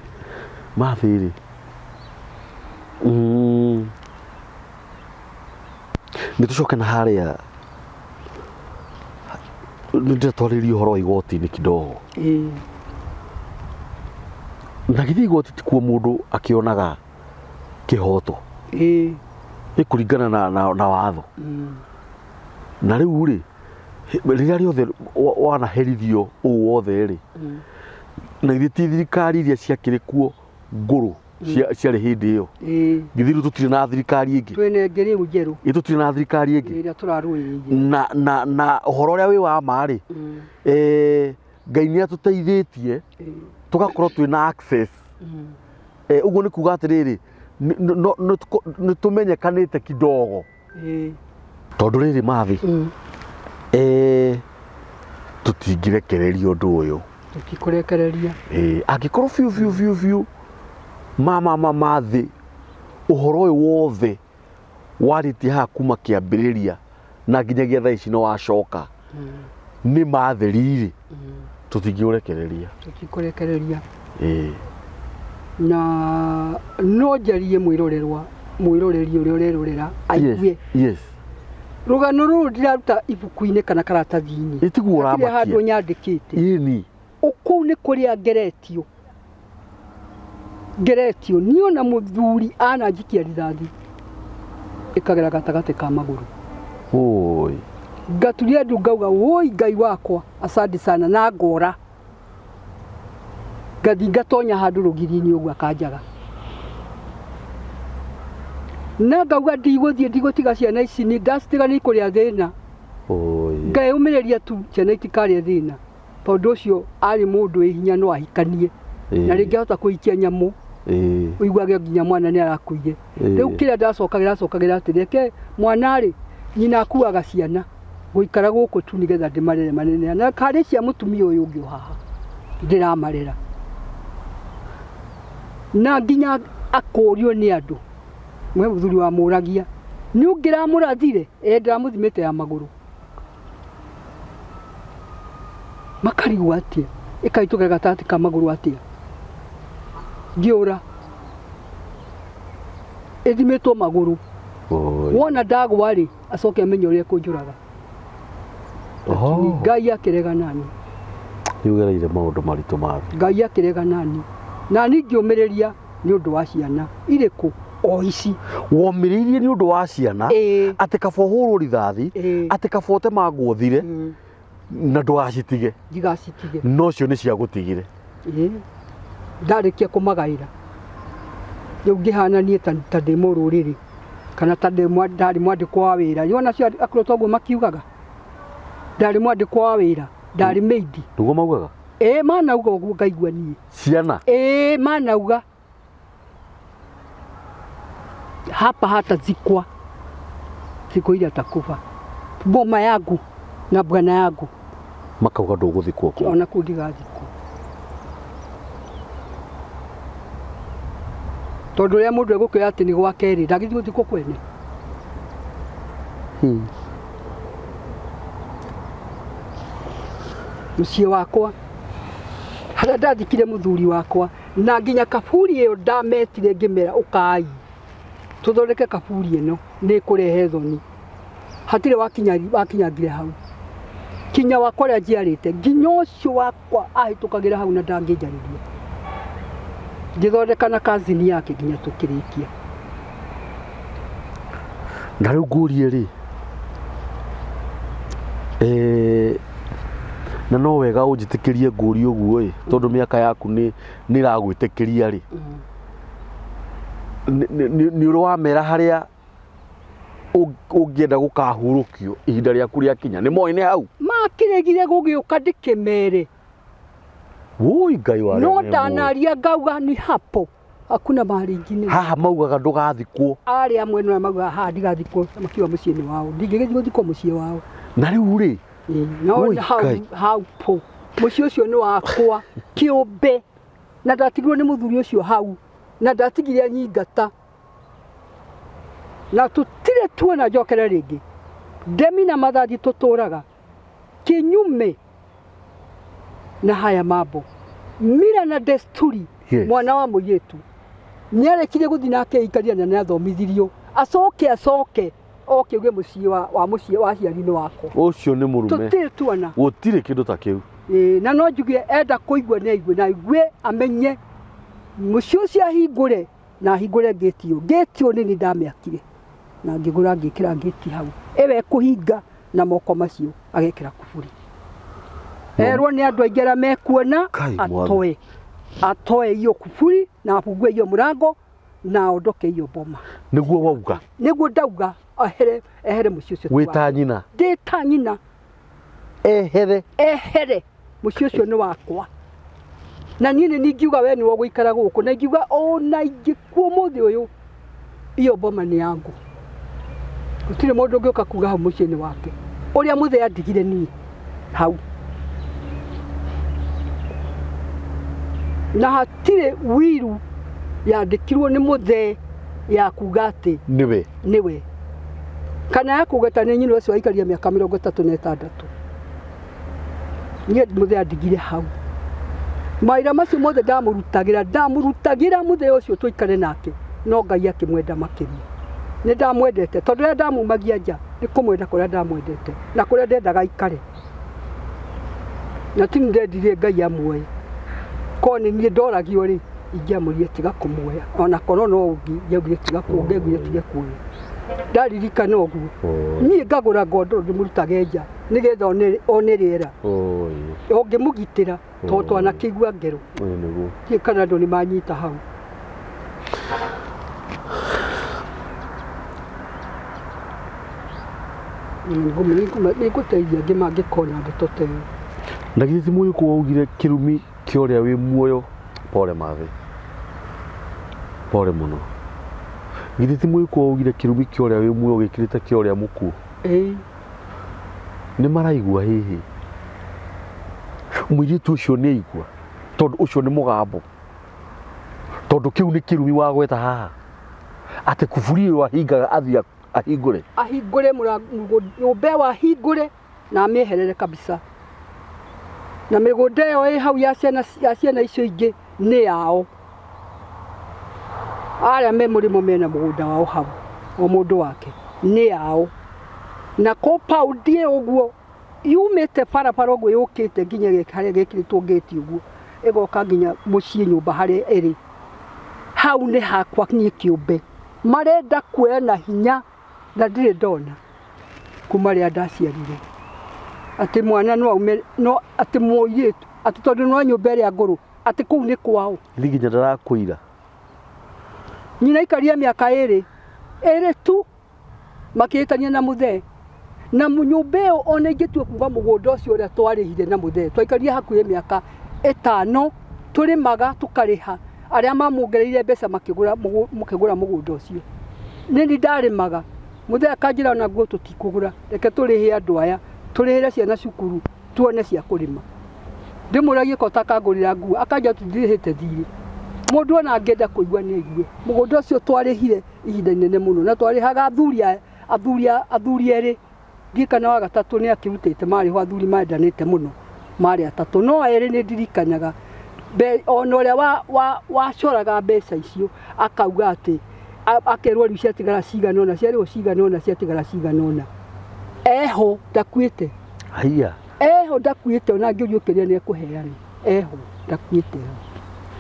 mathĩ rĩ, nĩ tũcoke na harĩa nĩ ndĩratwarĩria ũhoro wa igoti-inĩ kidogo. Na githĩ igoti tikuo mũndũ akĩonaga kĩhoto? Ĩĩ. Ĩ kũringana na watho. Na rĩu rĩ, rĩrĩa rĩothe wanaherithio ũũ wothe rĩ, na ithuĩ ti thirikari iria ciakĩrĩ kuo ngũrũ ciarĩ hĩndĩ ĩyo? Githĩ rĩu tũtirĩ na thirikari ĩngĩ? Twĩna ĩngĩ rĩu njerũ. Ĩ tũtirĩ na thirikari ĩngĩ? Ĩrĩa tũrarũĩrĩire. Na ũhoro ũrĩa wĩ wa ma rĩ, Ngai nĩ atũteithĩtie tũgakorwo twĩna access. Ũguo nĩ kuga atĩrĩrĩ, nĩ tũmenyekanĩte kidogo. Tondũ rĩrĩ mathi, tũtingĩrekereria ũndũ ũyũ. Tũtikũrekereria. Angĩkorwo biũ biũ biũ biũ ma mathĩ ũhoro ũyũ wothe warĩtie haha kuma kĩambĩrĩria na nginyagia thaa ici no wacoka nĩ matheri-rĩ, tũtingĩũrekereria. Tũtikũrekereria. Ĩ. Na no njarie mwĩrorerwa, mwĩroreri ũrĩa ũrerorera aigue rũgano rũrũ ndiraruta ibuku-inĩ kana karatathi-inĩ. Ĩtiguo. Hatirĩ handũ Ũramakia. nyandĩkĩte. Kũu nĩ kũrĩa ngeretio niĩ ona mũthuri ananjikia rithathi ĩkagera gatagatĩ ka magũrũ. Oi. Ngaturia ndu ngauga, "Woi Ngai wakwa, asante sana," na ngora ngathi ngatonya handũ rũgiri-inĩ ũguo akanjaga na ngauga ndigũthiĩ, ndigũtiga ciana ici, nĩ ndacitiga nĩ ikũrĩa thĩna. Oi. Ngeyũmĩrĩria tu ciana itikarĩe thĩna, tondũ ũcio arĩ mũndũ wĩ hinya no ahikanie na rĩngĩ ahota kũhikia nyamũ. Ũiguage nginya mwana nĩ arakuire. Rĩu kĩrĩa ndacokagĩra cokagĩra atĩ reke mwana rĩ, nyina akuaga ciana gũikara gũkũ tu nĩgetha ndĩmarere manene, na karĩ cia mũtumia ũyũ ũngĩ o haha ndĩramarera, na nginya akũrio nĩ andũ. Mwe mũthuri wamũragia nĩ ũngĩramũrathire? Ĩ ndĩramũthimĩte ya magũrũ. Makarigwo atĩa ĩkahĩtũkĩra gatagatĩ ka magũrũ atĩa ngĩũra ĩthimĩtwo magũrũ. Wona ndagwa rĩ, acoke amenye ũrĩa ekũnjũraga. Lakini Ngai akĩrega nani. Nĩ ũgereire maũndũ maritũ mathĩ. Ngai akĩrega nani, nani ngĩũmĩrĩria nĩ ũndũ wa ciana irĩkũ o ici. Womĩrĩirie nĩ ũndũ wa ciana. Atĩ kaba ũhũrwo rithathi, atĩ kaba ũtemangwo ũthire, na ndũgacitige. Ndigacitige. No cio nĩ ciagũtigire. Ndarĩkia kũmagaĩra rĩu ngĩhana niĩ ta ndĩ mũrũrĩrĩ kana ta ndĩ ndarĩ mwandĩkwo wa wĩra. Nĩwona acio akũrũ toguo makiugaga, ndarĩ mwandĩkwo wa wĩra, ndarĩ maid. Nĩguo maugaga? Ĩĩ, manauga ũguo ngaigua niĩ. Ciana? Ĩĩ, manauga hapa hatazikwa siku ile atakufa, boma yangu na bwana yangu. Makauga ndũgũthikwo kũu? Ona kũu ndigathikwo, tondũ ũrĩa mũndũ egũkĩoya atĩ nĩ gwake rĩ, ndagĩthiĩ gũthikwo kwene. Mũciĩ wakwa harĩa ndathikire mũthuri wakwa, na nginya kaburi ĩyo ndametire ngĩmera ũkai tũthondeke kaburi ĩno nĩ ĩkũrehe thoni. Hatirĩ wakinyangire hau, kinya wakwa ũrĩa njiarĩte, nginya ũcio wakwa ahĩtũkagĩra hau na ndangĩnjarĩria. Ngĩthondeka na kazini yake nginya tũkĩrĩkia. Na rĩu ngũrie rĩ, na no wega ũnjĩtĩkĩrie ngũrie ũguo ĩ, tondũ mĩaka yaku nĩ ĩragwĩtĩkĩria rĩ, nĩ ũrĩ wamera harĩa ũngĩenda gũkahurũkio ihinda rĩaku rĩakinya? Nĩ moĩ nĩ hau? Makĩregire gũgĩũka ndĩkĩmere. Woi Ngai wa No ndanaria ngauga ni hapo, hakuna mahali ingine. Haha maugaga ndũgathikwo. Arĩa amwe nĩ maugaga haha ndigathikwo, makiuga mũciĩ-inĩ wao, ndingĩgĩthiĩ gũthikwo mũciĩ wao. Na rĩu rĩ, No hau hau po mũciĩ ũcio nĩ wakwa kĩũmbe, na ndatigirwo nĩ mũthuri ũcio hau, na ndatigire anyingata, na tũtirĩ tuona njokere rĩngĩ. Ndemi na mathathi tũtũraga kinyume na haya mambo mira na desturi. Mwana wa mũirĩtu nĩarekirie gũthiĩ na akeikarĩra na nĩathomithirio, acoke acoke oke uge mũciĩ wa mũciĩ wa aciari nĩ wakwa. Ũcio nĩ mũrume. Tũtirĩ tuona. Gũtirĩ kĩndũ ta kĩu. Ĩĩ, na no njuge enda kũigua nĩ aigue, na aigue amenye mũciĩ ũcio ahingũre, na ahingũre ngĩti ĩyo. Ngĩti ĩyo nĩ niĩ ndamĩakire na ngĩgũra ngĩkĩra ngĩti hau, ĩwe ĩkũhinga na moko macio agekĩra kuburi. Erwo nĩ andũ aingĩ arĩa mekuona atoe atoe hiyo kuburi na afungue hiyo mlango na aondoke hiyo boma. Nĩguo wauga? Nĩguo ndauga, ehere ehere mũciĩ ũcio. Wĩ ta nyina? Ndĩ ta nyina. Ehere. Ehere mũciĩ ũcio nĩ wakwa, na niĩ nĩ ningiuga we nĩwe ũgũikara gũkũ, na ingiuga ona ingĩkua ũmũthĩ ũyũ, iyo boma nĩ yangu. Gũtirĩ mũndũ ũngĩũka kuga hau mũciĩ-inĩ wake ũrĩa mũthee andigire niĩ hau, na hatirĩ wiru yandĩkirwo nĩ mũthee ya kuga atĩ nĩwe nĩwe, kana ya kũgweta nĩ nyina ũcio waikarire mĩaka 36. Niĩ mũthee andigire hau, mawĩra macio mothe ndamũrutagĩra ndamũrutagĩra mũthee ũcio tũikare nake, no Ngai akĩmwenda makĩria. Nĩ ndamwendete tondũ rĩrĩa ndamumagia nja nĩ kũmwenda kũrĩa ndamwendete na kũrĩa ndendaga aikare, na ti ndendire Ngai amuoye. Korwo nĩ niĩ ndoragio rĩ, ingĩamũrire tiga kũmuoya, ona korwo no ũngĩ ingĩaugire tiga kũngĩaugire tige kuoya. Ndaririkana ũguo niĩ ngagũra ngondoro ndĩmũrutage nja nĩgetha one rĩera, ũngĩmũgitĩra tondũ twanakĩigua ngero. Ndiũĩ kana andũ nĩ manyita hau. Nĩngũteithia angĩ mangĩkona ndeto ta ĩyo. Na githĩ ti mũgĩkũyũ waugire kĩrumi kĩa ũrĩa wĩ muoyo? Pole mathĩ. Pole mũno. Githĩ ti mwĩkũa ugire kĩrumi kĩa ũrĩa wĩ muoyo gĩkĩrĩte kĩa ũrĩa mũkuũ? Ĩĩ. Nĩ maraigua hihi? Mũirĩtu ũcio nĩ aigua? Tondũ ũcio nĩ mũgambo. Tondũ kĩu nĩ kĩrumi wagweta haha. Atĩ kuburi ĩyo ahingaga athiĩ ahingũre. Ahingũre mũrango nyũmba ĩyo ahingũre na amĩeherere kabisa. Na mĩgũnda ĩyo ĩ hau ya ciana ya ciana icio ingĩ nĩ yao. Arĩa me mũrĩmo mena mũgũnda wao hau, o mũndũ wake, nĩ yao. Na compound ĩyo ũguo yumĩte barabara ũguo yũkĩte nginya harĩa gekĩrĩtwo ngĩti ũguo, ĩgoka nginya mũciĩ nyũmba harĩa ĩrĩ. Hau nĩ hakwa niĩ kĩũmbe. Marenda kuoya na hinya na ndirĩ ndona kuma rĩrĩa ndaciarirwo atĩ mwana no aume no atĩ mũirĩtu atĩ tondũ no nyũmba ĩrĩa ngũrũ atĩ kũu nĩ kwao. Niĩ nginya ndarakwĩra. Nyina aikarire mĩaka ĩrĩ ĩrĩ tu makĩhĩtania na mũthee na nyũmba ĩyo ona ingĩtua kuga mũgũnda ũcio ũrĩa twarĩhire na mũthee twaikarire hakuhĩ mĩaka ĩtano tũrĩmaga tũkarĩha arĩa mamuongereire mbeca makĩgũra makĩgũra mũgũnda ũcio. Nĩ niĩ ndarĩmaga, mũthee akanjĩra ona nguo tũtikũgũra, reke tũrĩhe andũ aya, tũrĩhĩre ciana cukuru, tuone cia kũrĩma. Ndĩmũragie ko takangũrĩra nguo, akanjĩra tũtirĩhĩte thirĩ. Mũndũ ona angĩenda kũigua nĩ aigue. Mũgũnda ũcio twarĩhire ihinda inene mũno na twarĩhaga athuri aya, athuri athuri erĩ. Ndiũĩ kana wa gatatũ nĩ akĩrutĩte marĩ ho athuri mendanĩte mũno marĩ atatũ no erĩ nĩ ndirikanaga ona ũrĩa wacoraga mbeca icio akauga atĩ akerwo rĩu ciatigara cigana ũna ciarĩhwo cigana ũna ciatigara cigana ũna. Eho ndakuĩte. Haiya. Eho ndakuĩte ona angĩũrio kĩrĩa nĩ ekũheana. Eho ndakuĩte.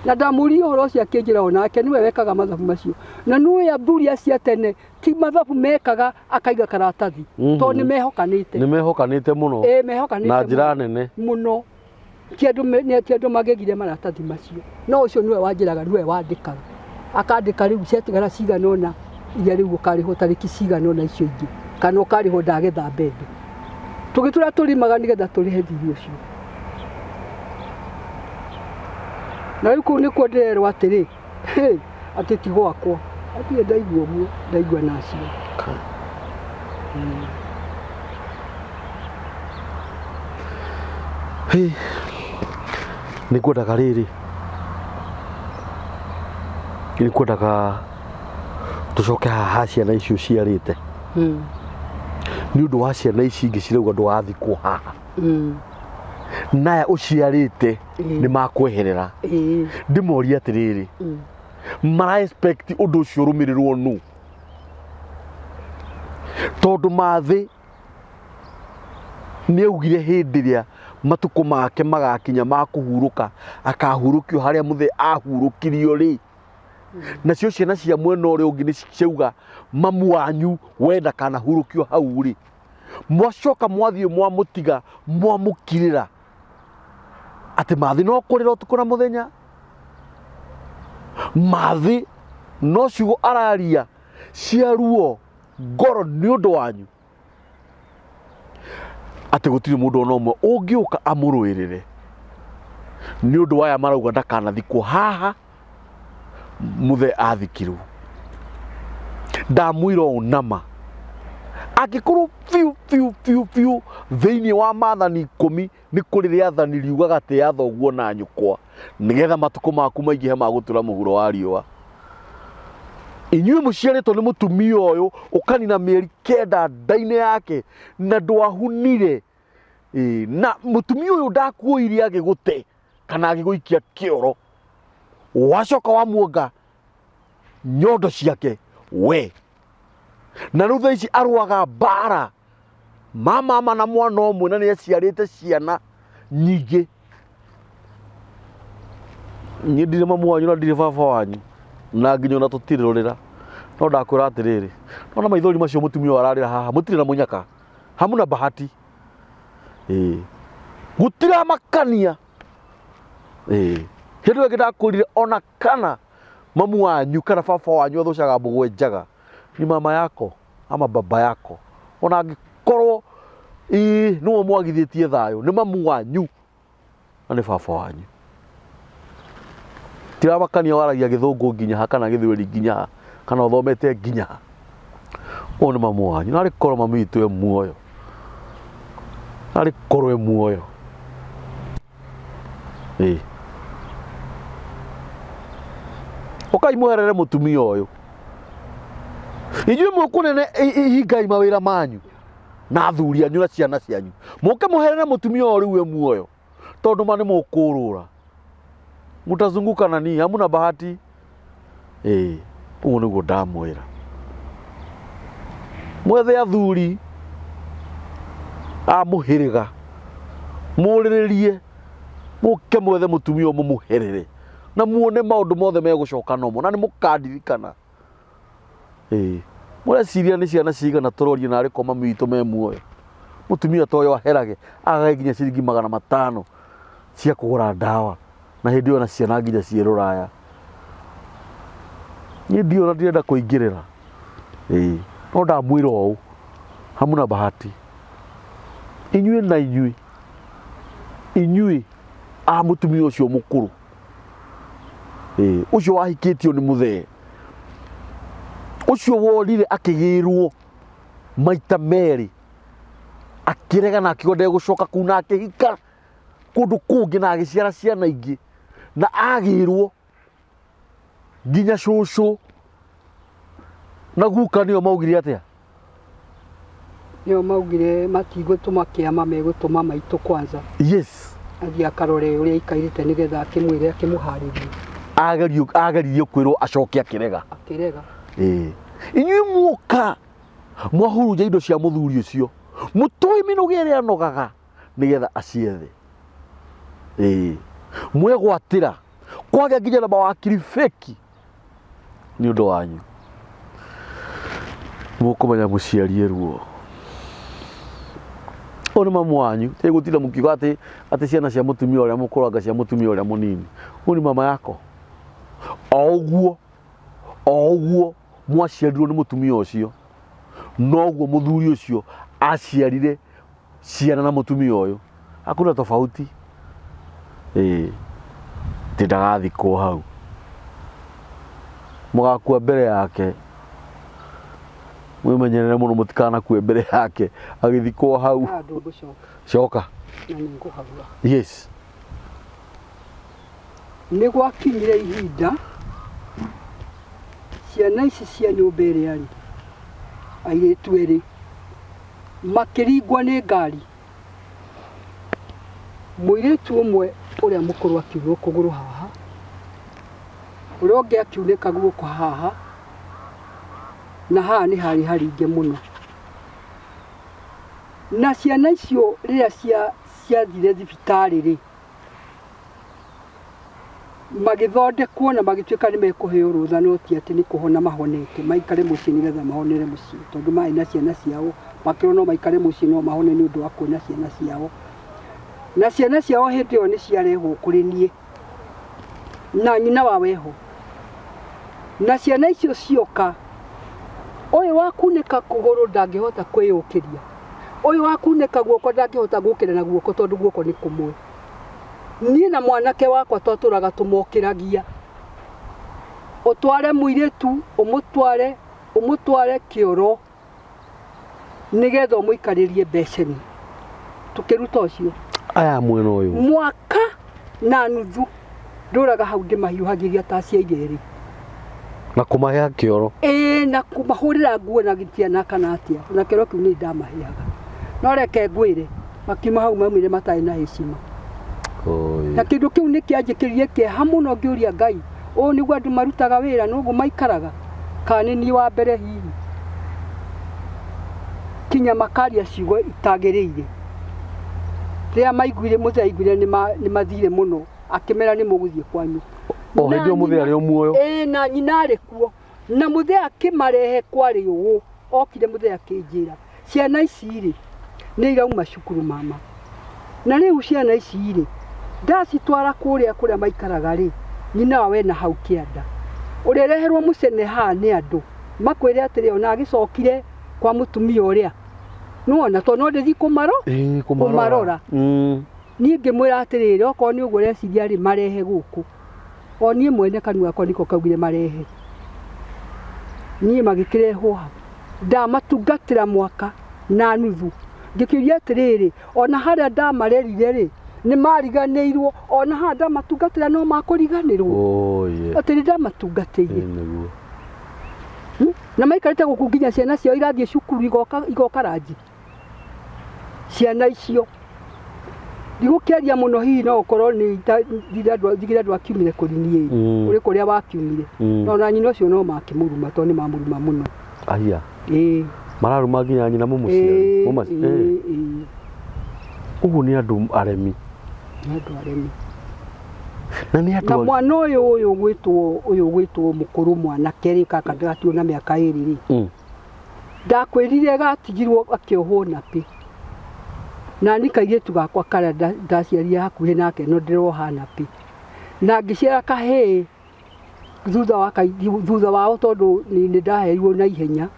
Na ndamũririe ũhoro ũcio akĩnjĩra onake nĩwe wekaga mathabu macio. Na nĩũĩ athuri acio a tene ti mathabu mekaga akaiga karatathi tondũ nĩ mehokanĩte. Nĩ mehokanĩte mũno. Ĩĩ mehokanĩte na njĩra nene mũno. Ti andũ nĩ ti andũ magegire maratathi macio. No ũcio nĩwe wanjĩraga nĩwe wandĩkaga. Akandĩka rĩu ciatigara cigana ũna iria rĩu ũkarĩhwo tarĩki cigana ũna icio ingĩ kana ũkarĩhwo ndagetha mbembe. Tũgĩtũra tũrĩmaga nĩgetha tũrĩhe thirĩ ũcio. Na rĩu kũu nĩkuo ndĩrerwo atĩrĩ, Hĩ, atĩ ti gwakwa atirĩ ndaigua ũguo ndaigua nacio. Hĩ, nĩ ngwendaga rĩrĩ nĩ ngwendaga tũcoke haha ha ciana icio ũciarĩte nĩ ũndũ wa ciana ici ingĩ cirauga ndũgathikwo haha naya ũciarĩte nĩ makweherera ndĩmorie atĩrĩrĩ mara expect ũndũ ũcio ũrũmĩrĩrwo nũ tondũ mathĩ nĩ augire hĩndĩ ĩrĩa matukũ make magakinya ma kũhurũka akahurũkio harĩa mũthee ahurũkirio rĩ nacio ciana cia mwena ũrĩa ũngĩ nĩ ciauga mamu wanyu we ndakanahurũkio hau rĩ mwacoka mwathiĩ mwamũtiga mwamũkirĩra atĩ mathĩ no kũrĩra ũtukũ na mũthenya mathĩ no ciugo araria cia ruo ngoro nĩ ũndũ wanyu atĩ gũtirĩ mũndũ ona ũmwe ũngĩũka amũrũĩrĩre nĩ ũndũ waya marauga ndakanathikwo haha muthe athikirwo ndamwĩra ũũ nama angĩkorwo biũ biũ biũ biũ thĩinĩ wa maathani ikũmi nĩ kũrĩ rĩathani riugaga tĩa thoguo na nyũkwa nĩgetha matukũ maku maingĩhe ma gũtũra mũhuro wa riũa inyuĩ mũciarĩtwo nĩ mũtumia ũyũ ũkanina mĩeri kenda nda-inĩ yake na ndwahunire Ĩĩ, na mũtumia ũyũ ndakuoire agĩgũte kana agĩgũikia kĩoro wacoka wamuonga nyondo ciake we na rĩu thaa ici arũaga mbara ma mama na mwana ũmwe na nĩ aciarĩte ciana nyingĩ niĩ ndirĩ mamu wanyu na ndirĩ baba wanyu na nginya ona tũtirĩ rũrĩra no ndakwĩra atĩrĩrĩ nona maithori macio mũtumia ũyũ ararĩra haha mũtirĩ na mũnyaka hamuna bahati ĩĩ gũtiramakania ĩĩ hĩndĩ ĩyo ĩngĩ ndakwĩrire ona kana mamu wanyu kana baba wanyu athũcaga mbũgwe njaga ni mama yako ama baba yako ona angĩkorwo ĩĩ nĩwe mwagithĩtie thayũ nĩ mamu wanyu na nĩ baba wanyu. Tiramakania waragia gĩthũngũ nginya ha kana gĩthweri nginya ha kana ũthomete nginya ha. Ũyũ nĩ mamu wanyu. Narĩ korwo mami witũ e muoyo. Narĩ korwo e muoyo. Ĩĩ. Ũkai mũherere mũtumia ũyũ. Inyuĩ mwĩ kũnene hingai mawĩra manyu na athuri anyu na ciana cianyu. Mũke mũherere mũtumia ũyũ rĩu e muoyo. Tondũ ma nĩ mũkũrũra. Mtazunguka na nini, hamuna bahati. Ĩĩ, ũguo nĩguo ndamwĩra. Mwethe athuri a mũhĩrĩga, mũrĩrĩrie, mũke mwethe mũtumia ũyũ mũmũherere, na muone maũndũ mothe megũcoka nomo, na nĩ mũkandirikana. Ĩĩ, mũreciria nĩ ciana cigana tũroria narĩ ko mami witũ me muoyo? Mũtumia ta ũyũ aherage, agage nginya ciringi 500 cia kũgũra ndawa, na hĩndĩ ĩyo na ciana nginya ciĩ rũraya. Niĩ ndiũĩ na ndirenda kũingĩrĩra. Ĩĩ, no ndamwĩra ũũ, hamuna bahati. Inyuĩ na inyuĩ, inyuĩ a mũtumia ũcio mũkũrũ, ĩĩ, ũcio wahikĩtio nĩ mũthee, ũcio worire akĩgĩrwo maita merĩ, akĩrega na akiuga ndegũcoka kũu na akĩhika kũndũ kũngĩ na agĩciara ciana ingĩ na agĩrwo nginya cũcũ na guka nĩo maugire atĩa? Nĩo maugire matigũtũma kĩama megũtũma maitũ kwanza. Yes. Athiĩ akarore ũrĩa aikarĩte nĩgetha akĩmwĩre akĩmũharĩrie. Agerio ageririe kwĩrwo acoke akĩrega. Akĩrega. Ĩĩ. Inyuĩ muoka mwahurunja indo cia mũthuri ũcio mũtoĩ mĩnoga ĩrĩa anogaga nĩgetha aciethe. Ĩĩ. Mwegwatĩra kwagĩa nginya na mawakiri feki nĩ ũndũ wanyu. Mũkũmenya mũciarie ruo. Ũyũ nĩ mamu wanyu. Tigai gũtinda mũkiuga atĩ atĩ ciana cia mũtumia ũrĩa mũkũrũ anga cia mũtumia ũrĩa mũnini. Ũyũ nĩ mama yako. O ũguo, o ũguo mwaciarirwo nĩ mũtumia ũcio, noguo mũthuri ũcio aciarire ciana na mũtumia ũyũ. Hakuna tofauti. Ĩĩ. Atĩ ndagathikwo hau. Mũgakua mbere yake. Mwĩmenyerere mũno mũtikanakue mbere yake agĩthikwo hau. Haha ndũgũcoka Coka. na nĩ ngũharũra. Yes. Nĩ gwakinyire ihinda ciana ici cia nyũmba ĩrĩa rĩ, airĩtu erĩ makĩringwo nĩ ngari. Mũirĩtu ũmwe ũrĩa mũkũrũ akiunwo kũgũrũ haha, ũrĩa ũngĩ akiunĩka guoko haha, na haha nĩ harĩ haringe mũno. Na ciana icio rĩrĩa ciathire thibitarĩ rĩ, Magĩthondekwo na magĩtuĩka nĩ mekũheo rũtha no ti atĩ nĩ kũhona mahonete, maikare mũciĩ nĩgetha mahonere mũciĩ tondũ marĩ na ciana ciao, makĩrwo no maikare mũciĩ no mahone nĩ ũndũ wa kuona ciana ciao. Na ciana ciao hĩndĩ ĩyo nĩ ciarehwo kũrĩ niĩ na nyina wao eho. Na ciana icio cioka, ũyũ wa kunĩka kũgũrũ ndangĩhota kwĩyũkĩria, ũyũ wa kunĩka guoko ndangĩhota gũkĩra na guoko tondũ guoko nĩ kũmwe. Niĩ na mwanake wakwa twatũraga tũmokĩragia. Ũtware mũirĩtu ũmũtware ũmũtware kĩoro nĩgetha ũmũikarĩrie mbeceni. Tũkĩruta ũcio. Aya mwena ũyũ. Mwaka na nuthu ndũraga hau ndĩmahiũhagĩria ta aciaire erĩ. Na kũmahe kĩoro. Ĩĩ na kũmahũrĩra nguo na gĩtiana kana atĩa. Na kĩoro kĩu nĩ ndamaheaga. No reke ngwĩre makiuma hau maumire matarĩ na heshima. Na kĩndũ kĩu nĩ kĩanjĩkĩrire kĩeha mũno ngĩũria Ngai, ũũ nĩguo andũ marutaga wĩra, noguo maikaraga? Kana nĩ niĩ wa mbere hihi? Kinya makaria ciugo itagĩrĩire. Rĩrĩa maiguire mũthee aiguire nĩ mathire mũno, akĩmera nĩ mũgũthiĩ kwanyu. O hĩndĩ ĩyo mũthee arĩ o muoyo? Ĩĩ na nyina arĩ kuo. Na mũthee akĩmarehe kwarĩ ũũ, okire mũthee akĩnjĩra, ciana ici rĩ, nĩ irauma cukuru mama. Na rĩu ciana ici rĩ, ndacitwara kũrĩa kũrĩa maikaraga rĩ, nyina wao ena hau kĩanda. Ũrĩreherwo mũcene haha nĩ andũ, makwĩre atĩrĩ ona agĩcokire kwa mũtumia ũrĩa. Nĩwona tondũ no ndĩthiĩ kũmaro Ĩĩ, kũmarora. Niĩ ngĩmwĩra atĩrĩrĩ, okorwo nĩ ũguo ũreciria rĩ, marehe gũkũ. O niĩ mwene kanua gakwa nĩko kaugire marehe. Niĩ magĩkĩrehwo hau. Ndamatungatĩra mwaka na nuthu. Ngĩkĩũria atĩrĩrĩ, ona harĩa ndamarerire rĩ, nĩ mariganĩirwo, ona haha ndamatungatĩra no makũriganĩrwo? Oh, yeah. Atĩ nĩ ndamatungatĩire. Ĩĩ, nĩguo. Na maikarĩte gũkũ nginya ciana ciao irathiĩ cukuru igoka, igoka ranji. Ciana icio ndigũkĩaria mũno hihi no ũkorwo nĩ ndigire andũ akiumire kũrĩ niĩ ũrĩ kũrĩa wakiumire no na nyina ũcio no makĩmũruma tondũ nĩ mamũruma mũno. Aya. Ĩĩ. Mararuma nginya nyina mũmũciari. Ĩĩ. Ũguo nĩ andũ aremi. Nĩ andũ aremi. Na nĩ andũ Na mwana ũyũ ũyũ ũgwĩtwo ũyũ ũgwĩtwo mũkũrũ mwanake rĩ kaka ndĩratigwo na mĩaka ĩrĩ rĩ. Ndakwĩrire gatigirwo gakĩohwo napĩ. Na niĩ kairĩtu gakwa karĩa ndaciarire hakuhĩ nake no ndĩroha napĩ. Na ngĩciara kahĩĩ thutha wa thutha wao tondũ nĩ ndaheirwo na ihenya.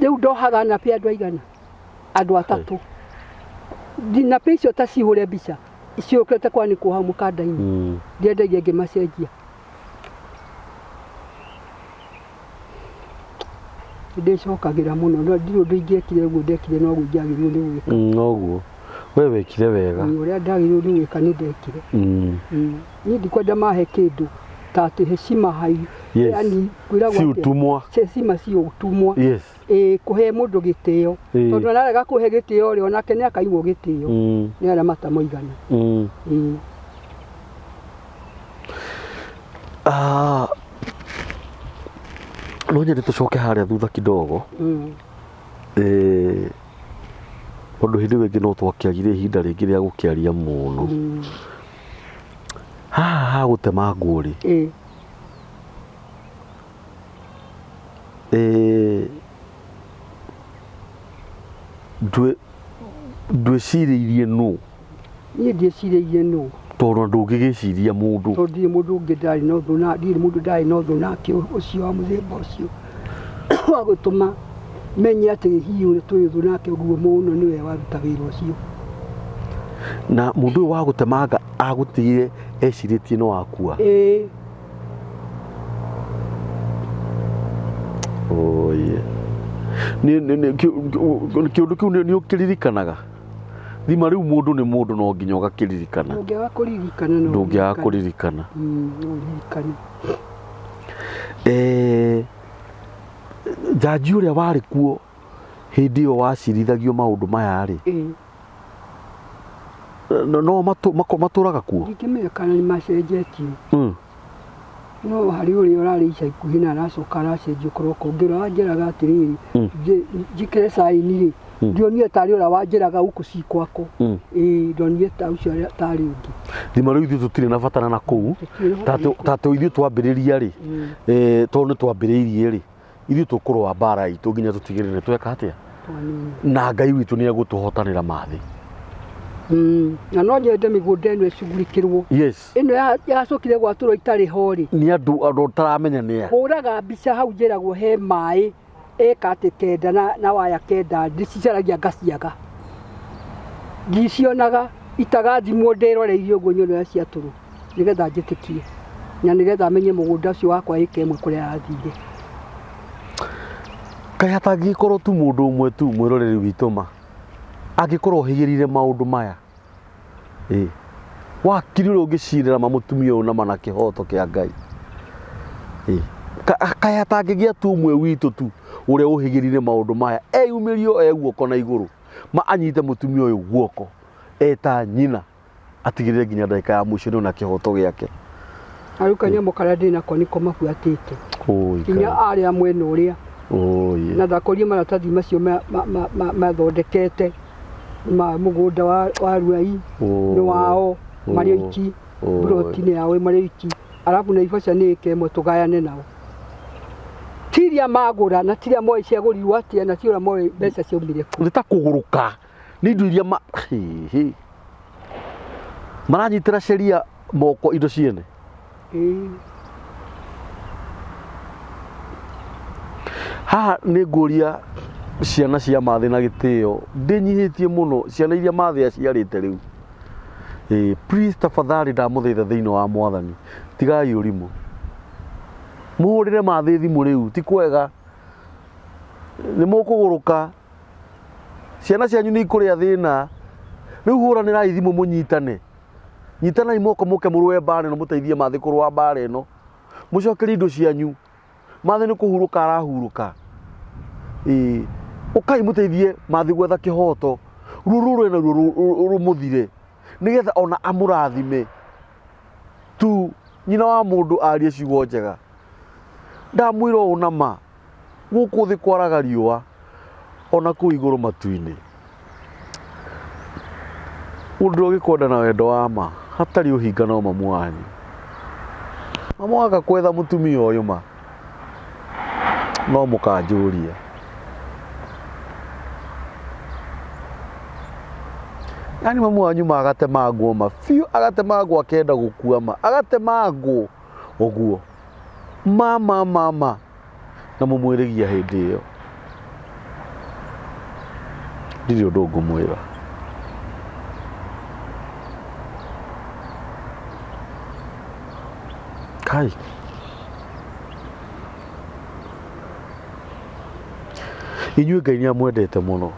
Rĩu ndohaga napĩ andũ aigana? Andũ atatũ. Napĩ icio ta cihũre mbica ciũkĩte kwanĩkwo hau mũkanda-inĩ. Ndiendagia ngĩmacenjia. Nĩndĩcokagĩra mũno no ndirĩ ũndũ ingĩekire ũguo ndekire noguo ingĩagĩrĩirwo nĩ gwĩka. Noguo. We wekire wega. Ũrĩa ndagĩrĩirwo nĩ gwĩka nĩ ndekire. Niĩ ndikwenda mahe kĩndũ ta atĩ heshima hai Yes. yani kwĩragwo Si atĩa? utumwa. Heshima si utumwa. Yes. Ĩĩ kũhe mũndũ gĩtĩo. Tondũ ararega kũhe gĩtĩo rĩ onake nĩ akaimwo gĩtĩo nĩ arĩa matamũigana. Ĩĩ. Ah, no nyende tũcoke harĩa thutha kidogo. Eh, tondũ hĩndĩ ĩyo ĩngĩ no twakĩagire ihinda rĩngĩ rĩa gũkĩaria mũno. Haha ha gũtema nguo rĩ, eh, ndwĩcirĩirie nũ? Niĩ ndiĩcirĩirie nũ. Tondũ ona ndũngĩgĩciria mũndũ. Tondũ ndirĩ mũndũ ũngĩ ndarĩ na ũthũ na ndirĩ mũndũ ndarĩ na ũthũ nake ũcio wa mũthemba ũcio wa gũtũma menye atĩ hihi ũrĩa twĩ ũthũ nake ũguo mũno nĩwe waruta wĩra ũcio. Na mũndũ ũyũ wa gũtemanga agũtigire ecirĩtie nĩ wakua? Ĩĩ. Oye. Kĩũndũ kĩu nĩ ũkĩririkanaga? Thima rĩu mũndũ nĩ mũndũ no nginya ũgakĩririkana. Ndũngĩaga kũririkana no Ndũngĩaga ũririkane. kũririkana. No ũririkane. Eh, njanji ũrĩa warĩ kuo hĩndĩ ĩyo wacirithagio maũndũ maya rĩ, no matũraga kuo? Ndingĩmenya kana nĩ macenjetio. No harĩ ũrĩa ũrarĩ ica ikuhĩ na aracoka aracenjio kũroka ũngĩ ũrĩa wanjĩraga atĩrĩrĩ, njĩkĩre caini rĩ, ndionire tarĩ ũrĩa wanjĩraga gũkũ ci kwakwa. Ĩĩ ndonire ta ũcio tarĩ ũngĩ. Thima rĩu ithuĩ tũtirĩ na bata na kũu. Tũtirĩ na bata na kũu. Ta ithuĩ twambĩrĩria rĩ, tondũ nĩ twambĩrĩirie rĩ, ithuĩ tũkũrũa mbara itũ nginya tũtigĩrĩre tweka atĩa? Na Ngai witũ nĩ egũtũhotanĩra mathĩ. Na no nyende mĩgũnda ĩno ĩcugurikĩrwo. Yes. Ĩno yacokire gwatũrwo itarĩ ho rĩ. Nĩ andũ ũtaramenya nĩ a. Hũraga mbica hau njĩragwo he maĩ eka atĩ kenda na waya kenda ndĩcicaragia ngaciaga. Ndicionaga itagathimwo ndĩroreirie ũguo nyone ũrĩa ciatũrwo nĩgetha njĩtĩkie na nĩgetha menye mũgũnda ũcio wakwa ĩka ĩmwe kũrĩa yathire. Kaĩ hatangĩgĩkorwo tu mũndũ ũmwe tu mwĩroreri witũ ma angĩkorwo ohĩgĩrĩire maũndũ maya ĩ wakiri ũrĩa ũngĩcirĩra ma mũtumia ũyũ nama na kĩhoto kĩa Ngai ĩ kaĩ hatangĩgĩa tu ũmwe witũ tu ũrĩa ũhĩgĩrĩire maũndũ maya eyumĩrie oe guoko na igũrũ ma anyite mũtumia ũyũ guoko eta nyina atigĩrĩre nginya ndagĩka ya mũico nĩ ona kĩhoto gĩake. Na rĩu kanyamũ karĩa ndĩ nako nĩko mabuatĩte. Oi, Nginya arĩa mwena ũrĩa. Oi. Na ndakorie maratathi macio mathondekete ma mũgũnda wa Ruai nĩ wao marĩ oiki, mburoti nĩ yao marĩ oiki, arabu Naivasha nĩ ĩka ĩmwe tũgayane nao. Tiria magũra na tiria moĩ ciagũrirwo atĩa na tiria moĩ mbeca ciaumire kũ. Nĩ ta kũgũrũka nĩ indo iria ma hihi maranyitĩra sheria moko indo ciene. Ĩĩ. Haha nĩ ngũria ciana cia Mathĩ na gĩtĩo ndĩnyihĩtie mũno ciana iria Mathĩ aciarĩte rĩu. Ĩĩ, please tafadhali ndamũthaitha thĩinĩ wa mwathani Tigai ũrimũ. Mũhũrĩre mathĩ thimũ rĩu, ti kwega. Nĩ mũkũgũrũka. Ciana cianyu nĩ ikũrĩa thĩna. Rĩu hũranĩrai thimũ mũnyitane. Nyitanai moko mũke mũrũe mbara ĩno mũteithie mathĩ kũrũa mbara ĩno. Mũcokerie indo cianyu. Mathĩ nĩ kũhurũka arahurũka. Ĩĩ. Ũkai mũteithie mathĩ gwetha kĩhoto. Ruo rũrũ ena ruo rũmũthire. Nĩgetha ona amũrathime. Tu nyina wa mũndũ arie ciugo njega. Ndamwĩra ũũ na ma, gũkũ thĩ kwaraga riũa, ona kũu igũrũ matu-inĩ. Mũndũ ũrĩa ũngĩkwenda na wendo wa ma, hatarĩ ũhinga no mamu wanyu. Mamu waka kwetha mũtumia ũyũ ma, no mũkanjũria. Yaani mamu wanyu ma agatemangwo ma biũ, agatemangwo akenda gũkua ma, agatemangwo ũguo ma ma ma ma na mũmwĩrĩgia hĩndĩ ĩyo. Ndirĩ ũndũ ngũmwĩra. Kai. Inyuĩ Ngai nĩ amwendete mũno.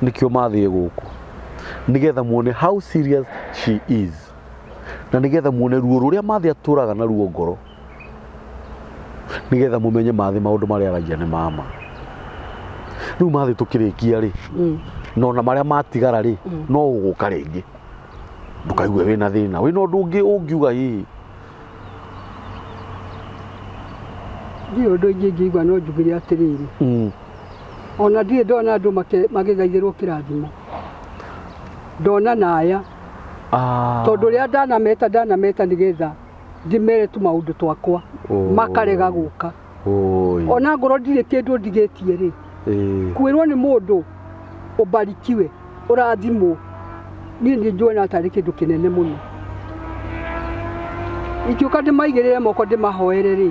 Nĩkĩo mathiĩ gũkũ. Nĩgetha muone how serious she is. Na nĩgetha muone ruo rũrĩa mathĩ atũraga naruo ngoro. Nĩgetha mũmenye mathĩ maũndũ marĩa aragia nĩ mama. Rĩu mathĩ tũkĩrĩkia rĩ, na ona marĩa matigara rĩ, no ũgũka rĩngĩ. Ndũkaigue wĩna thĩna. Wĩna ũndũ ũngĩ ũngiuga hihi? Ndirĩ ũndũ ingĩ ingĩigua no njugire atĩrĩrĩ, ona ndirĩ ndona andũ magĩthaithĩrwo kĩrathimo. Ndona na aya. Tondũ rĩrĩa ndanameta ndanameta nĩgetha ndĩmere tũmaũndũ twakwa makarega gũka. Ona ngorwo ndirĩ kĩndũ ndigĩtie rĩ, kwĩrwo nĩ mũndũ ũbarikiwe ũrathimwo niĩ nĩ njuona tarĩ kĩndũ kĩnene mũno. Ingĩũka ndĩmaigĩrĩre moko ndĩmahoere rĩ,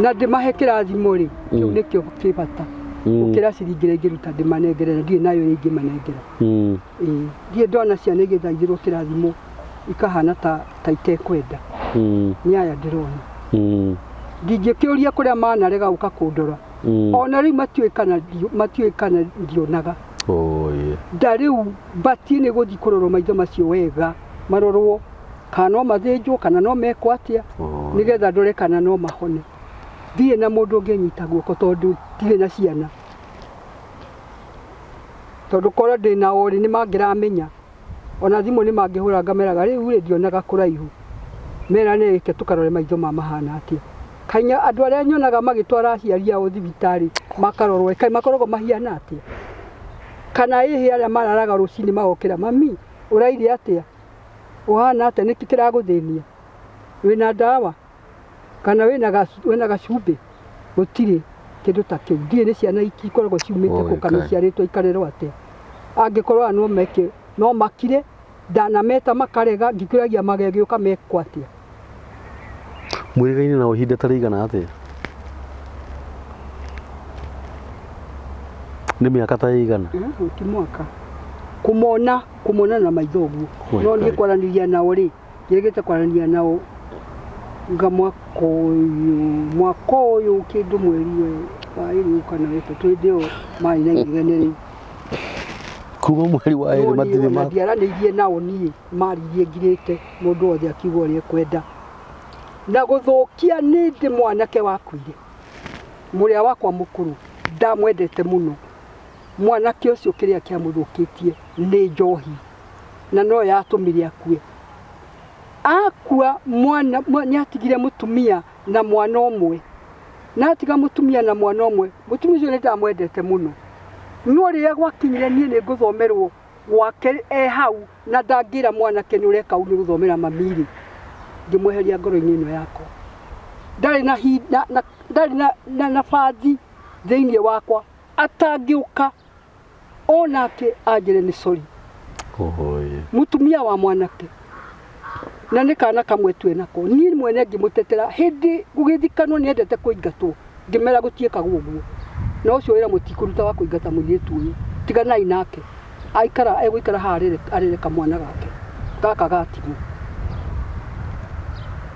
na ndĩmahe kĩrathimo rĩ, kĩu nĩkĩo kĩ bata gũkĩra ciringi ĩrĩa ingĩruta ndĩmanengere na ndirĩ nayo ĩrĩa ingĩmanengera. Ĩĩ, ndirĩ ndona ciana igĩthaithĩrwo kĩrathimo ikahana ta ta itekwenda. Nĩ aya ndĩrona. Ndingĩkĩũria kũrĩa manarega gũka kũndora. Ona rĩu matiũĩ kana matiũĩ kana ndionaga. Nda rĩu batiĩ nĩ gũthiĩ kũrorwo maitho macio wega, marorwo kana no mathĩnjwo kana no mekwo atĩa nĩgetha ndore kana no mahone. Ndirĩ na mũndũ ũngĩnyita guoko tondũ ndirĩ na ciana. Tondũ korwo ndĩ nao rĩ, nĩ mangĩramenya. Ona thimũ nĩ mangĩhũra ngameraga rĩu rĩ ndionaga kũraihu. Merane reke tũkarore maitho ma mahana atĩa. Kaĩ andũ arĩa nyonaga magĩtwara aciari ao thibitarĩ makarorwo kaĩ makoragwo mahiana atĩa? Kana ĩhĩ arĩa mararaga rũcinĩ magokĩra mami ũraire atĩa? Ũhana atĩa? Nĩkĩ kĩragũthĩnia? Wĩna ndawa? Kana wĩna gacumbĩ? Gũtirĩ kĩndũ ta kĩu. Ndiũĩ nĩ ciana ikoragwo ciumĩte kũ kana iciarĩtwo ikarerwo atĩa. Angĩkorwo aya no meke, no makire, ndanameta makarega, ngĩkĩũragia magegĩũka mekwo atĩa. Mwĩrĩgaine nao ihinda ta rĩigana atĩa? Nĩ mĩaka ta ĩigana? Ti mwaka. Kũmona, kũmona na maitho ũguo. No niĩ kwaranĩria nao rĩ, njĩrĩgĩte kwaranĩria nao nga mwaka ũyũ, mwaka ũyũ kĩndũ mweri wa ĩrĩ kana ĩtatũ, hĩndĩ ĩyo marĩ na inegene rĩu. Kuma mweri wa ĩrĩ matirĩ ma. Ndiaranĩirie nao niĩ, maririe ngirĩte mũndũ wothe akiuga ũrĩa ekwenda. Na gũthũkia nĩ ndĩ mwanake wakuire, mũrĩa wakwa mũkũrũ, ndamwendete mũno. Mwanake ũcio kĩrĩa kĩamũthũkĩtie nĩ njohi. Na no yatũmire akue. Akua mwana nĩ atigire mũtumia na mwana ũmwe. Na atiga mũtumia na mwana ũmwe, mũtumia ũcio nĩ ndamwendete mũno. No rĩrĩa gwakinyire niĩ nĩ ngũthomerwo gwake e hau na ndangĩra mwanake nĩ ũreka ũũ nĩ gũthomera mami rĩ, ngĩmweheria ngoro-inĩ ĩno yakwa. Ndarĩ na ndarĩ na nabathi thĩinĩ wakwa atangĩũka onake anjĩre nĩ sorry. Mũtumia wa mwanake na nĩ kana kamwe tu enako. Niĩ mwene ngĩmũtetera hĩndĩ gũgĩthikanwo nĩ endete kũingatwo, ngĩmera gũtiĩkagwo ũguo. Na ũcio wĩra mũtikũruta wa kũingata mũirĩtu ũyũ, tiganai nake. Aikara egũikara haha arere, arere kamwana gake gaka gatigwo.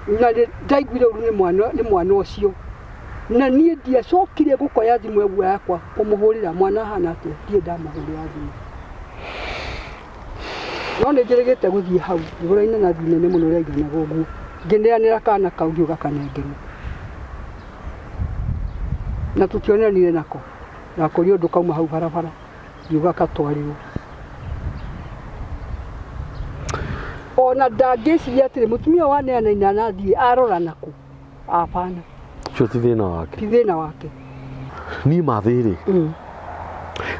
Na ndaiguire ũru nĩ mwana nĩ mwana ũcio. Na niĩ ndiacokire gũkoya thimũ ĩguo yakwa kũmũhũrĩra mwana ahana atĩa, ndirĩ ndamũhũrĩra thimũ. No nĩ njĩrĩgĩte gũthiĩ hau ngĩgũra inanathi nene mũno rĩaiganaga ũguo, ngĩneanĩra kana kau ngiuga kanengerwo. Na tũtionanire nako, ndakũria ũndũ kauma hau barabara ngiuga katwarĩrwo. Ona ndangĩciria atĩrĩ mũtumia ũyũ waneana inanathi arora nakũ, hapana. Ũcio ti thĩna wake. Ti thĩna wake. Niĩ mathĩ rĩ,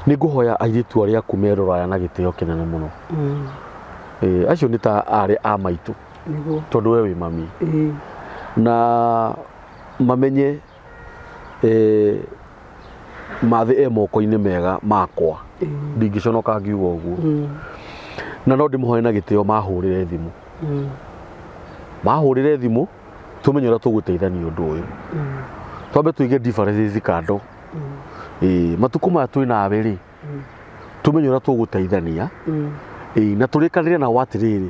nĩ ngũhoya airĩtu arĩa aku me rũraya na gĩtĩo kĩnene mũno. Ĩĩ, acio nĩ ta arĩ a maitũ. Nĩguo. Tondũ we wĩ mami. Na mamenye eh, mathĩ e moko-inĩ mega makwa. Ndingĩconoka ngiuga ũguo. Na no ndĩmũhoe na gĩtĩo mahũrĩre thimũ. Mahũrĩre thimũ tũmenye ũrĩa tũgũteithania ũndũ ũyũ. Twambe tũige differences kando. Ĩĩ, matukũ maya twĩ nawe rĩ, tũmenye ũrĩa tũgũteithania. Ĩĩ, na tũrĩkanĩre nao atĩrĩrĩ,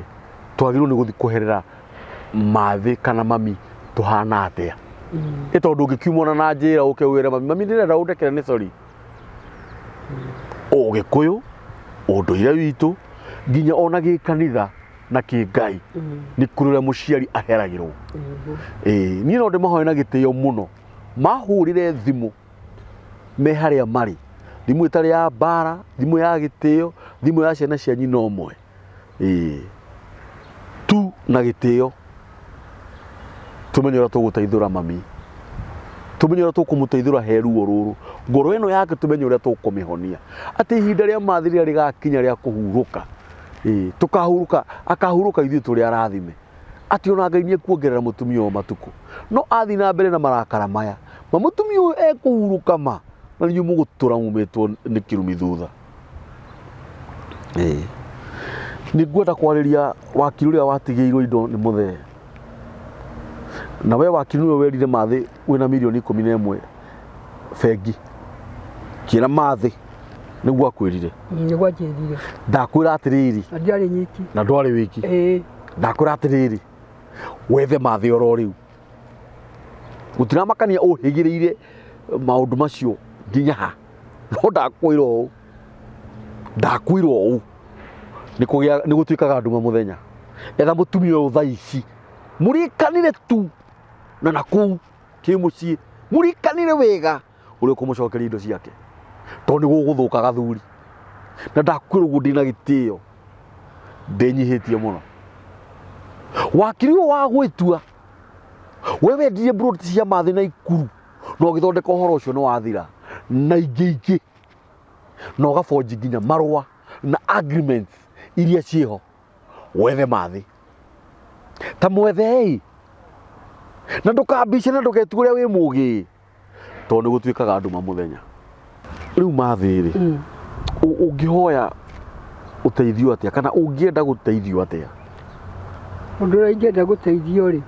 twagĩrĩirwo nĩ gũthiĩ kũherera mathĩ kana mami tũhana atĩa. Ĩ tondũ ũngĩkiuma ona na njĩra ũke wĩre mami, mami ndĩrenda ũndekere nĩ sorry. Ũgĩkũyũ, ũndũire witũ, nginya ona gĩkanitha na kĩngai nĩ kũrĩ ũrĩa mũciari aheragĩrwo. Ĩĩ, niĩ no ndĩmahoe na gĩtĩo mũno mahũrĩre thimũ me harĩa marĩ, thimũ ĩtarĩ ya mbara, thimũ ya gĩtĩo, thimũ ya ciana cia nyina ũmwe. Ĩĩ, tu na gĩtĩo tũmenye ũrĩa tũgũteithũra mami, tũmenye ũrĩa tũkũmũteithũra he ruo rũrũ, ngoro ĩno yake tũmenye ũrĩa tũkũmĩhonia, atĩ ihinda rĩa mathi rĩrĩa rĩgakinya rĩa kũhurũka, ĩĩ, tũkahurũka, akahurũka ithuĩ tũrĩ arathime, atĩ ona Ngai nĩ ekuongerera mũtumia ũyũ matukũ. No athiĩ na mbere na marakara maya, ma mũtumia ũyũ ekũhurũka ma, na nĩ inyuĩ mũgũtũra mumĩtwo nĩ kĩrumi thutha. Ĩĩ. Nĩ ngwenda kwarĩria wakiri ũrĩa watigĩirwo indo nĩ mũthee. Na we wakiri nĩwe werire Mathĩ wĩna mirioni 11 bengi. Kĩra Mathĩ nĩguo akwĩrire. Nĩguo anjĩrire. Ndakwĩra atĩrĩrĩ. Na ndiarĩ nyiki. Na ndwarĩ wiki. Ĩĩ. Ndakwĩra atĩrĩrĩ, wethe Mathĩ oro rĩu. Gũtiramakania ũhĩgĩrĩire maũndũ macio nginya ha. No ndakwĩra ũũ, ndakwĩra ũũ, nĩ kũgĩa nĩ gũtuĩkaga nduma mũthenya. Etha mũtumia ũyũ thaa ici, mũrĩkanĩre tu na nakũu kĩmũciĩ, mũrĩkanĩre wega ũrĩa ũkũmũcokeria indo ciake, tondũ nĩ gũgũthũka gathuri. Na ndakwĩra ũguo ndĩna gĩtĩo, ndĩnyihĩtie mũno. Wakiri ũyũ wa gwĩtua, we wendirie mburoti cia Mathĩ na Ikuru, na ũgĩthondeka ũhoro ũcio nĩ wathira, na ingĩ ingĩ, na ũgabonji nginya marũa na agreements iria ciĩho, wethe Mathĩ. Ta mwethei, na ndũkambice na ndũgetue ũrĩa wĩ mũgĩ, tondũ nĩ gũtuĩkaga nduma mũthenya. Rĩu Mathĩ rĩ, ũngĩhoya ũteithio atĩa kana ũngĩenda gũteithio atĩa? Ũndũ ũrĩa ingĩenda gũteithio rĩ,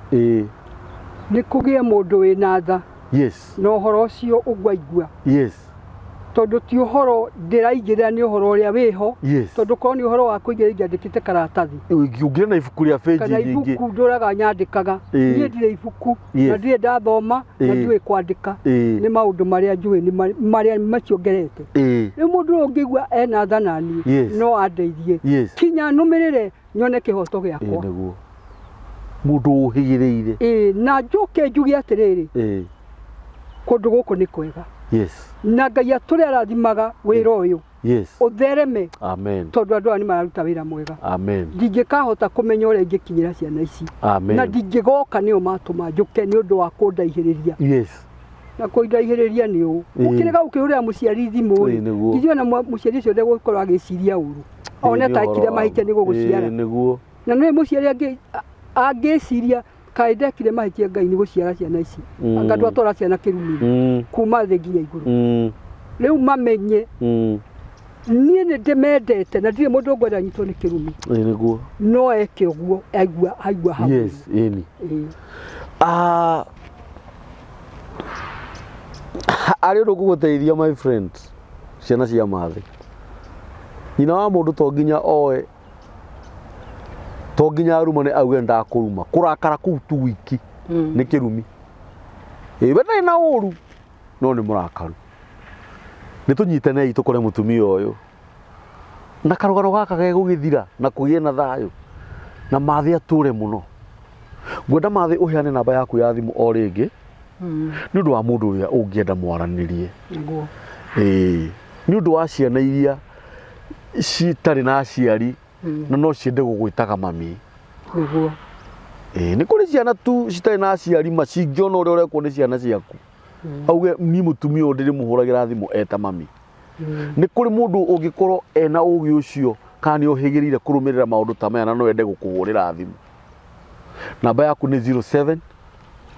nĩ kũgĩe mũndũ wĩna tha. Na ũhoro ũcio ũguo aigua. Tondũ ti ũhoro ndĩraigĩrĩra nĩ ũhoro ũrĩa wĩho. Tondũ korwo nĩ ũhoro wa kũigĩrĩra ingĩandĩkĩte karatathi. Ũngĩrĩ na ibuku rĩa benji Kana nyingĩ. ibuku ndũraga nyandĩkaga. Niĩ ndirĩ ibuku na ndirĩ ndathoma na ndiũĩ kwandĩka. Nĩ maũndũ marĩa njũĩ nĩ marĩa macio ngerete. Rĩu mũndũ ũyũ ũngĩigua ena tha na niĩ no andeithie. Kinya nũmĩrĩre nyone kĩhoto gĩakwa. Nĩguo. Mũndũ ũhĩgĩrĩire. Ĩĩ, na njoke njuge atĩrĩrĩ, kũndũ gũkũ nĩ kwega. Na Ngai atũre arathimaga wĩra ũyũ. Ũthereme. Amen. Tondũ andũ aya nĩ mararuta wĩra mwega. Amen. Ndingĩkahota kũmenya ũrĩa ingĩkinyĩra ciana ici. Amen. Na ndingĩgoka nĩo matũma njũke nĩ ũndũ wa kũndaihĩrĩria. Na kũndaihĩrĩria nĩ ũũ. Ũkĩrega ũkĩhũrĩra mũciari thimũ rĩ, ithuĩ ona mũciari ũcio ndegũkorwo agĩciria ũru. One ta ekire mahĩtia nĩ gũgũciara. Nĩguo. Na nĩ mũciari angĩciria kaĩ ndekire mahĩtia Ngai nĩ gũciara ciana ici. Anga ndwatwara ciana kĩrumi-inĩ kuma thĩ nginya igũrũ. Rĩu mamenye niĩ nĩ ndĩmendete na ndirĩ mũndũ ngwenda nyitwo nĩ kĩrumi. Nĩguo. No eke ũguo aigua aigua hau. Yes, ĩni. Arĩ ũndũ ngũgũteithia my friend, ciana cia Mathĩ. Nyina wa mũndũ to nginya oe To nginya arumane auge ndakũruma, kũrakara kũu tu wiki nĩ kĩrumi. Ĩ we ndarĩ na ũru no nĩ mũrakaru. Nĩ tũnyitanei tũkore mũtumia ũyũ na karũgano gaka gegũgĩthira na kũgĩe na thayũ na mathĩ atũre mũno. Ngwenda mathĩ ũheane namba yaku ya thimũ o rĩngĩ nĩ ũndũ wa mũndũ ũrĩa ũngĩenda mwaranĩrie. Nĩguo. Ĩĩ nĩ ũndũ wa ciana iria citarĩ na aciari na no ciende gũgwĩtaga mami. Nĩguo. Ĩĩ nĩ kũrĩ ciana tu citarĩ na aciari ma cingĩona ũrĩa ũrekwo nĩ ciana ciaku auge niĩ mũtumia ũyũ ndĩrĩmũhũragĩra thimũ eta mami. Nĩ kũrĩ mũndũ ũngĩkorwo ena ũgĩ ũcio kana nĩ ũhĩgĩrĩire kũrũmĩrĩra maũndũ ta maya na no ende gũkũhũrĩra thimũ. Namba yaku nĩ 07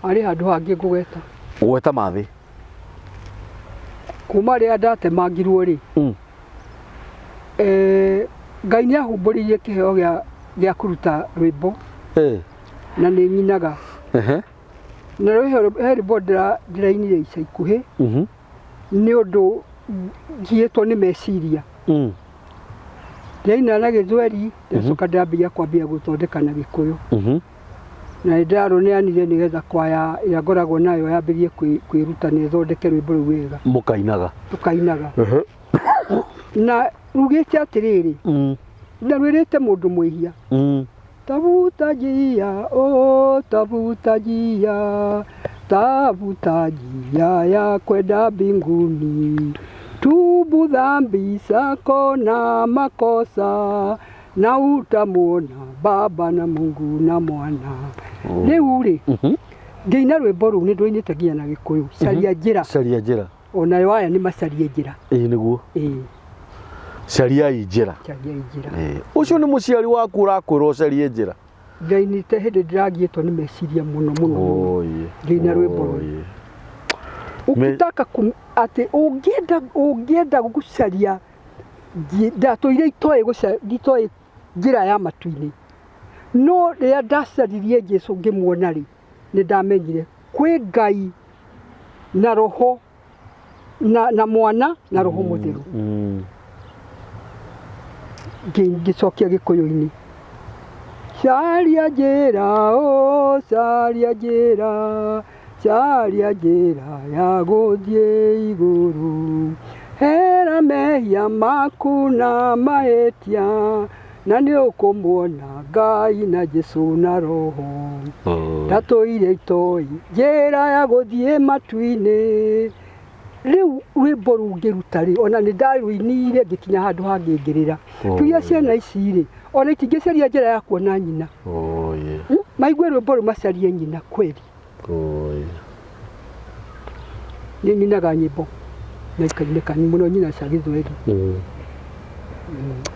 Harĩ handũ hangĩ ngũgweta. Gweta mathĩ. Kuma rĩrĩa ndatemangirwo rĩ, Ngai nĩ ahumbũrĩirie kĩheo gĩa kũruta rwĩmbo na nĩ nyinaga. Na rĩu he rwĩmbo ndĩrainire ica ikuhĩ nĩ ũndũ ngiĩtwo nĩ meciria. Ndĩraina na Gĩthweri ndacoka ndambia kwambia gũthondeka na Gĩkũyũ. Na nĩ ndarũneanire nĩgetha kwaya ĩrĩa ngoragwo nayo yambĩrĩrie kwĩruta na ĩthondeke rwĩmbo rũu wega. Mũkainaga. Tũkainaga. Na rugĩte atĩrĩrĩ, na rwĩrĩte mũndũ mwĩhia. Tafuta njia, oh, tafuta njia, tafuta njia ya kwenda mbinguni. Tubu dhambi zako na makosa na utamuona Baba na Mungu na Mwana. Rĩu rĩ, ngĩina rwĩmbo rũu nĩ ndũinĩte nginya na Gĩkũyũ, caria njĩra. Caria njĩra. Onayo aya nĩ macarie njĩra. Ĩĩ nĩguo. Ĩĩ. Cariai njĩra. Cariai njĩra. Ĩĩ. Ũcio nĩ mũciari waku ũrakwĩra ũcarie njĩra. Ndainĩte hĩndĩ ndĩragiĩtwo nĩ meciria mũno mũno mũno. Ngĩina rwĩmbo rũu. Ukitaka atĩ ũngĩenda ũngĩenda gũcaria ndatũire itoĩ itoĩ njĩra ya matu-inĩ. No rĩrĩa ndacaririe Jesu ngĩmuona rĩ, nĩ ndamenyire kwĩ Ngai na roho na mwana na roho mũtheru. Ngĩcokia Gĩkũyũ-inĩ. Caria njĩra, oh, caria njĩra, caria njĩra ya gũthiĩ igũrũ. Hera mehia maku na mahĩtia, na nĩ ũkũmuona Ngai na Jesu na Roho. Ndatũire itoĩ njĩra ya gũthiĩ matu-inĩ. Rĩu rwĩmbo rũu ngĩruta rĩ, ona nĩ ndarũinire ngĩkinya handũ hangĩ ngĩrĩra. Tugia ciana ici rĩ, ona itingĩcaria njĩra ya kuona nyina. Maigue rwĩmbo rũu macarie nyina kweli. Nĩ nyinaga nyĩmbo na ikainĩka mũno nyina cia Gĩthweri.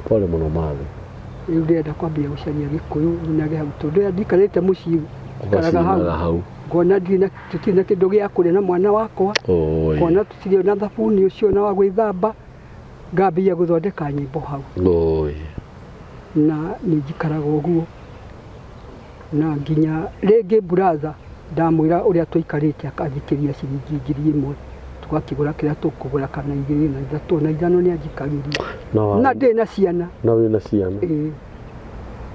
Pole mũno mathi. Rĩu ndĩrenda kwambia gũcaria Gĩkũyũ nyinage hau tondũ rĩrĩa ndikarĩte mũciĩ njikaraga hau ngona ndirĩ na tũtirĩ na kĩndũ gĩa kũrĩa na mwana wakwa, ngona tũtirĩ na thabuni ũcio na wa gwĩthamba, ngambia gũthondeka nyĩmbo hau. Na nĩ njikaraga ũguo na nginya rĩngĩ brother ndamwĩra ũrĩa tũikarĩte akanjikĩria ciringi 1000 tũgakĩgũra kĩrĩa tũkũgũra kana 2 na 3 na 5 nĩ anjikagĩria. Na ndĩ na ciana. Na wĩna ciana. Ĩĩ.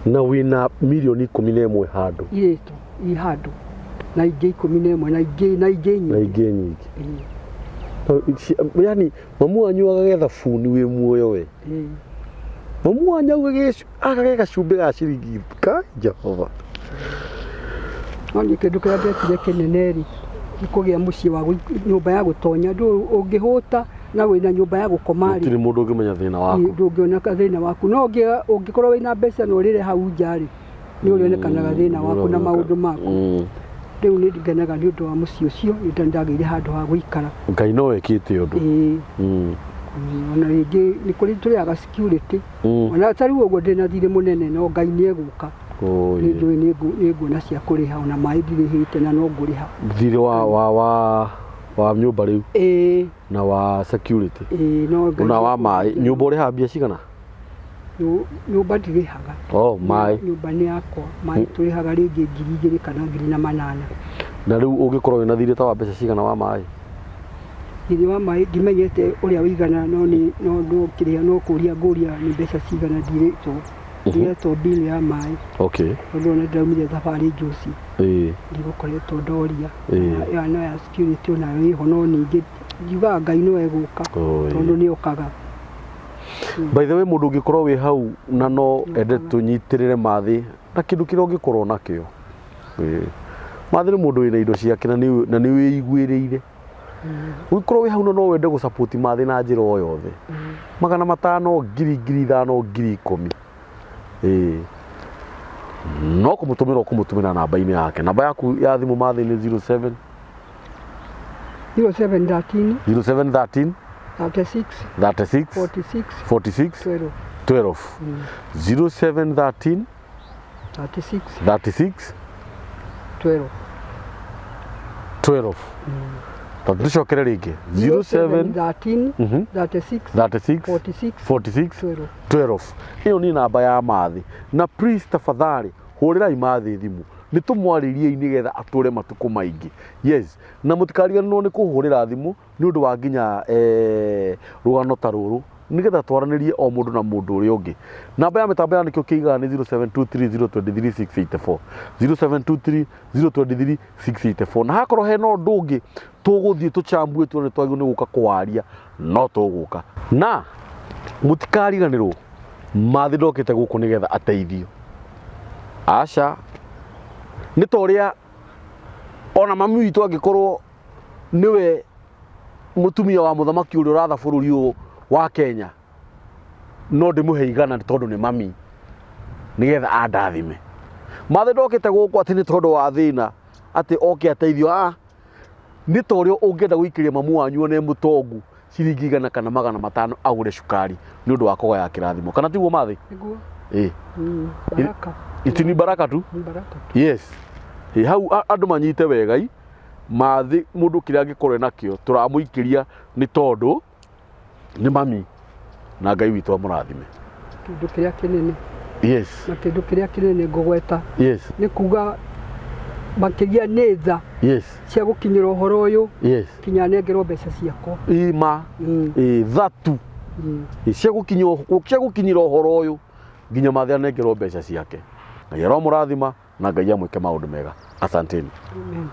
Na wĩna mirioni 11 handũ. Irĩtwo i handũ na ingĩ 11 na ingĩ na ingĩ nyingĩ. Na ingĩ nyingĩ. Yani mamu wanyu agage thabuni wĩ muoyo we. Mamu wanyu agage gacumbĩ ga ciringi ka Jehova. No niĩ kĩndũ kĩrĩa ndekire kĩnene rĩ, nĩ kũgĩa mũciĩ wa nyũmba ya gũtonya. Ndũngĩhũta na wĩna nyũmba ya gũkoma rĩ, gũtirĩ mũndũ ũngĩmenya thĩna waku. Ndũngĩona thĩna waku. No ũngĩkorwo wĩna mbeca na ũrĩre hau nja rĩ, nĩ ũrĩonekanaga thĩna waku na maũndũ maku. Rĩu nĩ ngenaga nĩ ũndũ wa mũciĩ ũcio, nĩ ndagĩire handũ ha gũikara. Ngai no ekĩte ũndũ. Ĩĩ. Ona rĩngĩ nĩ kũrĩ tũrĩhaga security. Ona ta rĩu ũguo ndĩna thirĩ mũnene no Ngai nĩ egũka. Nĩ njũĩ nĩ nguona cia kũrĩha ona maĩ ndirĩhĩte na no ngũrĩha. Thirĩ wa nyũmba rĩu? Ĩĩ. Na wa security? Ĩĩ, no Ngai Na wa maĩ, nyũmba ũrĩhaga mbia cigana? Nyũmba ndirĩhaga. Oh, maĩ. Nyũmba nĩ yakwa, maĩ tũrĩhaga rĩngĩ 2000 kana 1800. Na rĩu ũngĩkorwo wĩna thirĩ ta wa mbeca cigana wa maĩ? Thirĩ wa maĩ ndimenyete ũrĩa ũigana no nĩ no no kĩrĩa no kũria ngũria nĩ mbeca cigana ndirĩtwo. Ndĩretwo bill ya maĩ. Tondũ ona ndĩraumire thabarĩ njũci. Ndigũkoretwo ndoria. Ĩyo no ya security onayo ĩho no ningĩ ngiugaga Ngai no egũka tondũ nĩ okaga. By the way mũndũ ũngĩkorwo wĩ hau na no ende tũnyitĩrĩre Mathĩ na kĩndũ kĩrĩa ũngĩkorwo nakĩo. Mathĩ nĩ mũndũ wĩna indo ciake na nĩ wĩiguĩrĩire. Ũngĩkorwo wĩ hau na no wende gũ support Mathĩ na njĩra o yothe. 500, 1000, 5000, 10,000. Ĩĩ. No kũmũtũmĩra ũkũmũtũmĩra namba-inĩ yake. Namba yaku ya thimũ Mathĩ nĩ 07 0713 0713 36 36 46 46 12. 12. 0713 36 36 12. 12. Ta tũcokere rĩngĩ. 07 13 36 36 46 46 12. 12. Ĩyo nĩ namba ya Mathĩ. Na please tafadhali hũrĩrai Mathĩ thimũ. Nĩ tũmwarĩriei nĩgetha atũre matukũ maingĩ. Yes. Na mũtikariganĩrwo nĩ kũhũrĩra thimũ nĩ ũndũ wa nginya rũgano ta rũrũ nĩgetha twaranĩrie o mũndũ na mũndũ ũrĩa ũngĩ. Namba ya mĩtambo ya nĩkĩo kĩigaga nĩ 0723023684. 0723023684. Na hakorwo hena ũndũ ũngĩ tũgũthiĩ tũchambue tuone twagĩrĩirwo nĩ gũka kũwaria no tũgũka. Na mũtikariganĩrwo Mathĩ ndokĩte gũkũ nĩgetha ateithio. Aca. Nĩ ta ũrĩa ona mami witũ angĩkorwo nĩwe mũtumia wa mũthamaki ũrĩa ũratha bũrũri ũyũ wa Kenya, no ndĩmũhe igana nĩ tondũ nĩ mami nĩgetha andathime. Mathĩ ndokĩte gũkũ atĩ nĩ tondũ wa thĩna atĩ oke ateithio, aa, nĩ ta ũrĩa ũngĩenda gũikĩria mamu wanyu one mũtongu ciringi 100 kana 500 agũre cukari nĩ ũndũ wa kũgaya kĩrathimo, kana tiguo Mathĩ? Nĩguo. Ĩĩ. Baraka. Iti ni baraka tu? Ni baraka tu. Yes. Ĩ, hau andũ manyite wega i Mathĩ mũndũ kĩrĩa angĩkorwo enakĩo tũramũikĩria nĩ tondũ nĩ mami na Ngai witũ amũrathime. Kĩndũ kĩrĩa kĩnene. Yes. Na kĩndũ kĩrĩa kĩnene ngũgweta. Yes. Nĩ kuga makĩria nĩ tha. Yes. Cia gũkinyĩra ũhoro ũyũ. Yes. Kinya nengerwo mbeca ciakwa. Ima. Ĩ thatu. Cia gũkinyĩra ũhoro ũyũ nginya Mathĩ anengerwo mbeca ciake. Ngai aromũrathima na Ngai amwĩke maũndũ mega. Asanteni. Amen.